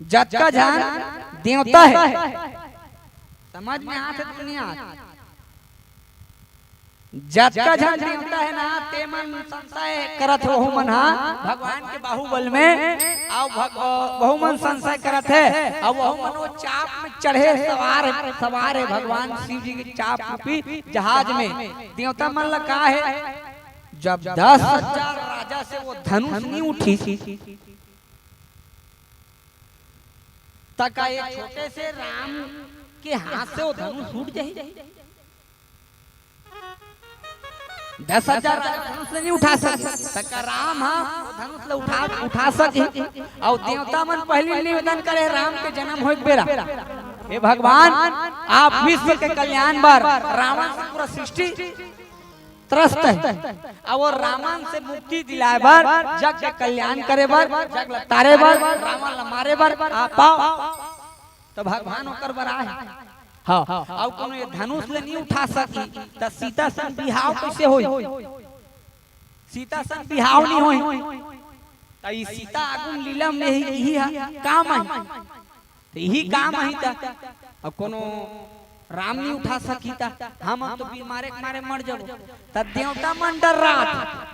जतका झन देवता हे, समझ में आत हे दुनिया, जतका झन देवता हे ना, ते मन संशय करत हे, ओहू मन हा भगवान के बाहुबल में, अउ भग-, वहू मन संशय करत हे, अउ वहू मन वो चाप में चढ़े सवार हे, सवार हे भगवान शिव जी के चाप रूपी जहाज में। देवता मन ला का हे, जब दस हजार राजा से वो धनुष नहीं उठिस, त का ये छोटे से राम के हाथ से वो धनुष छूट जाही? दस हजार राजा धनुष ले नहीं उठा सके, त का राम हा धनुष ले उठा, उठा सके? अउ देवता मन पहिली निवेदन करे राम के जन्म होए के बेरा, "हे भगवान, आप विश्व के कल्याण बर रावण से पूरा सृष्टि त्रस्त हे, अउ वो रावण से मुक्ति दिलाए बर, जग के कल्याण करे बर, जग ला तारे बर, रावण ला मारे बर आप आओ।" त भगवान ओकर बर आए। हाँ, अउ कोनो ये धनुष ले नहीं उठा सकी, त सीता संग बिहाव कइसे होई? सीता संग बिहाव नहीं होई। त ई सीता आगू म लीला में ही, ही हा काम आही। त इही काम आही त, अउ कोनो राम नहीं उठा सकी त हम तो बीमारे के मारे मर जाबो। त देवता मन डर्रात,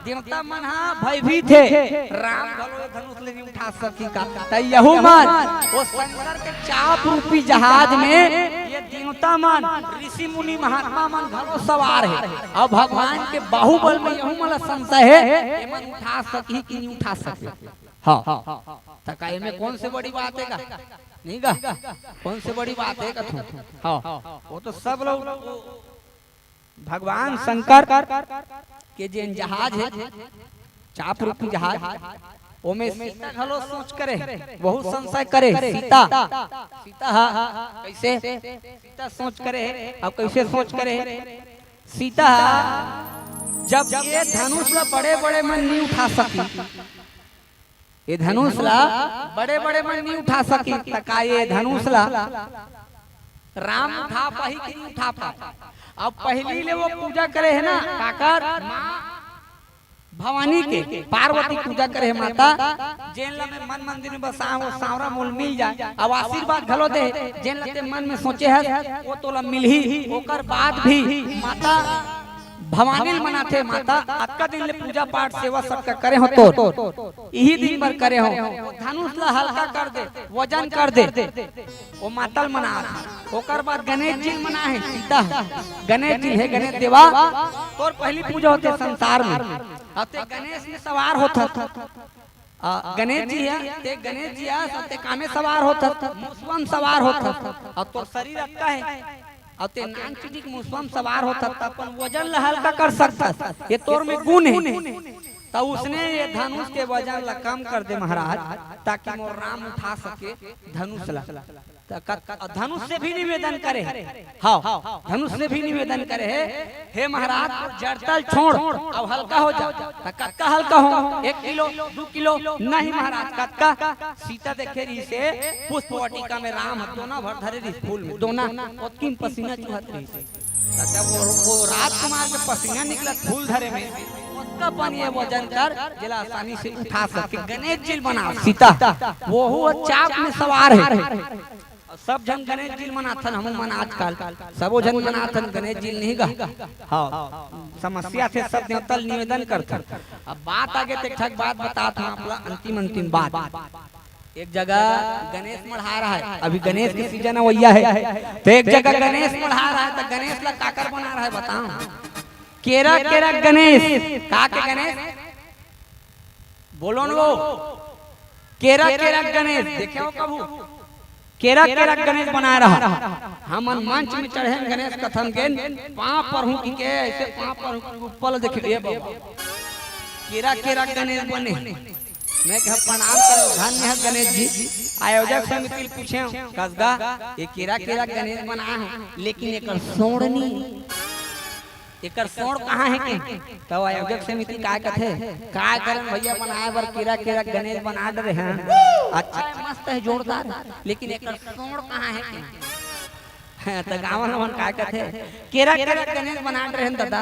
देवता मन हा भयभीत हे, राम घलो ये धनुष ले नहीं उठा सकी का। त यहू मन वो शंकर के चाप रूपी जहाज में ये देवता मन, ऋषि मुनि महात्मा मन घलो सवार हे। अउ भगवान के बाहुबल में यहू मन ला संशय हे, ये मन उठा सकी कि नहीं उठा सकी। हाँ, त का एमे कौन से बड़ी बात हे का? नहीं का? कौन से बड़ी बात हे का तू? हाँ, वो तो सब लोग भगवान शंकर के जेन जहाज हे, चाप रूपी जहाज, ओमे सीता घलो सोच करे, बहुत संशय करे। सीता, सीता हा, कइसे? सीता सोच करे, अउ कइसे सोच करे? सीता हा, जब ये धनुष ला बड़े-बड़े मन नहीं उठा सकी, ये धनुष ला बड़े-बड़े मन नहीं उठा सकी, त का ये धनुष ला राम उठा पाही कि नहीं उठा पाही? अब पहिली ले वो पूजा करे हे ना, काकर? माँ भवानी के, पार्वती पूजा करे हे माता, जेन ला मैं मन मंदिर में बसाए हूँ, सांवरा मोल मिल जाए, अउ आशीर्वाद घलो दे, जेन ला ते मन में सोचे हस, वो तोला मिलही। ओकर बाद भी माता भवानी ल मनाथे, माता, अतका दिन ले पूजा पाठ सेवा सत्कार करे हो तोर, इही दिन बर करे हो। धनुष ला हल्का कर दे, वजन कर दे। वो माता ल मनात। ओकर बाद गणेश जी ल मनाहे, सीता ह। गणेश जी हे, गणेश देवा, तोर पहिली पूजा होथे संसार में। अब ते गणेश में सवार होथस। आ, गणेश जी हे, ते गणेश जी हस, ते कामे सवार होथस, मुसवा म सवार होथस। अउ तोर शरीर अतका हे, अउ ते नान चुटिक मुसवा म सवार होथस, त अपन वजन ल हल्का कर सकथस। ये तोर में गुण हे। त उसने ये धनुष के वजन ल कम कर दे महाराज, ताकि मोर राम उठा सके धनुष ल। त कत-, धनुष से भी निवेदन करे हे। हाँ, धनुष से भी निवेदन करे हे, "हे महाराज, जड़ता ल छोड़, अब हल्का हो जा।" त कतका हल्का हो? एक किलो, दू किलो? नहीं महाराज, कतका? सीता देखे रहिसे पुष्प वाटिका में राम ह दोना भर धरे रहिस फूल में, दोना, ओतकी म पसीना चुहत रहिसे। त जब वो, वो राजकुमार के पसीना निकलत फूल धरे में, ओतका पन ये वजन कर, जेला आसानी से उठा सके। गणेश जी ल मना सीता, वो, वो चाप में सवार हे। अउ सब झन गणेश जी ल मनाथन, हमू मन आजकल सबो झन मनाथन गणेश जी ल, नहीं गा? हाँ, समस्या थे, सब देवता ल निवेदन करथन। अब बात आगे, त एक ठक बात बतात हँव आप ला, अंतिम, अंतिम बात। एक जगह गणेश मढ़ा रहा हे, अभी गणेश के सीजन अवइया हे, त एक जगह गणेश मढ़ा रहा हे, त गणेश ला काकर बना रहा हे बताओ? केरा, केरा गणेश, का के गणेश? बोलो न वो, केरा, केरा गणेश, देखे हो कभू? केरा, केरा गणेश बनाए रहा। हमन मंच में चढ़ेन, गणेश कथन गेन, पाँव परहूँ कहिके, अइसे पाँव परहूँ कहिके ऊपर ल देखे, ए बाबा, केरा, केरा गणेश बने। मैं कहा, "प्रणाम करो, धन्य हे गणेश जी।" आयोजक समिति ल पूछेंव, "कस गा, ये केरा, केरा गणेश बनाए हे, लेकिन एकर सोंड़ नहीं।" एकर सोंड़ कहाँ हे के? त आयोजक समिति काय कथे, "काय करन भइया, बनाए बर केरा केरा गणेश बना डरे हन। अच्छा हे, मस्त हे, जोरदार, लेकिन एकर सोंड़ कहाँ हे के?" त गाँव वाला मन काय कथे, "केरा केरा गणेश बना डरे हन ददा।"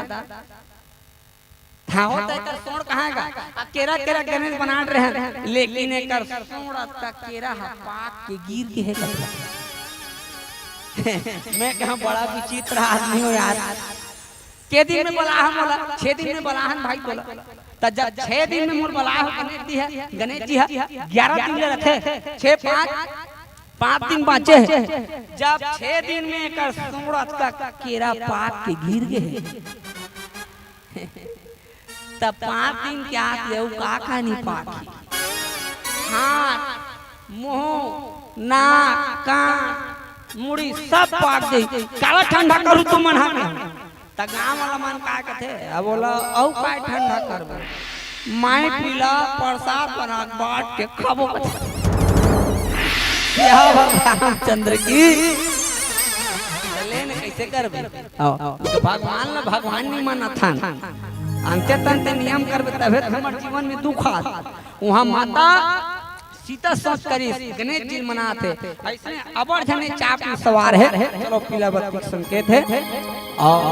हाँ, हो त एकर सोंड़ कहाँ हे गा? आ, केरा केरा गणेश बना डरे हन, लेकिन एकर सोंड़ अतका केरा ह पाक के गिर गे हे कथे। मैं कहा, "बड़ा विचित्र आदमी हो यार।" के दिन में बलाहन मोला? छह दिन में बलाहन भाई तोला। त जब छह दिन में मोर बलाहन गणेश जी हे, गणेश जी हे, ग्यारह दिन ले रथे, छह पाँच, पाँच दिन बाँचे हे। जब छह दिन में एकर सोंड़ अतका केरा पाक के गिर गे हे, त पाँच दिन के आत ले अउ का का नहीं पाकही? हाथ, मुँह, नाक, कान, मुड़ी सब पाक दे। काला ठंडा करू तुमन हा? त गांव वाला मन का कथे, अब बोला, "अउ काय ठंडा करबे? माई पीला प्रसाद बना के बांट के खाबो।" कथे, "या भगवान रामचंद्र की।" त ले न, कैसे करबे? आओ, तो भगवान ला भगवान नहीं मानत हन। अंते तंते नियम करबे, तभे तो हमर जीवन में दुख आत। वहाँ माता सीता सोच करिस, गणेश जी मनात हे, अइसने अबर झने चाप में सवार हे। चलो, पीला बत्ती के संकेत हे। और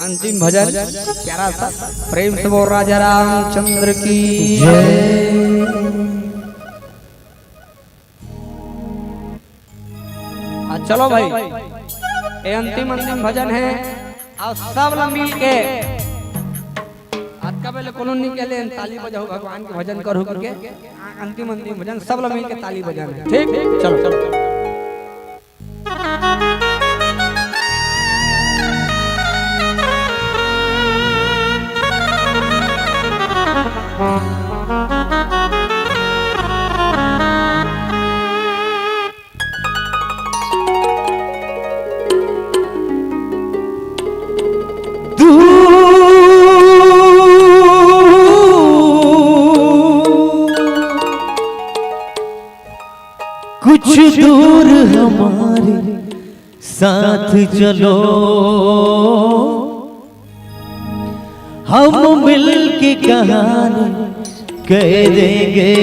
अंतिम भजन प्यारा सा, प्रेम से बोल राजा रामचंद्र की जय। हाँ, चलो भाई, ये अंतिम अंतिम भजन है। और सब ला मिल के, आज का पहले कोनो नहीं कहले, ताली बजाओ, भगवान के भजन करो करके। अंतिम अंतिम भजन, सब ला मिल के ताली बजाना है, ठीक? चलो, चलो, चलो। कुछ दूर हमारे साथ चलो, हम मिलके कहानी कह देंगे।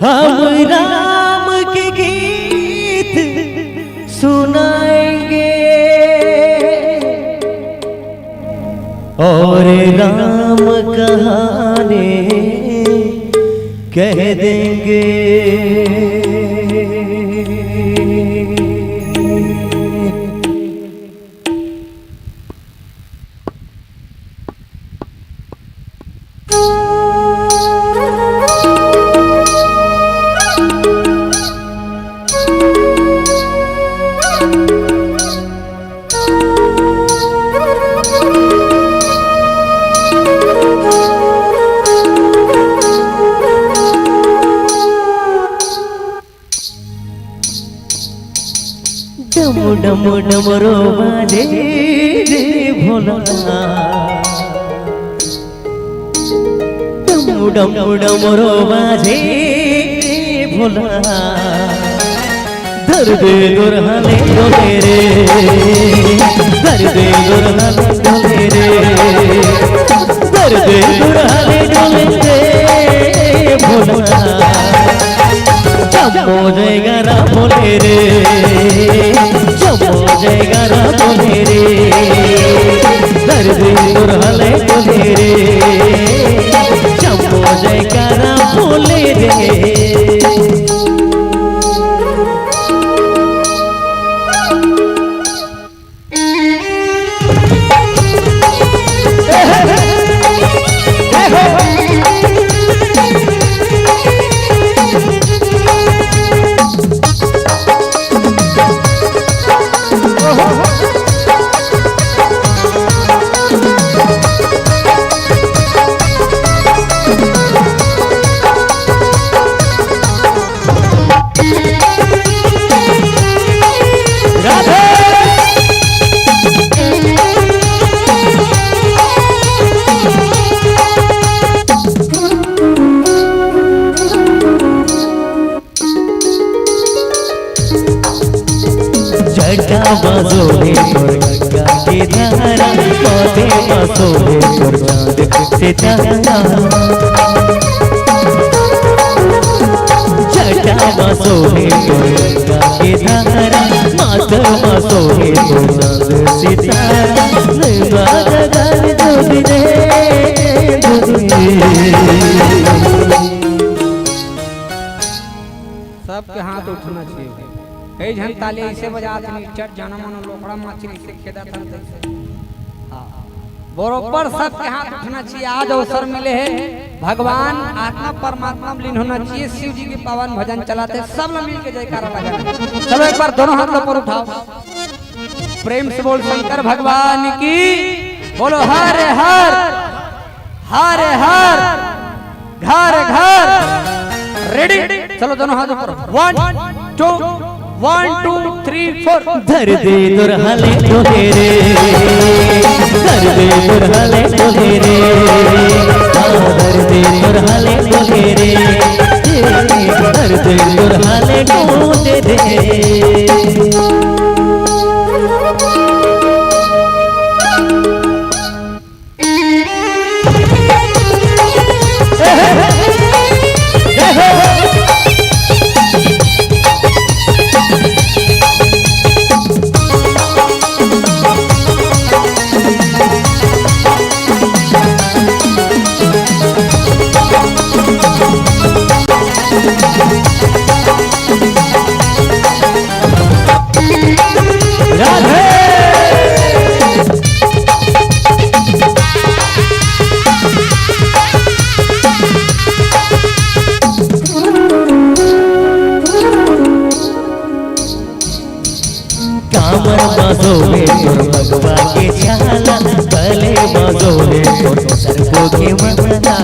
हम राम के गीत सुनाएंगे और राम कहानी कह देंगे। डम डम डमरो बाजे रे भोला, डम डम डमरो बाजे रे भोला। दर्द दुरहले डोले रे, दर्द दुरहले डोले रे, दर्द दुरहले डोले रे भोला। जम्मो जयगारा बोले रे, जम्मो जयगारा बोले रे, दर्द दुरहले डोले रे, जम्मो जयगारा बोले रे। जटा बाजो रे तोर गंगा के धारा, माथे बाजो रे तोर चांद सितारा। जटा बाजो रे तोर गंगा के धारा, माथे बाजो रे तोर चांद सितारा। नैना जगन जोड़ी रे जोड़ी। सबके हाथ उठना चाहिए। कई झन ताली ऐसे बजात हे, चट जाना मानो लोकड़ा माचिल ऐसे खेदा था तैसे। हाँ। बरोबर सबके हाथ उठना चाहिए। आज अवसर मिले हे, भगवान आत्मा परमात्मा में लीन होना चाहिए। शिव जी के पावन भजन चलाते, सब लोग मिल के जयकारा लगा। चलो एक बार दोनों हाथ ऊपर उठाओ, प्रेम से बोल शंकर भगवान की, बोलो हर हर। हर हर घर घर। रेडी, चलो दोनों हाथ ऊपर। वन, टू, वन, टू, थ्री, फोर। धर दे दुरहले डोले रे, धर दे दुरहले डोले रे, आ, धर दे दुरहले डोले रे, धर दे दुरहले डोले रे। कामर बाजो में तोर बगवा के छाला, गले बाजो में तोर सरगो के माला।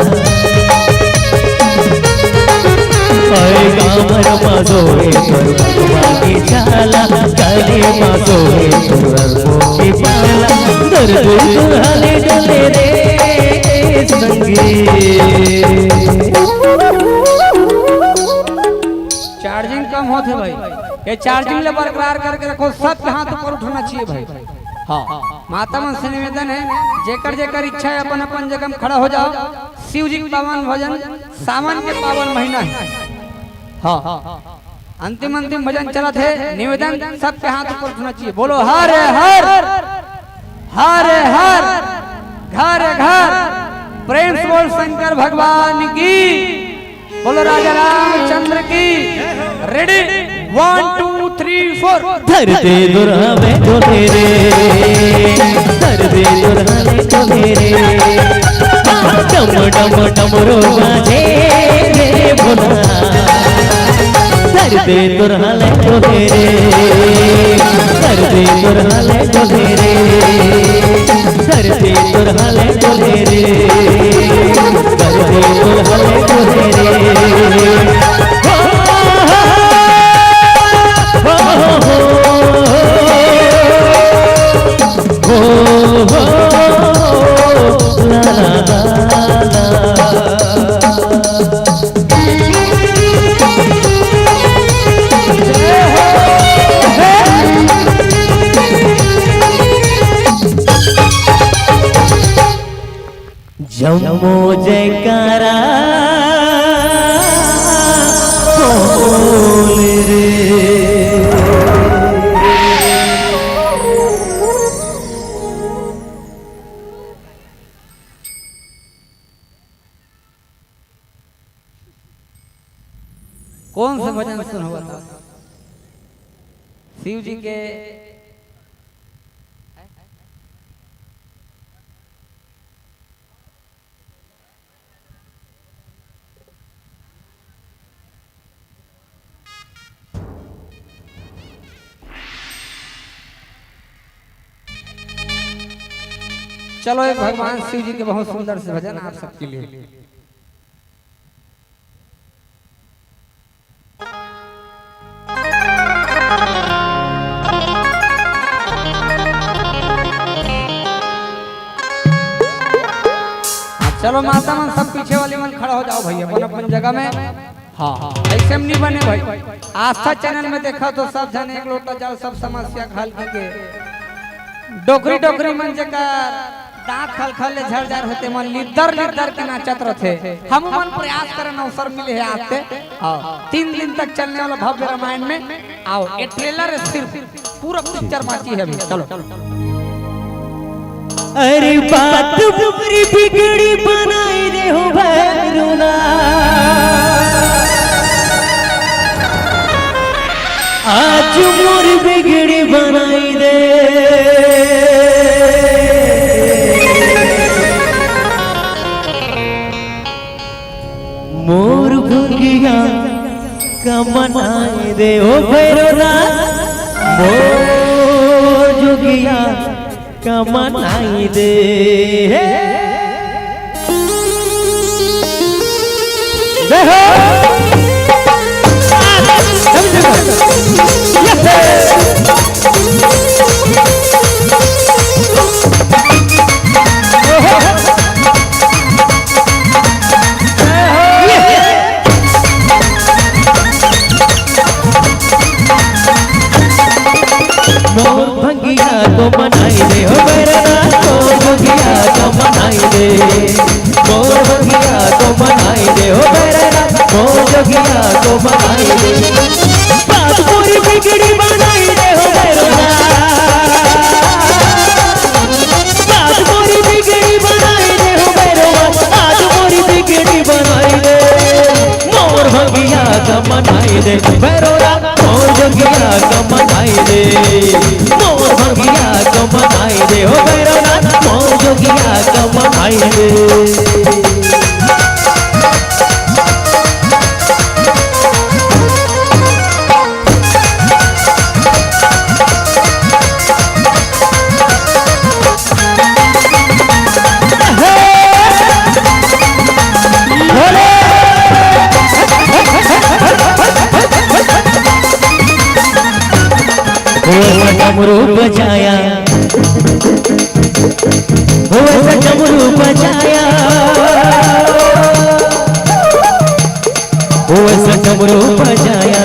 अरे कामर बाजो में तोर बगवा के छाला, गले बाजो में तोर सरगो के माला। दर्द दुल्हले डोले रे संगी। चार्जिंग कम होत हे भाई, ये चार्जिंग ले बरकरार करके रखो, सबके हाथ ऊपर उठाना चाहिए भाई। हाँ, माता मन से निवेदन है, जेकर जेकर इच्छा है अपन अपन जगह में खड़ा हो जाओ। शिव जी के पावन भजन, सावन के पावन महीना है। हाँ, अंतिम अंतिम भजन चलत हे, निवेदन सबके हाथ ऊपर उठना चाहिए। बोलो हर हर, हर हर घर घर। प्रेम से बोल शंकर भगवान की, बोलो राजा रामचंद्र की। रेडी, वन, टू, थ्री, फोर। धर दे दुरहले डोले रे, धर दे दुरहले डोले रे। डम डम डमरू बाजे रे भोला। धर दे दुरहले डोले रे, धर दे दुरहले डोले रे, धर दे दुरहले डोले रे, धर दे दुरहले डोले रे। जम्मो जयकारा बोल रे। कौन सा भजन सुन हुआ था? शिव जी के। चलो, एक भगवान शिव जी के बहुत सुंदर से भजन आप सबके लिए। हाँ, चलो माता मन, सब पीछे वाली मन खड़ा हो जाओ भैया, अपन अपन जगह में। हाँ, हाँ, ऐसे में नहीं बने भाई। आस्था चैनल में देखा तो सब जन एक लोटा जल, सब समस्या हल के। डोकरी डोकरी मन जेकर दांत खलखल ले झर झर होते, मन लिद्दर लिद्दर के नाचत रथे। हम मन प्रयास करन, अवसर मिले हे आते। हाँ, तीन दिन तक चलने वाला भव्य रामायण में आओ। ये ट्रेलर है सिर्फ, पूरा पिक्चर बाकी है अभी। चलो। अरे बात पूरी बिगड़ी बनाई दे हो भैरुना। आज मोर बिगड़ी बनाई दे। मोर भुगिया कमनाई दे ओ भैरोना, मोर जुगिया कमनाई दे। मोर भंगिया को मनाई दे हो भैरवनाथ, मोर भंगिया को मनाई दे, मोर भंगिया को मनाई दे हो भैरवनाथ, मोर जोगिया को मनाई दे। बात मोरी बिगड़ी बनाई दे हो भैरवनाथ, बात मोरी बिगड़ी बनाई दे हो भैरवनाथ, आज मोरी बिगड़ी बनाई दे। मोर भंगिया का मनाई दे भैरवनाथ, मोर जोगिया का मनाई दे, मोर भंगिया का मनाई दे हो भैरवनाथ, मोर जोगिया का मनाई दे। हो ऐसा डमरू बजाया, हो ऐसा डमरू बजाया, हो ऐसा डमरू बजाया,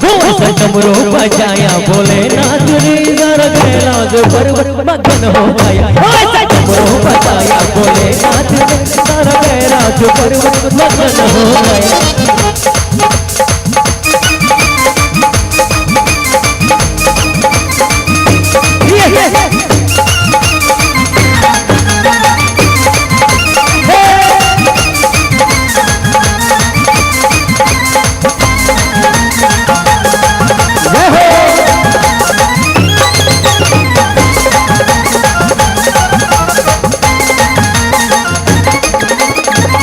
हो ऐसा डमरू बजाया, भोलेनाथ ने जरा कैलाश पर्वत मगन हो गया। हो ऐसा डमरू बजाया, भोलेनाथ ने जरा कैलाश पर्वत मगन हो गया।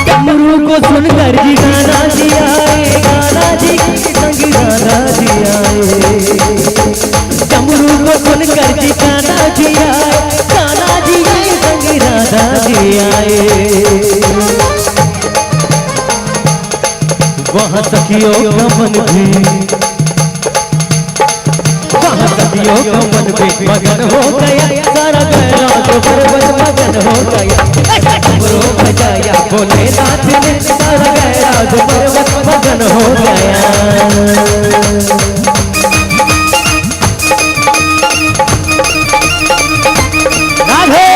डमरू को सुनकर जी गाना जी आए, गाना जी संग राधा जी आए। डमरू को सुनकर जी गाना जी आए, गाना जी संग राधा जी आए। वहाँ सखियों का मन भी, वहाँ सखियों का मन भी मगन हो गया, सारा कैलाश पर्वत मगन हो गया। डमरू बजाया भोलेनाथ ने, सारा कैलाश पर्वत मगन हो गया। राधे।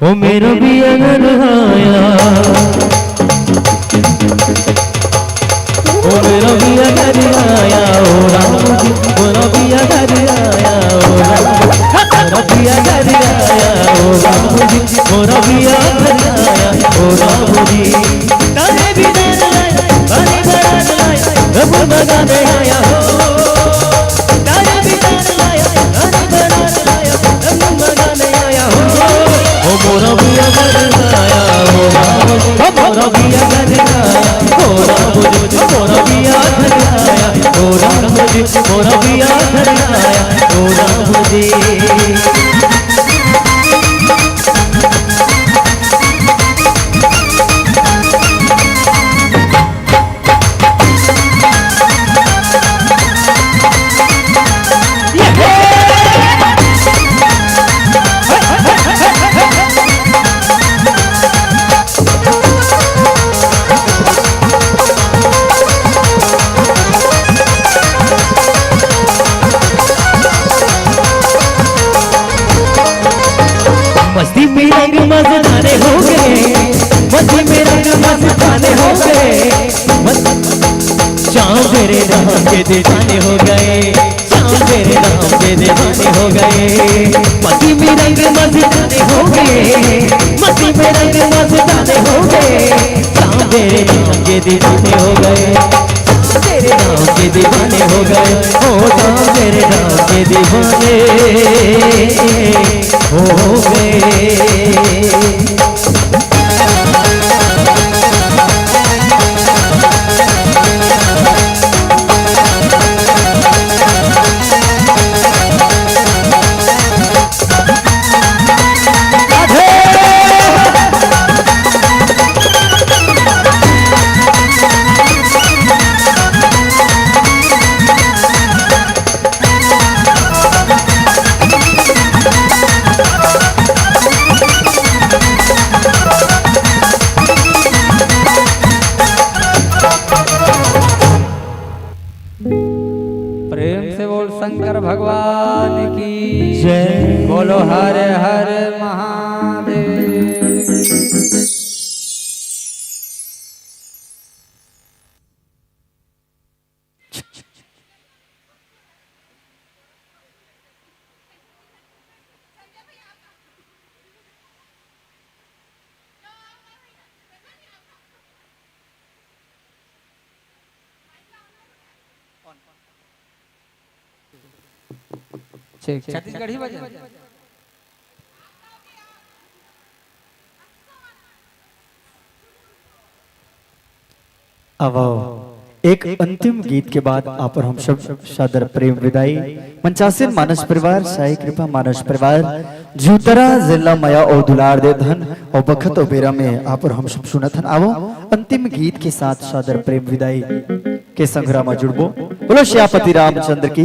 ओ मेरा भी अगर आया, ओ मेरा भी अगर आया, ओ राम जी, मेरा भी अगर आया, ओ राम जी, मेरा भी अगर आया, ओ राम जी, मेरा भी अगर आया, ओ राम जी। तारे भी डर लाया, तारे बड़ा लाया, प्रभु बगा दे आया हो। तारे भी डर लाया, तारे बड़ा लाया, प्रभु बगा दे आया हो। ओ मोरा भी अगर आया, ओ राम, ओ मोरा भी अगर आया, ओ राम, ओ मोरा भी अगर आया, ओ राम जी, मोरा भी अगर आया, ओ राम जी। मस्ती में रंग मस्ताने हो गए, मस्ती में रंग मस्ताने हो गए, मस्त-, चांद रे राह के दीवाने हो गए, चांद तेरे नाम के दीवाने हो गए। मस्ती में रंग मस्ताने हो गए। मस्ती में रंग मस्ताने हो गए। श्याम तेरे नाम के दीवाने हो गए। तेरे नाम के दीवाने हो गए। ओ श्याम तेरे नाम के दीवाने हो गए। प्रेम से बोल शंकर भगवान की जय। बोलो हर हर महादेव। ठीक, ठीक। छत्तीसगढ़ी बजा। अब एक अंतिम गीत के बाद आप और हम सब सादर प्रेम विदाई। मंचासीन मानस परिवार, साई कृपा मानस परिवार, जूतरा जिला मया और दुलार दे धन और बखत और बेरा में आप और हम सब सुनत हन। आवो अंतिम गीत के साथ सादर प्रेम विदाई के संघरा में जुड़बो। बोलो श्यापति रामचंद्र की